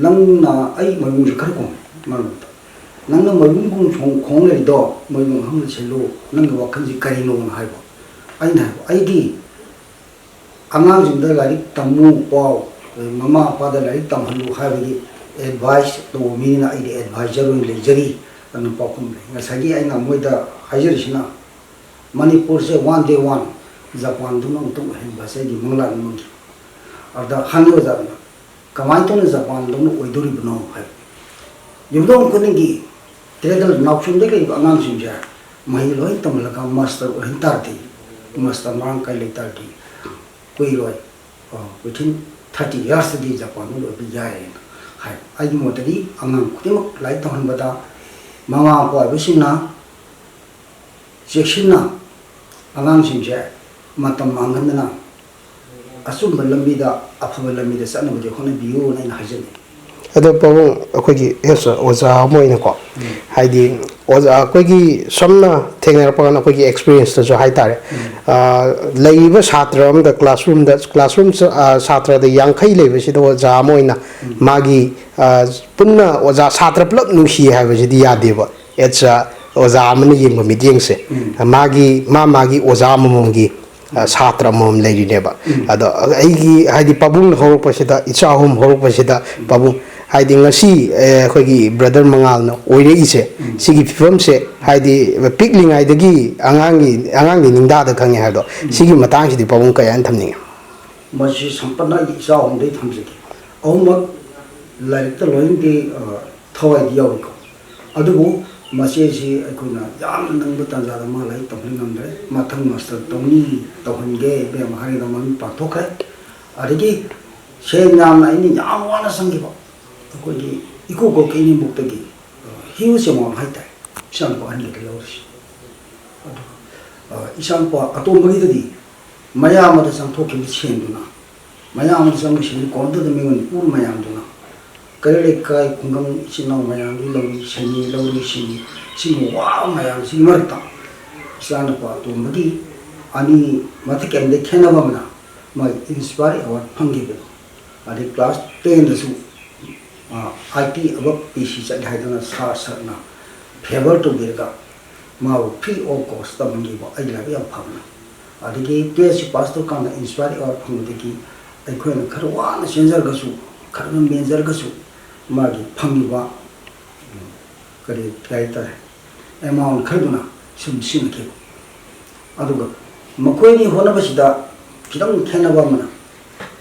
"ꯅꯪꯅ", ꯑꯩ ꯃꯌꯨꯝꯁꯦ ꯈꯔ ꯈꯣꯡꯉꯦ ꯃꯔꯛ ꯃꯔꯛꯇ, "ꯅꯪꯅ ꯃꯌꯨꯝ ꯈꯣꯡ ꯈꯣꯡ ꯂꯩꯔꯤꯗꯣ ꯃꯌꯨꯝ ꯑꯍꯟꯕꯗ ꯁꯤꯜꯂꯨ, ꯅꯪꯒꯤ ꯋꯥꯈꯜꯁꯤ ꯀꯔꯤꯅꯣꯅ?" ꯍꯥꯏꯕ꯫ ꯑꯩꯅ ꯍꯥꯏꯕ, ꯑꯩꯗꯤ ꯑꯉꯥꯡꯁꯤꯡꯗ ꯂꯥꯏꯔꯤꯛ ꯇꯝꯃꯨ ꯄꯥꯎ, ꯑꯗꯩ ꯃꯃꯥ ꯃꯄꯥꯗ ꯂꯥꯏꯔꯤꯛ ꯇꯝꯍꯜꯂꯨ ꯍꯥꯏꯕꯒꯤ ꯑꯦꯗꯚꯥꯏꯁ ꯇꯧꯕ ꯃꯤꯅꯤꯅ ꯑꯩꯗꯤ ꯑꯦꯗꯚꯥꯏꯖꯔ ꯑꯣꯏꯅ ꯂꯩꯖꯔꯤ꯫ ꯑꯗꯨꯅ ꯄꯥꯎꯈꯨꯝ ꯂꯩ꯫ ꯉꯁꯥꯏꯒꯤ ꯑꯩꯅ ꯃꯣꯏꯗ ꯍꯥꯏꯖꯔꯤꯁꯤꯅ, ꯃꯅꯤꯄꯨꯔꯁꯦ one day one ꯖꯄꯥꯟꯗꯧꯅ ꯑꯃꯨꯛꯇꯪ ꯑꯣꯏꯍꯟꯕꯁꯦ ꯑꯩꯒꯤ ꯃꯪꯂꯥꯟ ꯑꯃꯅꯤ꯫ ꯑꯗꯨꯗ ꯍꯪꯉꯤ ꯑꯣꯖꯥꯗꯨꯅ, "ꯀꯃꯥꯏꯅ ꯇꯧꯅ ꯖꯄꯥꯟꯗꯧꯅ ꯑꯣꯏꯗꯣꯔꯤꯕꯅꯣ?" ꯍꯥꯏ꯫ ꯌꯨꯝꯊꯣꯡ ꯈꯨꯗꯤꯡꯒꯤ ꯇ꯭ꯔꯦꯗꯜ ꯅꯥꯎꯁꯨꯝꯗ ꯂꯩꯔꯤꯕ ꯑꯉꯥꯡꯁꯤꯡꯁꯦ ꯃꯍꯩ ꯂꯣꯏ ꯇꯝꯍꯜꯂꯒ ꯃꯥꯁꯇꯔ ꯑꯣꯏꯍꯟ ꯇꯥꯔꯗꯤ, ꯃꯥꯁꯇꯔ ꯃꯔꯥꯡ ꯀꯥꯏ ꯂꯩ ꯇꯥꯔꯗꯤ, ꯀꯨꯏꯔꯣꯏ, ꯑ, within thirty yearsꯇꯗꯤ ꯖꯄꯥꯟꯗ ꯂꯣꯏꯕ ꯌꯥꯏꯌꯦꯅ ꯍꯥꯏ꯫ ꯑꯩꯒꯤ ꯃꯣꯠꯇꯗꯤ ꯑꯉꯥꯡ ꯈꯨꯗꯤꯡꯃꯛ ꯂꯥꯏꯔꯤꯛ ꯇꯝꯍꯟꯕꯗ ꯃꯃꯥ ꯃꯄꯥ ꯑꯣꯏꯕꯁꯤꯡꯅ ꯆꯦꯛꯁꯤꯟꯅ ꯑꯉꯥꯡꯁꯤꯡꯁꯦ ꯃꯇꯝ ꯃꯥꯡꯍꯟꯗꯅ ꯑꯆꯨꯝꯕ ꯂꯝꯕꯤꯗ, ꯑꯐꯕ ꯂꯝꯕꯤꯗ ꯆꯠꯅꯕꯗꯤ ꯍꯣꯠꯅꯕꯤꯌꯨꯅ ꯑꯩꯅ ꯍꯥꯏꯖꯅꯤꯡꯉꯤ꯫ ꯑꯗꯣ ꯄꯥꯕꯨꯡ, ꯑꯩꯈꯣꯏꯒꯤ ꯑꯦꯁ ꯑꯣꯖꯥ ꯑꯃ ꯑꯣꯏꯅꯀꯣ, ꯎꯝ꯫ ꯍꯥꯏꯗꯤ ꯑꯣꯖꯥ ꯑꯩꯈꯣꯏꯒꯤ ꯁꯝꯅ ꯊꯦꯡꯅꯔꯛꯄ ꯀꯥꯟꯗ ꯑꯩꯈꯣꯏꯒꯤ ꯑꯦꯛꯁꯄꯤꯔꯤꯌꯦꯟꯁꯇꯁꯨ ꯍꯥꯏꯇꯥꯔꯦ, ꯎꯝ꯫ ꯑ, ꯂꯩꯔꯤꯕ ꯁꯥꯇ꯭ꯔ ꯑꯃꯗ classroomꯗ, classroom, ꯑ, ꯁꯥꯇ꯭ꯔꯗ ꯌꯥꯡꯈꯩ ꯂꯩꯕꯁꯤꯗ ꯑꯣꯖꯥ ꯑꯃ ꯑꯣꯏꯅ ꯎꯝ꯫ ꯃꯥꯒꯤ, ꯑ, ꯄꯨꯟꯅ ꯑꯣꯖꯥ ꯁꯥꯇ꯭ꯔ ꯄꯨꯂꯞ ꯅꯨꯡꯁꯤ ꯍꯥꯏꯕꯁꯤꯗꯤ ꯌꯥꯗꯦꯕ꯫ ꯑꯦꯠꯁ ꯑ, ꯑꯣꯖꯥ ꯑꯃꯅ ꯌꯦꯡꯕ ꯃꯤꯠꯌꯦꯡꯁꯦ, ꯎꯝ꯫ ꯃꯥꯒꯤ, ꯃꯥ ꯃꯥꯒꯤ ꯑꯣꯖꯥ ꯑꯃꯃꯝꯒꯤ, ꯑ, ꯎꯝ꯫ ꯁꯥꯇ꯭ꯔ ꯑꯃꯃꯝ ꯂꯩꯔꯤꯅꯦꯕ꯫ ꯎꯝ꯫ ꯑꯗꯣ ꯑꯩꯒꯤ, ꯍꯥꯏꯗꯤ, ꯄꯥꯕꯨꯡꯅ ꯍꯧꯔꯛꯄꯁꯤꯗ, ꯏꯆꯥ ꯑꯍꯨꯝ ꯍꯧꯔꯛꯄꯁꯤꯗ, ꯎꯝ꯫ ꯄꯥꯕꯨꯡ, ꯍꯥꯏꯗꯤ, ꯉꯁꯤ, ꯑꯦ, ꯑꯩꯈꯣꯏꯒꯤ ꯕ꯭ꯔꯗꯔ ꯃꯉꯥꯜꯅ ꯑꯣꯏꯔꯛꯏꯁꯦ, ꯎꯝ꯫ ꯁꯤꯒꯤ ꯐꯤꯕꯝꯁꯦ, ꯍꯥꯏꯗꯤ, ꯄꯤꯛꯂꯤꯉꯩꯗꯒꯤ ꯑꯉꯥꯡꯒꯤ, ꯑꯉꯥꯡꯒꯤ ꯅꯤꯡꯗꯥꯗ ꯈꯪꯉꯦ ꯍꯥꯏꯕꯗꯣ, ꯎꯝ꯫ ꯁꯤꯒꯤ ꯃꯇꯥꯡꯁꯤꯗꯤ ꯄꯥꯕꯨꯡ ꯀꯩ ꯍꯥꯏꯅ ꯊꯝꯅꯤꯡꯉꯤ? ꯃꯁꯤ ꯁꯝꯄꯠꯅ ꯑꯩꯒꯤ ꯏꯆꯥ ꯑꯍꯨꯝꯗꯩ ꯊꯝꯖꯒꯦ꯫ ꯑꯍꯨꯝꯃꯛ ꯂꯥꯏꯔꯤꯛꯇ ꯂꯣꯏꯅꯗꯤ, ꯑ, ꯊꯋꯥꯏꯗꯤ ꯌꯥꯎꯔꯤꯀꯣ꯫ ꯑꯗꯨꯕꯨ ꯃꯆꯦꯁꯤ ꯑꯩꯈꯣꯏꯅ ꯌꯥꯝꯅ ꯅꯪꯕ ꯇꯥꯟꯖꯥꯗ ꯃꯥ ꯂꯥꯏꯔꯤꯛ ꯇꯝꯍꯟ ꯉꯝꯗ꯭ꯔꯦ꯫ ꯃꯊꯪ ꯃꯥꯁꯇꯔ ꯇꯧꯅꯤ, ꯇꯧꯍꯟꯒꯦ ꯏꯕꯦꯝꯃ ꯍꯥꯏꯔꯒ ꯃꯃꯤꯠ ꯄꯥꯡꯊꯣꯛꯈ꯭ꯔꯦ꯫ ꯑꯗꯒꯤ ꯁꯦꯟ ꯌꯥꯝꯅ ꯑꯩꯅ ꯌꯥꯝ ꯋꯥꯅ ꯆꯪꯈꯤꯕ, ꯑꯩꯈꯣꯏꯒꯤ ꯏꯀꯨ ꯀꯣꯛꯀꯤ ꯏꯅꯦꯝꯕꯣꯛꯇꯒꯤ ꯍ꯭ꯌꯨꯖ ꯑꯦꯃꯥꯎꯟ ꯍꯥꯏꯇꯥꯔꯦ, ꯏꯆꯥꯅꯨꯄꯥ ꯑꯍꯟꯒꯤꯗ ꯂꯧꯔꯤꯁꯤ꯫ ꯑꯗꯨꯒ ꯏꯆꯥꯅꯨꯄꯥ ꯑꯇꯣꯝꯕꯒꯤꯗꯗꯤ ꯃꯌꯥꯝꯕꯗ ꯆꯪꯊꯣꯛꯈꯤꯕ ꯁꯦꯟꯗꯨꯅ, ꯃꯌꯥꯝꯕꯗ ꯆꯪꯕ ꯁꯦꯟꯗꯨ ꯀꯣꯟꯅꯗꯗꯅ ꯃꯤꯉꯣꯟꯗ ꯄꯨꯔ ꯃꯌꯥꯝꯗꯨꯅ ꯀꯩꯔꯣꯜ ꯂꯩꯀꯥꯏ ꯈꯨꯡꯒꯪ ꯏꯆꯤꯟ ꯏꯅꯥꯎ ꯃꯌꯥꯝꯗꯨ ꯂꯧꯔꯤ ꯁꯤꯅꯤ, ꯂꯧꯔꯤ ꯁꯤꯅꯤ, ꯁꯤꯒꯨꯝꯕ ꯋꯥꯕ ꯃꯌꯥꯝꯁꯤꯒꯤ ꯃꯔꯛꯇ ꯏꯆꯥꯅꯨꯄꯥ ꯑꯇꯣꯝꯕꯒꯤ ꯑꯅꯤ ꯃꯊꯛ ꯀꯩꯝꯗ ꯈꯦꯠꯅꯕ ꯑꯃꯅ ꯃꯥꯒꯤ ꯏꯟꯁꯄꯥꯌꯔ ꯑꯦꯋꯥꯔꯗ ꯐꯪꯈꯤꯕꯗꯣ, ꯑꯗꯩ ꯀ꯭ꯂꯥꯁ ꯇꯦꯟꯗꯁꯨ ꯑꯥꯏ ꯇꯤ ꯑꯕꯞ ꯄꯤ ꯁꯤ ꯆꯠꯂꯦ ꯍꯥꯏꯗꯅ ꯁꯥꯔ ꯁꯥꯔꯅ ꯐꯦꯚꯔ ꯇꯧꯕꯤꯔꯒ ꯃꯥꯕꯨ ꯐ꯭ꯔꯤ ꯑꯣꯐ ꯀꯣꯁ ꯇꯝꯍꯟꯈꯤꯕ ꯑꯩ ꯂꯥꯏꯕꯛ ꯌꯥꯝ ꯐꯕꯅ꯫ ꯑꯗꯒꯤ ꯇꯨꯌꯦꯜꯐꯁꯤ ꯄꯥꯁ ꯇꯧꯔꯀꯥꯟꯗ ꯏꯟꯁꯄꯥꯌꯔ ꯑꯦꯋꯥꯔꯗ ꯐꯪꯕꯗꯒꯤ ꯑꯩꯈꯣꯏꯅ ꯈꯔ ꯋꯥꯅ ꯆꯦꯟꯖꯔꯒꯁꯨ, ꯈꯔ ꯃꯦꯟꯖꯔꯒꯁꯨ ꯃꯥꯒꯤ ꯐꯪꯉꯤꯕ ꯀꯔꯤ ꯀꯔꯤ ꯍꯥꯏꯇꯥꯔꯦ, ꯑꯦꯃꯥꯎꯟ ꯈꯔꯗꯨꯅ ꯁꯨꯝ ꯁꯤꯖꯤꯟꯅꯈꯤꯕ꯫ ꯑꯗꯨꯒ ꯃꯈꯣꯏꯒꯤ ꯍꯣꯠꯅꯕꯁꯤꯗ ꯈꯤꯇꯪ ꯈꯦꯠꯅꯕ ꯑꯃꯅ,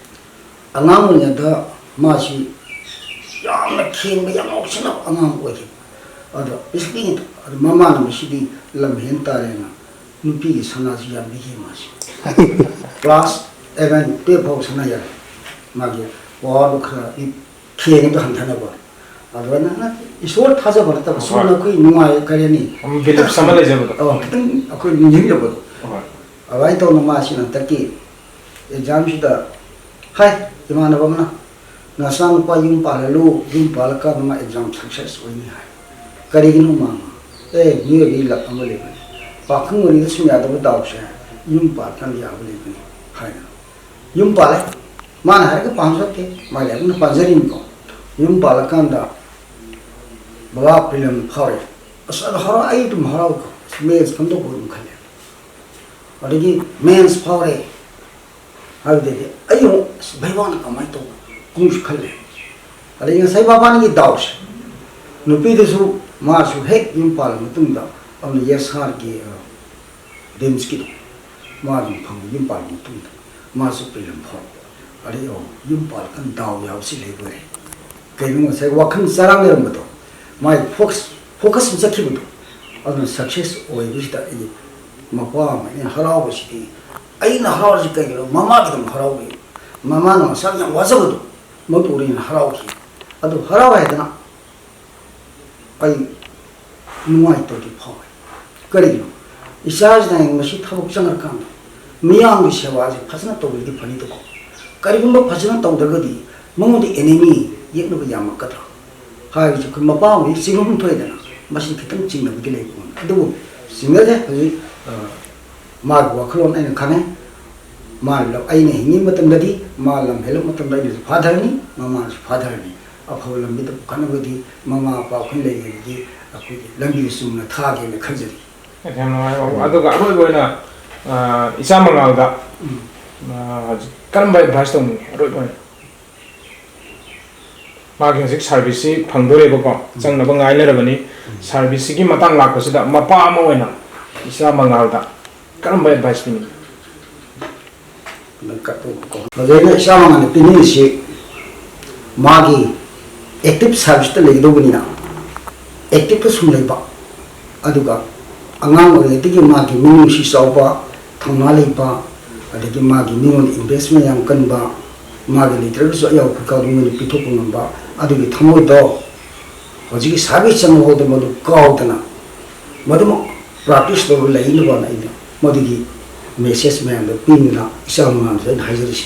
ꯑꯉꯥꯡ ꯑꯣꯏꯔꯤꯉꯩꯗ ꯃꯥꯁꯤ ꯌꯥꯝꯅ ꯈꯦꯡꯕ, ꯌꯥꯝ ꯉꯥꯎꯁꯤꯟꯅꯕ ꯑꯉꯥꯡ ꯑꯣꯏꯈꯤꯕ꯫ ꯑꯗꯣ ꯄꯤꯁꯛ ꯄꯤꯛꯏꯉꯩꯗ ꯑꯗꯨ ꯃꯃꯥꯅ ꯃꯁꯤꯗꯤ ꯂꯝ ꯍꯦꯟ ꯇꯥꯔꯦꯅ ꯅꯨꯄꯤꯒꯤ ꯁꯅꯥꯁꯤ ꯌꯥꯟꯕꯤꯈꯤ ꯃꯥꯁꯤ꯫ ꯀ꯭ꯂꯥꯁ ꯑꯦꯂꯚꯦꯟ, ꯇꯨꯌꯦꯜꯐ ꯐꯥꯎ ꯁꯅꯥ ꯌꯥꯜꯂꯤ꯫ ꯃꯥꯒꯤ ꯄꯋꯥꯔꯗꯨ ꯈꯔ ꯈꯦꯡꯉꯤꯗꯣ ꯍꯟꯊꯅꯕ꯫ ꯑꯗꯨꯃꯥꯏꯅ ꯏꯁꯣꯔ ꯊꯥꯖꯕ ꯅꯠꯇꯕ ꯁꯨꯝ ꯍꯣꯏ꯫ ꯑꯩꯈꯣꯏ ꯅꯨꯡꯉꯥꯏ ꯀꯔꯤ ꯍꯥꯏꯅꯤ? ꯎꯝ, beliefs ꯑꯃ ꯂꯩꯖꯕꯗꯣ꯫ ꯑꯣ, ꯈꯤꯇꯪ ꯑꯩꯈꯣꯏ ꯅꯤꯡꯁꯤꯡꯖꯕꯗꯣ꯫ ꯍꯣꯏ꯫ ꯑꯗꯨꯃꯥꯏꯅ ꯇꯧꯅ ꯃꯥꯁꯤꯅ ꯍꯟꯗꯛꯀꯤ ꯑꯦꯛꯖꯥꯝꯁꯤꯗ ꯍꯥꯏ, ꯏꯃꯥꯟꯅꯕ ꯑꯃꯅ, "ꯅꯆꯥꯅꯨꯄꯥ ꯌꯨꯝ ꯄꯥꯜꯍꯜꯂꯨ, ꯌꯨꯝ ꯄꯥꯜꯂꯀꯥꯟꯗ ꯃꯥ ꯑꯦꯛꯖꯥꯝ ꯁꯛꯁꯦꯁ ꯑꯣꯏꯅꯤ" ꯍꯥꯏ꯫ ꯀꯔꯤꯒꯤꯅꯣ ꯃꯥꯃ? ꯑꯦ, ꯃꯤꯑꯣꯏꯕꯒꯤ ꯂꯛ ꯑꯃ ꯂꯩꯕꯅꯤ꯫ ꯄꯥꯈꯪ ꯑꯣꯏꯔꯤꯉꯩꯗ ꯁꯨꯝ ꯌꯥꯗꯕ ꯗꯥꯎꯁꯦ ꯌꯨꯝ ꯄꯥꯜꯂꯀꯥꯟꯗ ꯌꯥꯕ ꯂꯩꯕꯅꯤ ꯍꯥꯏꯅ꯫ ꯌꯨꯝ ꯄꯥꯜꯂꯦ꯫ ꯃꯥꯅ ꯍꯥꯏꯔꯒ ꯄꯥꯝꯖꯗꯦ꯫ ꯃꯥ ꯂꯥꯏꯕꯛꯅ ꯄꯥꯟꯖꯔꯤꯅꯤꯀꯣ꯫ ꯌꯨꯝ ꯄꯥꯜꯂꯀꯥꯟꯗ ꯕꯕꯥ ꯄ꯭ꯔꯤꯂꯝ ꯐꯥꯎꯔꯦ꯫ ꯑꯁ, ꯑꯗꯣ ꯍꯔꯥꯎ-, ꯑꯩ ꯑꯗꯨꯝ ꯍꯔꯥꯎꯏꯀꯣ꯫ ꯑꯁ, ꯃꯦꯟꯁ ꯀꯝꯗꯧꯕ ꯑꯗꯨꯝ ꯈꯜꯂꯦ꯫ ꯑꯗꯒꯤ ꯃꯦꯟꯁ ꯐꯥꯎꯔꯦ꯫ ꯍꯥꯏꯕꯗꯩꯗꯤ ꯑꯩ ꯑꯃꯨꯛ, "ꯑꯁ, ꯚꯩꯕꯥꯅ ꯀꯃꯥꯏꯅ ꯇꯧꯕ?" ꯑꯃꯨꯛꯁꯨ ꯈꯜꯂꯦ꯫ ꯑꯗꯩ ꯉꯁꯥꯏ ꯃꯕꯥꯅꯤꯒꯤ ꯗꯥꯎꯁꯦ, ꯅꯨꯄꯤꯗꯨꯁꯨ ꯃꯥꯁꯨ ꯍꯦꯛ ꯌꯨꯝ ꯄꯥꯜꯂ ꯃꯇꯨꯡꯗ ꯑꯃꯅ ꯌꯦꯁ ꯁꯥꯔꯒꯤ, ꯑ, ꯗꯤꯝꯁꯀꯤꯗꯣ ꯃꯥ ꯑꯗꯨꯝ ꯐꯪꯉꯤ ꯌꯨꯝ ꯄꯥꯜꯂ ꯃꯇꯨꯡꯗ꯫ ꯃꯥꯁꯨ ꯄ꯭ꯔꯤꯂꯝ ꯐꯥꯎꯔꯛꯄ꯫ ꯑꯗꯩ, ꯑꯣ, ꯌꯨꯝ ꯄꯥꯜꯂꯀꯥꯟ ꯗꯥꯎ ꯌꯥꯕꯁꯤ ꯂꯩꯕ ꯑꯣꯏꯔꯦ꯫ ꯀꯩꯅꯣ ꯉꯁꯥꯏ ꯋꯥꯈꯜ ꯆꯔꯥꯡꯅꯔꯝꯕꯗꯣ, ꯃꯥꯏ ꯐꯣꯀꯁ, ꯐꯣꯀꯁ ꯑꯃ ꯆꯠꯈꯤꯕꯗꯣ, ꯑꯗꯨꯅ ꯁꯛꯁꯦꯁ ꯑꯣꯏꯕꯁꯤꯗ ꯑꯩ ꯃꯄꯥ ꯑꯃ ꯑꯩꯅ ꯍꯔꯥꯎꯕꯁꯤꯗꯤ, ꯑꯩꯅ ꯍꯔꯥꯎꯔꯤꯁꯤ ꯀꯩꯒꯤꯅꯣ? ꯃꯃꯥꯒꯤꯗꯃꯛ ꯍꯔꯥꯎꯔꯤ꯫ ꯃꯃꯥꯅ ꯃꯁꯥꯒꯤ ꯌꯥꯝ ꯋꯥꯖꯕꯗꯣ ꯃꯗꯨ ꯎꯔꯦꯅ ꯍꯔꯥꯎꯈꯤ꯫ ꯑꯗꯨ ꯍꯔꯥꯎ ꯍꯥꯏꯗꯅ ꯑꯩ ꯅꯨꯡꯉꯥꯏꯇꯕꯗꯤ ꯐꯥꯎꯋꯦ꯫ ꯀꯔꯤꯒꯤꯅꯣ? ꯏꯆꯥꯁꯤꯅ ꯍꯌꯦꯡ ꯃꯁꯤ ꯊꯕꯛ ꯆꯪꯉꯀꯥꯟꯗ ꯃꯤꯌꯥꯝꯒꯤ ꯁꯦꯕꯥꯁꯦ ꯐꯖꯅ ꯇꯧꯕꯤꯔꯗꯤ ꯐꯅꯤꯗꯀꯣ꯫ ꯀꯔꯤꯒꯨꯝꯕ ꯐꯖꯅ ꯇꯧꯗ꯭ꯔꯒꯗꯤ ꯃꯉꯣꯟꯗ ꯑꯦꯅꯦꯃꯤ ꯌꯦꯛꯅꯕ ꯌꯥꯝꯃꯛꯀꯗ꯭ꯔꯥ ꯍꯥꯏꯕꯁꯤ ꯑꯩꯈꯣꯏ ꯃꯄꯥ ꯑꯣꯏꯅ ꯆꯤꯡꯅꯐꯝ ꯊꯣꯛꯑꯦꯗꯅ꯫ ꯃꯁꯤ ꯈꯤꯇꯪ ꯆꯤꯡꯅꯕꯗꯤ ꯂꯩꯕ ꯉꯝꯃꯤ꯫ ꯑꯗꯨꯕꯨ ꯆꯤꯡꯅꯗꯦ꯫ ꯍꯧꯖꯤꯛ, ꯑ, ꯃꯥꯒꯤ ꯋꯥꯈꯜꯂꯣꯟ ꯑꯩꯅ ꯈꯪꯉꯦ꯫ ꯃꯥ ꯂꯝ-, ꯑꯩꯅ ꯍꯤꯡꯉꯤꯕ ꯃꯇꯝꯗꯗꯤ ꯃꯥ ꯂꯝ ꯍꯦꯜꯂꯛꯄ ꯃꯇꯝꯗ ꯑꯩꯅꯁꯨ ꯐꯥꯊꯔꯅꯤ, ꯃꯃꯥꯅꯁꯨ ꯐꯥꯊꯔꯅꯤ꯫ ꯑꯐꯕ ꯂꯝꯕꯤꯗ ꯄꯨꯈꯠꯅꯕꯗꯤ ꯃꯃꯥ ꯃꯄꯥ ꯑꯩꯈꯣꯏ ꯂꯩꯔꯤꯉꯩꯗꯗꯤ ꯑꯩꯈꯣꯏꯒꯤ ꯂꯝꯕꯤ ꯆꯨꯝꯅ ꯊꯥꯒꯦꯅ ꯈꯟꯖꯔꯤ꯫ ꯌꯥꯝ ꯅꯨꯡꯉꯥꯏ, ꯕꯥꯕꯨ꯫ ꯎꯝ꯫ ꯑꯗꯨꯒ ꯑꯔꯣꯏꯕ ꯑꯣꯏꯅ, ꯑ, ꯏꯆꯥ ꯃꯉꯥꯜꯗ, ꯎꯝ꯫ ꯑ, ꯍꯧꯖꯤꯛ ꯀꯔꯝꯕ ꯑꯦꯗꯚꯥꯏꯁ ꯇꯧꯅꯤꯡꯉꯤ? ꯑꯔꯣꯏꯕ ꯑꯣꯏꯅ ꯃꯥꯒꯤ ꯍꯧꯖꯤꯛ ꯁꯥꯔꯚꯤꯁꯁꯤ ꯐꯪꯗꯣꯔꯦꯕꯀꯣ, ꯎꯝ꯫ ꯆꯪꯅꯕ ꯉꯥꯏꯅꯔꯕꯅꯤ꯫ ꯎꯝ꯫ ꯁꯥꯔꯚꯤꯁꯁꯤꯒꯤ ꯃꯇꯥꯡ ꯂꯥꯛꯄꯁꯤꯗ ꯃꯄꯥ ꯑꯃ ꯑꯣꯏꯅ ꯏꯆꯥ ꯃꯉꯥꯜꯗ ꯀꯔꯝꯕ ꯑꯦꯗꯚꯥꯏꯁ ꯄꯤꯅꯤꯡꯉꯤ? ꯍꯧꯖꯤꯛ ꯑꯩꯅ ꯏꯆꯥ ꯃꯉꯥꯜꯗ ꯄꯤꯅꯤꯡꯉꯤꯁꯤ, ꯃꯥꯒꯤ ꯑꯦꯛꯇꯤꯞ ꯁꯥꯔꯚꯤꯁꯇ ꯂꯩꯒꯗꯧꯕꯅꯤꯅ, ꯑꯦꯛꯇꯤꯞꯇ ꯁꯨꯝ ꯂꯩꯕ, ꯑꯗꯨꯒ ꯑꯉꯥꯡ ꯑꯣꯏꯔꯤꯉꯩꯗꯒꯤ ꯃꯥꯒꯤ ꯃꯤꯅꯨꯡꯁꯤ ꯆꯥꯎꯕ, ꯊꯧꯅꯥ ꯂꯩꯕ, ꯑꯗꯒꯤ ꯃꯥꯒꯤ ꯃꯤꯉꯣꯟꯗ ꯏꯟꯚꯦꯁꯃꯦꯟ ꯌꯥꯝ ꯀꯟꯕ, ꯃꯥꯒꯤ ꯂꯩꯇ꯭ꯔꯒꯁꯨ ꯑꯌꯥꯎꯕ ꯈꯨꯠꯀꯥꯎꯗꯨ ꯃꯤꯉꯣꯟꯗ ꯄꯤꯊꯣꯛꯄ ꯉꯝꯕ, ꯑꯗꯨꯒꯤ ꯊꯃꯣꯏꯗꯣ ꯍꯧꯖꯤꯛꯀꯤ ꯁꯥꯔꯚꯤꯁ ꯆꯪꯕꯐꯥꯎꯗ ꯃꯗꯨ ꯀꯥꯎꯗꯅ ꯃꯗꯨꯃꯛ ꯄ꯭ꯔꯥꯛꯇꯤꯁ ꯇꯧꯔꯒ ꯂꯩꯅꯕꯅ ꯑꯩꯅ ꯃꯗꯨꯒꯤ ꯃꯦꯁꯦꯖ ꯃꯌꯥꯝꯗꯣ ꯄꯤꯅꯤꯅ ꯏꯆꯥ ꯃꯉꯥꯜꯗ ꯑꯩꯅ ꯍꯥꯏꯖꯔꯤꯁꯤ꯫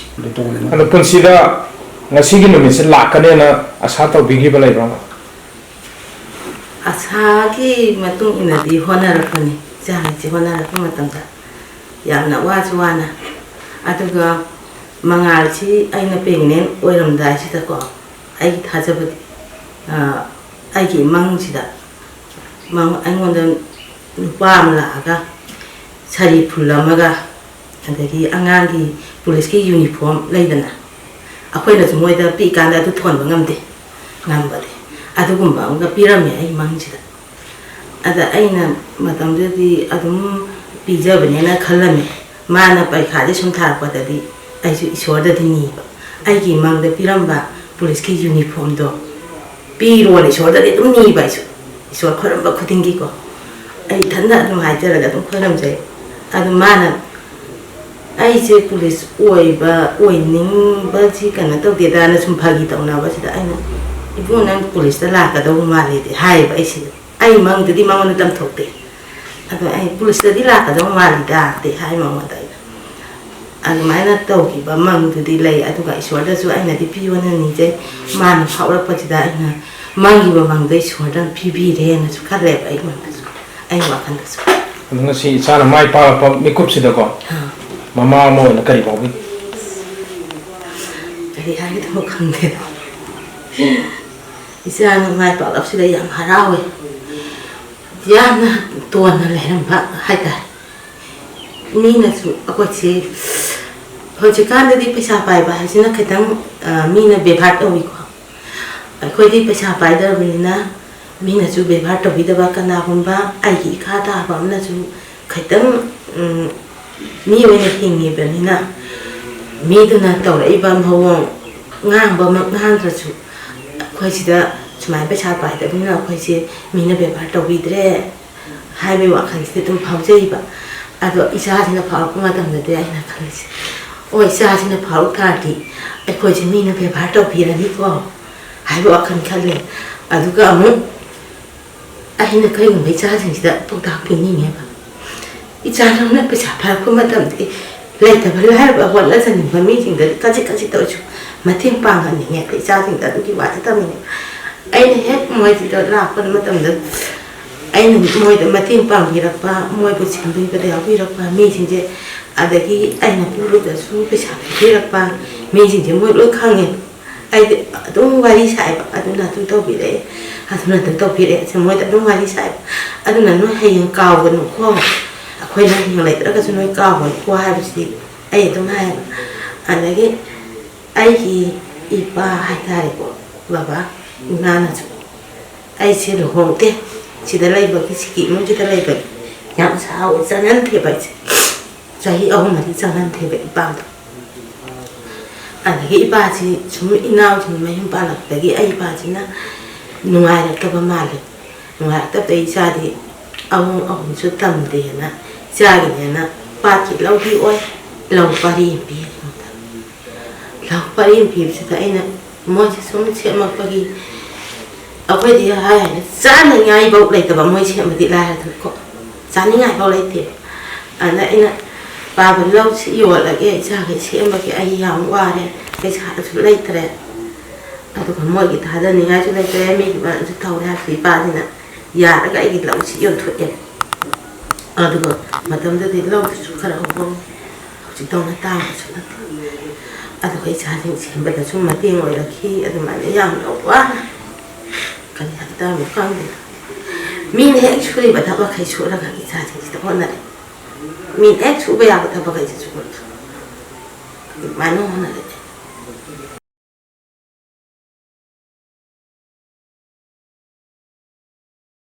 ꯑꯗꯣ ꯄꯨꯟꯁꯤꯗ ꯉꯁꯤꯒꯤ ꯅꯨꯃꯤꯠꯁꯦ ꯂꯥꯛꯀꯅꯦꯅ ꯑꯁꯥ ꯇꯧꯕꯤꯈꯤꯕ ꯂꯩꯕ꯭ꯔꯥ? ꯑꯁꯥꯒꯤ ꯃꯇꯨꯡ ꯏꯟꯅꯗꯤ ꯍꯣꯠꯅꯔꯛꯄꯅꯤ꯫ ꯏꯆꯥ ꯍꯥꯏꯁꯦ ꯍꯣꯠꯅꯔꯛꯄ ꯃꯇꯝꯗ ꯌꯥꯝꯅ ꯋꯥꯁꯨ ꯋꯥꯅ, ꯑꯗꯨꯒ ꯃꯉꯥꯜꯁꯤ ꯑꯩꯅ ꯄ꯭ꯔꯦꯒꯅꯦꯟ ꯑꯣꯏꯔꯝꯗꯥꯏꯁꯤꯗꯀꯣ, ꯑꯩꯒꯤ ꯊꯥꯖꯕꯗꯤ, ꯑ, ꯑꯩꯒꯤ ꯏꯃꯪꯁꯤꯗ ꯃꯉ-, ꯑꯩꯉꯣꯟꯗ ꯅꯨꯄꯥ ꯑꯃ ꯂꯥꯛꯑꯒ ꯁꯥꯔꯤ ꯐꯨꯜ ꯑꯃꯒ, ꯑꯗꯒꯤ ꯑꯉꯥꯡꯒꯤ ꯄꯨꯂꯤꯁꯀꯤ ꯌꯨꯅꯤꯐꯣꯔꯝ ꯂꯩꯗꯅ, ꯑꯩꯈꯣꯏꯅꯁꯨ ꯃꯣꯏꯗ ꯄꯤꯛꯏꯀꯥꯟꯗ ꯑꯗꯨ ꯊꯣꯟꯕ ꯉꯝꯗꯦ, ꯉꯝꯕꯗꯤ꯫ ꯑꯗꯨꯒꯨꯝꯕ ꯑꯃꯒ ꯄꯤꯔꯝꯃꯦ ꯑꯩ ꯃꯪꯁꯤꯗ꯫ ꯑꯗ ꯑꯩꯅ ꯃꯇꯝꯗꯨꯗꯗꯤ ꯑꯗꯨꯝ ꯄꯤꯖꯕꯅꯦꯅ ꯈꯜꯂꯝꯃꯦ꯫ ꯃꯥꯅ ꯄꯔꯤꯈꯥꯁꯦ ꯁꯨꯝ ꯊꯥꯔꯛꯄꯗꯗꯤ ꯑꯩꯁꯨ ꯏꯁꯣꯔꯗꯗꯤ ꯅꯤꯕ, ꯑꯩꯒꯤ ꯃꯪꯗ ꯄꯤꯔꯝꯕ ꯄꯨꯂꯤꯁꯀꯤ ꯌꯨꯅꯤꯐꯣꯔꯝꯗꯣ ꯄꯤꯔꯣꯅ ꯏꯁꯣꯔꯗꯗꯤ ꯑꯗꯨꯝ ꯅꯤꯕ ꯑꯩꯁꯨ꯫ ꯏꯁꯣꯔ ꯈꯣꯏꯔꯝꯕ ꯈꯨꯗꯤꯡꯒꯤꯀꯣ, ꯑꯩ ꯏꯊꯟꯗ ꯑꯗꯨꯝ ꯍꯥꯏꯖꯔꯒ ꯑꯗꯨꯝ ꯈꯣꯏꯔꯝꯖꯩ꯫ ꯑꯗꯨ ꯃꯥꯅ ꯑꯩꯁꯦ ꯄꯨꯂꯤꯁ ꯑꯣꯏꯕ, ꯑꯣꯏꯅꯤꯡꯕꯁꯤ ꯀꯩꯅꯣ ꯇꯧꯗꯦꯗꯅ ꯁꯨꯝ ꯐꯥꯒꯤ ꯇꯧꯅꯕꯁꯤꯗ ꯑꯩꯅ, "ꯏꯕꯨꯡ, ꯅꯪ ꯄꯨꯂꯤꯁꯇ ꯂꯥꯛꯀꯗꯧꯕ ꯃꯥꯜꯂꯦꯗꯤ" ꯍꯥꯏꯌꯦꯕ ꯑꯩꯁꯤꯗ꯫ ꯑꯩ ꯃꯪꯗꯨꯗꯤ ꯃꯉꯣꯟꯗ ꯇꯝꯊꯣꯛꯇꯦ꯫ ꯑꯗꯣ ꯑꯩ, "ꯄꯨꯂꯤꯁꯇꯗꯤ ꯂꯥꯛꯀꯗꯧꯕ ꯃꯥꯜꯂꯤꯗꯥ"ꯗꯤ ꯍꯥꯏ ꯃꯉꯣꯟꯗ ꯑꯩꯅ꯫ ꯑꯗꯨꯃꯥꯏꯅ ꯇꯧꯈꯤꯕ ꯃꯪꯗꯨꯗꯤ ꯂꯩ꯫ ꯑꯗꯨꯒ ꯏꯁꯣꯔꯗꯁꯨ ꯑꯩꯅꯗꯤ ꯄꯤꯌꯣꯅ ꯅꯤꯖꯩ꯫ ꯃꯥꯅ ꯐꯥꯎꯔꯛꯄꯁꯤꯗ ꯑꯩꯅ ꯃꯪꯈꯤꯕ ꯃꯪꯗꯣ ꯏꯁꯣꯔꯗ ꯄꯤꯕꯤꯔꯦꯅꯁꯨ ꯈꯜꯂꯦꯕ ꯑꯩꯉꯣꯟꯗꯁꯨ, ꯑꯩ ꯋꯥꯈꯜꯗꯁꯨ꯫ ꯑꯗꯣ ꯉꯁꯤ ꯏꯆꯥꯅ ꯃꯥꯏ ꯄꯥꯛꯂꯛꯄ ꯃꯤꯀꯨꯞꯁꯤꯗꯀꯣ, ꯑꯥ꯫ ꯃꯃꯥ ꯑꯃ ꯑꯣꯏꯅ ꯀꯔꯤ ꯐꯥꯎꯕꯤ? ꯀꯔꯤ ꯍꯥꯏꯒꯗꯕꯅꯣ ꯈꯪꯗꯦ꯫ ꯏꯆꯥꯅ ꯃꯥꯏ ꯄꯥꯛꯂꯛꯄꯁꯤꯗ ꯌꯥꯝ ꯍꯔꯥꯎꯋꯦ꯫ ꯌꯥꯝꯅ ꯇꯣꯟꯅ ꯂꯩꯔꯝꯕ ꯍꯥꯏꯇꯥꯔꯦ꯫ ꯃꯤꯅꯁꯨ ꯑꯩꯈꯣꯏꯁꯦ, ꯍꯧꯖꯤꯛꯀꯥꯟꯗꯗꯤ ꯄꯩꯁꯥ ꯄꯥꯏꯕ ꯍꯥꯏꯁꯤꯅ ꯈꯤꯇꯪ, ꯑ, ꯃꯤꯅ ꯕꯦꯕꯥꯔ ꯇꯧꯏꯀꯣ꯫ ꯑꯩꯈꯣꯏꯗꯤ ꯄꯩꯁꯥ ꯄꯥꯏꯗ꯭ꯔꯕꯅꯤꯅ ꯃꯤꯅꯁꯨ ꯕꯦꯕꯥꯔ ꯇꯧꯕꯤꯗꯕ, ꯀꯅꯥꯒꯨꯝꯕ ꯑꯩꯒꯤ ꯏꯈꯥ ꯇꯥꯕ ꯑꯃꯅꯁꯨ ꯈꯤꯇꯪ, ꯎꯝ, ꯃꯤ ꯑꯣꯏꯅ ꯍꯤꯡꯉꯤꯕꯅꯤꯅ ꯃꯤꯗꯨꯅ ꯇꯧꯔꯛꯏꯕ ꯃꯑꯣꯡ, ꯉꯥꯡꯕꯃꯛ ꯉꯥꯡꯗ꯭ꯔꯁꯨ, ꯑꯩꯈꯣꯏ ꯁꯤꯗ ꯁꯨꯃꯥꯏꯅ ꯄꯩꯁꯥ ꯄꯥꯏꯗꯕꯅꯤꯅ ꯑꯩꯈꯣꯏꯁꯦ ꯃꯤꯅ ꯕꯦꯕꯥꯔ ꯇꯧꯕꯤꯗ꯭ꯔꯦ ꯍꯥꯏꯕꯒꯤ ꯋꯥꯈꯜꯁꯤꯗꯤ ꯑꯗꯨꯝ ꯐꯥꯎꯖꯩꯕ꯫ ꯑꯗꯣ ꯏꯆꯥꯁꯤꯅ ꯐꯥꯎꯔꯛꯄ ꯃꯇꯝꯗꯗꯤ ꯑꯩꯅ ꯈꯜꯂꯤꯁꯦ, "ꯑꯣ, ꯏꯆꯥꯁꯤꯅ ꯐꯥꯎꯔꯛ ꯇꯥꯔꯗꯤ ꯑꯩꯈꯣꯏꯁꯦ ꯃꯤꯅ ꯕꯦꯕꯥꯔ ꯇꯧꯕꯤꯔꯅꯤꯀꯣ" ꯍꯥꯏꯕ ꯋꯥꯈꯜ ꯈꯜꯂꯦ꯫ ꯑꯗꯨꯒ ꯑꯃꯨꯛ ꯑꯩꯅ ꯀꯔꯤꯒꯨꯝꯕ ꯏꯆꯥꯁꯤꯡꯁꯤꯗ ꯄꯥꯎꯇꯥꯛ ꯄꯤꯅꯤꯡꯉꯦꯕ, ꯏꯆꯥ ꯅꯪꯅ ꯄꯩꯁꯥ ꯄꯥꯏꯔꯛꯄ ꯃꯇꯝꯗ ꯂꯩꯇꯕ ꯂꯥꯏꯔꯕ ꯍꯣꯠꯅꯖꯅꯤꯡꯕ ꯃꯤꯁꯤꯡꯗ ꯈꯖꯤꯛ ꯈꯖꯤꯛꯇ ꯑꯣꯏꯔꯁꯨ ꯃꯇꯦꯡ ꯄꯥꯡꯍꯟꯅꯤꯡꯉꯦ꯫ ꯑꯩꯈꯣꯏ ꯏꯆꯥꯁꯤꯡꯗ ꯑꯗꯨꯒꯤ ꯋꯥꯁꯦ ꯇꯝꯅꯤꯡꯉꯦ꯫ ꯑꯩꯅ ꯍꯦꯛ ꯃꯣꯏꯁꯤꯗ ꯂꯥꯛꯄ ꯃꯇꯝꯗ ꯑꯩꯅ ꯃꯣꯏꯗ ꯃꯇꯦꯡ ꯄꯥꯡꯕꯤꯔꯛꯄ, ꯃꯣꯏꯕꯨ ꯁꯦꯝꯕꯤꯕꯗ ꯌꯥꯎꯕꯤꯔꯛꯄ ꯃꯤꯁꯤꯡꯁꯦ, ꯑꯗꯒꯤ ꯑꯩꯅ ꯄꯨꯔꯨꯕꯗꯁꯨ ꯄꯩꯁꯥ ꯄꯤꯕꯤꯔꯛꯄ ꯃꯤꯁꯤꯡꯁꯦ ꯃꯣꯏ ꯂꯣꯏ ꯈꯪꯉꯦ꯫ ꯑꯩꯗꯤ ꯑꯗꯨꯝ ꯋꯥꯔꯤ ꯁꯥꯏꯕ, "ꯑꯗꯨꯅ ꯑꯗꯨ ꯇꯧꯕꯤꯔꯛꯑꯦ, ꯑꯗꯨꯅ ꯑꯗꯨ ꯇꯧꯕꯤꯔꯛꯑꯦ" ꯁꯦ ꯃꯣꯏꯗ ꯑꯗꯨꯝ ꯋꯥꯔꯤ ꯁꯥꯏꯕ꯫ ꯑꯗꯨꯅ ꯅꯣꯏ ꯍꯌꯦꯡ ꯀꯥꯎꯒꯅꯨꯀꯣ, ꯑꯩꯈꯣꯏꯅ ꯍꯌꯦꯡ ꯂꯩꯇ꯭ꯔꯒꯁꯨ ꯅꯣꯏ ꯀꯥꯎꯒꯅꯨꯀꯣ ꯍꯥꯏꯕꯁꯤꯗꯤ ꯑꯩ ꯑꯗꯨꯝ ꯍꯥꯏꯌꯦꯕ꯫ ꯑꯗꯒꯤ ꯑꯩꯒꯤ ꯏꯄꯥ ꯍꯥꯏꯇꯥꯔꯦꯀꯣ, ꯕꯕꯥ, ꯏꯃꯥꯅꯁꯨ ꯑꯩꯁꯦ ꯂꯨꯍꯣꯡꯗꯦ, ꯁꯤꯗ ꯂꯩꯕꯒꯤ, ꯁꯤꯒꯤ ꯏꯃꯨꯡꯁꯤꯗ ꯂꯩꯕꯒꯤ ꯌꯥꯝ ꯁꯥꯎꯋꯦ, ꯆꯪꯍꯟꯗꯦꯕ ꯑꯩꯁꯦ꯫ ꯆꯍꯤ ꯑꯍꯨꯝ ꯃꯔꯤ ꯆꯪꯍꯟꯗꯦꯕ ꯏꯄꯥꯗꯣ꯫ ꯑꯗꯒꯤ ꯏꯄꯥꯁꯤ ꯁꯨꯝ ꯏꯅꯥꯎꯁꯤꯡ ꯃꯌꯨꯝ ꯄꯥꯜꯂꯛꯄꯗꯒꯤ ꯑꯩ ꯏꯄꯥꯁꯤꯅ ꯅꯨꯡꯉꯥꯏꯔꯛꯇꯕ ꯃꯥꯜꯂꯦ꯫ ꯅꯨꯡꯉꯥꯏꯔꯛꯇꯕꯗꯩ ꯏꯆꯥꯗꯤ ꯑꯍꯨꯝ ꯑꯍꯨꯝꯁꯨ ꯇꯝꯗꯦꯅ, ꯏꯆꯥꯒꯤꯅꯦꯅ ꯄꯥꯠꯀꯤ ꯂꯧꯗꯤ ꯑꯣꯏ, ꯂꯧ ꯄꯔꯤ ꯑꯃ ꯄꯤ ꯑꯩꯉꯣꯟꯗ꯫ ꯂꯧ ꯄꯔꯤ ꯑꯃ ꯄꯤꯕꯁꯤꯗ ꯑꯩꯅ ꯃꯣꯏꯁꯦ ꯁꯨꯝ ꯁꯦꯝꯃꯛꯄꯒꯤ ꯑꯩꯈꯣꯏꯗꯤ ꯍꯥꯏ ꯍꯥꯏꯅ ꯆꯥꯅꯤꯡꯉꯥꯏꯐꯧ ꯂꯩꯇꯕ, ꯃꯣꯏ ꯁꯦꯝꯕꯗꯤ ꯂꯥꯏꯔꯗꯅꯀꯣ, ꯆꯥꯅꯤꯡꯉꯥꯏꯐꯧ ꯂꯩꯇꯦꯕ꯫ ꯑꯗ ꯑꯩꯅ, "ꯄꯥꯕ, ꯂꯧꯁꯤ ꯌꯣꯜꯂꯒꯦ, ꯏꯆꯥꯈꯩ ꯁꯦꯝꯕꯒꯤ ꯑꯩ ꯌꯥꯝ ꯋꯥꯔꯦ, ꯄꯩꯁꯥꯁꯨ ꯂꯩꯇ꯭ꯔꯦ, ꯑꯗꯨꯒ ꯃꯣꯏꯒꯤ ꯊꯥꯗꯅꯤꯡꯉꯥꯏꯁꯨ ꯂꯩꯇ꯭ꯔꯦ, ꯃꯤꯒꯤ ꯃꯔꯟꯁꯨ ꯇꯧꯔꯦ" ꯍꯥꯏꯕꯁꯤ ꯏꯄꯥꯁꯤꯅ ꯌꯥꯔꯒ ꯑꯩꯒꯤ ꯂꯧꯁꯤ ꯌꯣꯟꯊꯣꯛꯑꯦ꯫ ꯑꯗꯨꯒ ꯃꯇꯝꯗꯨꯗꯤ ꯂꯧꯗꯨꯁꯨ ꯈꯔ ꯍꯧꯍꯧ, ꯍꯧꯖꯤꯛꯇꯧꯅ ꯇꯥꯡꯕꯁꯨ ꯅꯠꯇꯦ꯫ ꯑꯗꯨꯒ ꯏꯆꯥꯁꯤꯡ ꯁꯦꯝꯕꯗꯁꯨ ꯃꯇꯦꯡ ꯑꯣꯏꯔꯛꯈꯤ꯫ ꯑꯗꯨꯃꯥꯏꯅ ꯌꯥꯝꯅ ꯋꯥꯅ, ꯀꯔꯤ ꯍꯥꯏꯇꯥꯔꯦ ꯈꯪꯗꯦ, ꯃꯤꯅ ꯍꯦꯛ ꯁꯨꯔꯤꯕ ꯊꯕꯛꯈꯩ ꯁꯨꯔꯒ ꯏꯆꯥꯁꯤꯡꯁꯤꯗ ꯍꯣꯠꯅꯔꯦ꯫ ꯃꯤꯅ ꯍꯦꯛ ꯁꯨꯕ ꯌꯥꯕ ꯊꯕꯛꯈꯩꯁꯦ ꯁꯨꯔꯒ ꯑꯗꯨꯃꯥꯏꯅ ꯍꯣꯠꯅꯔꯦ꯫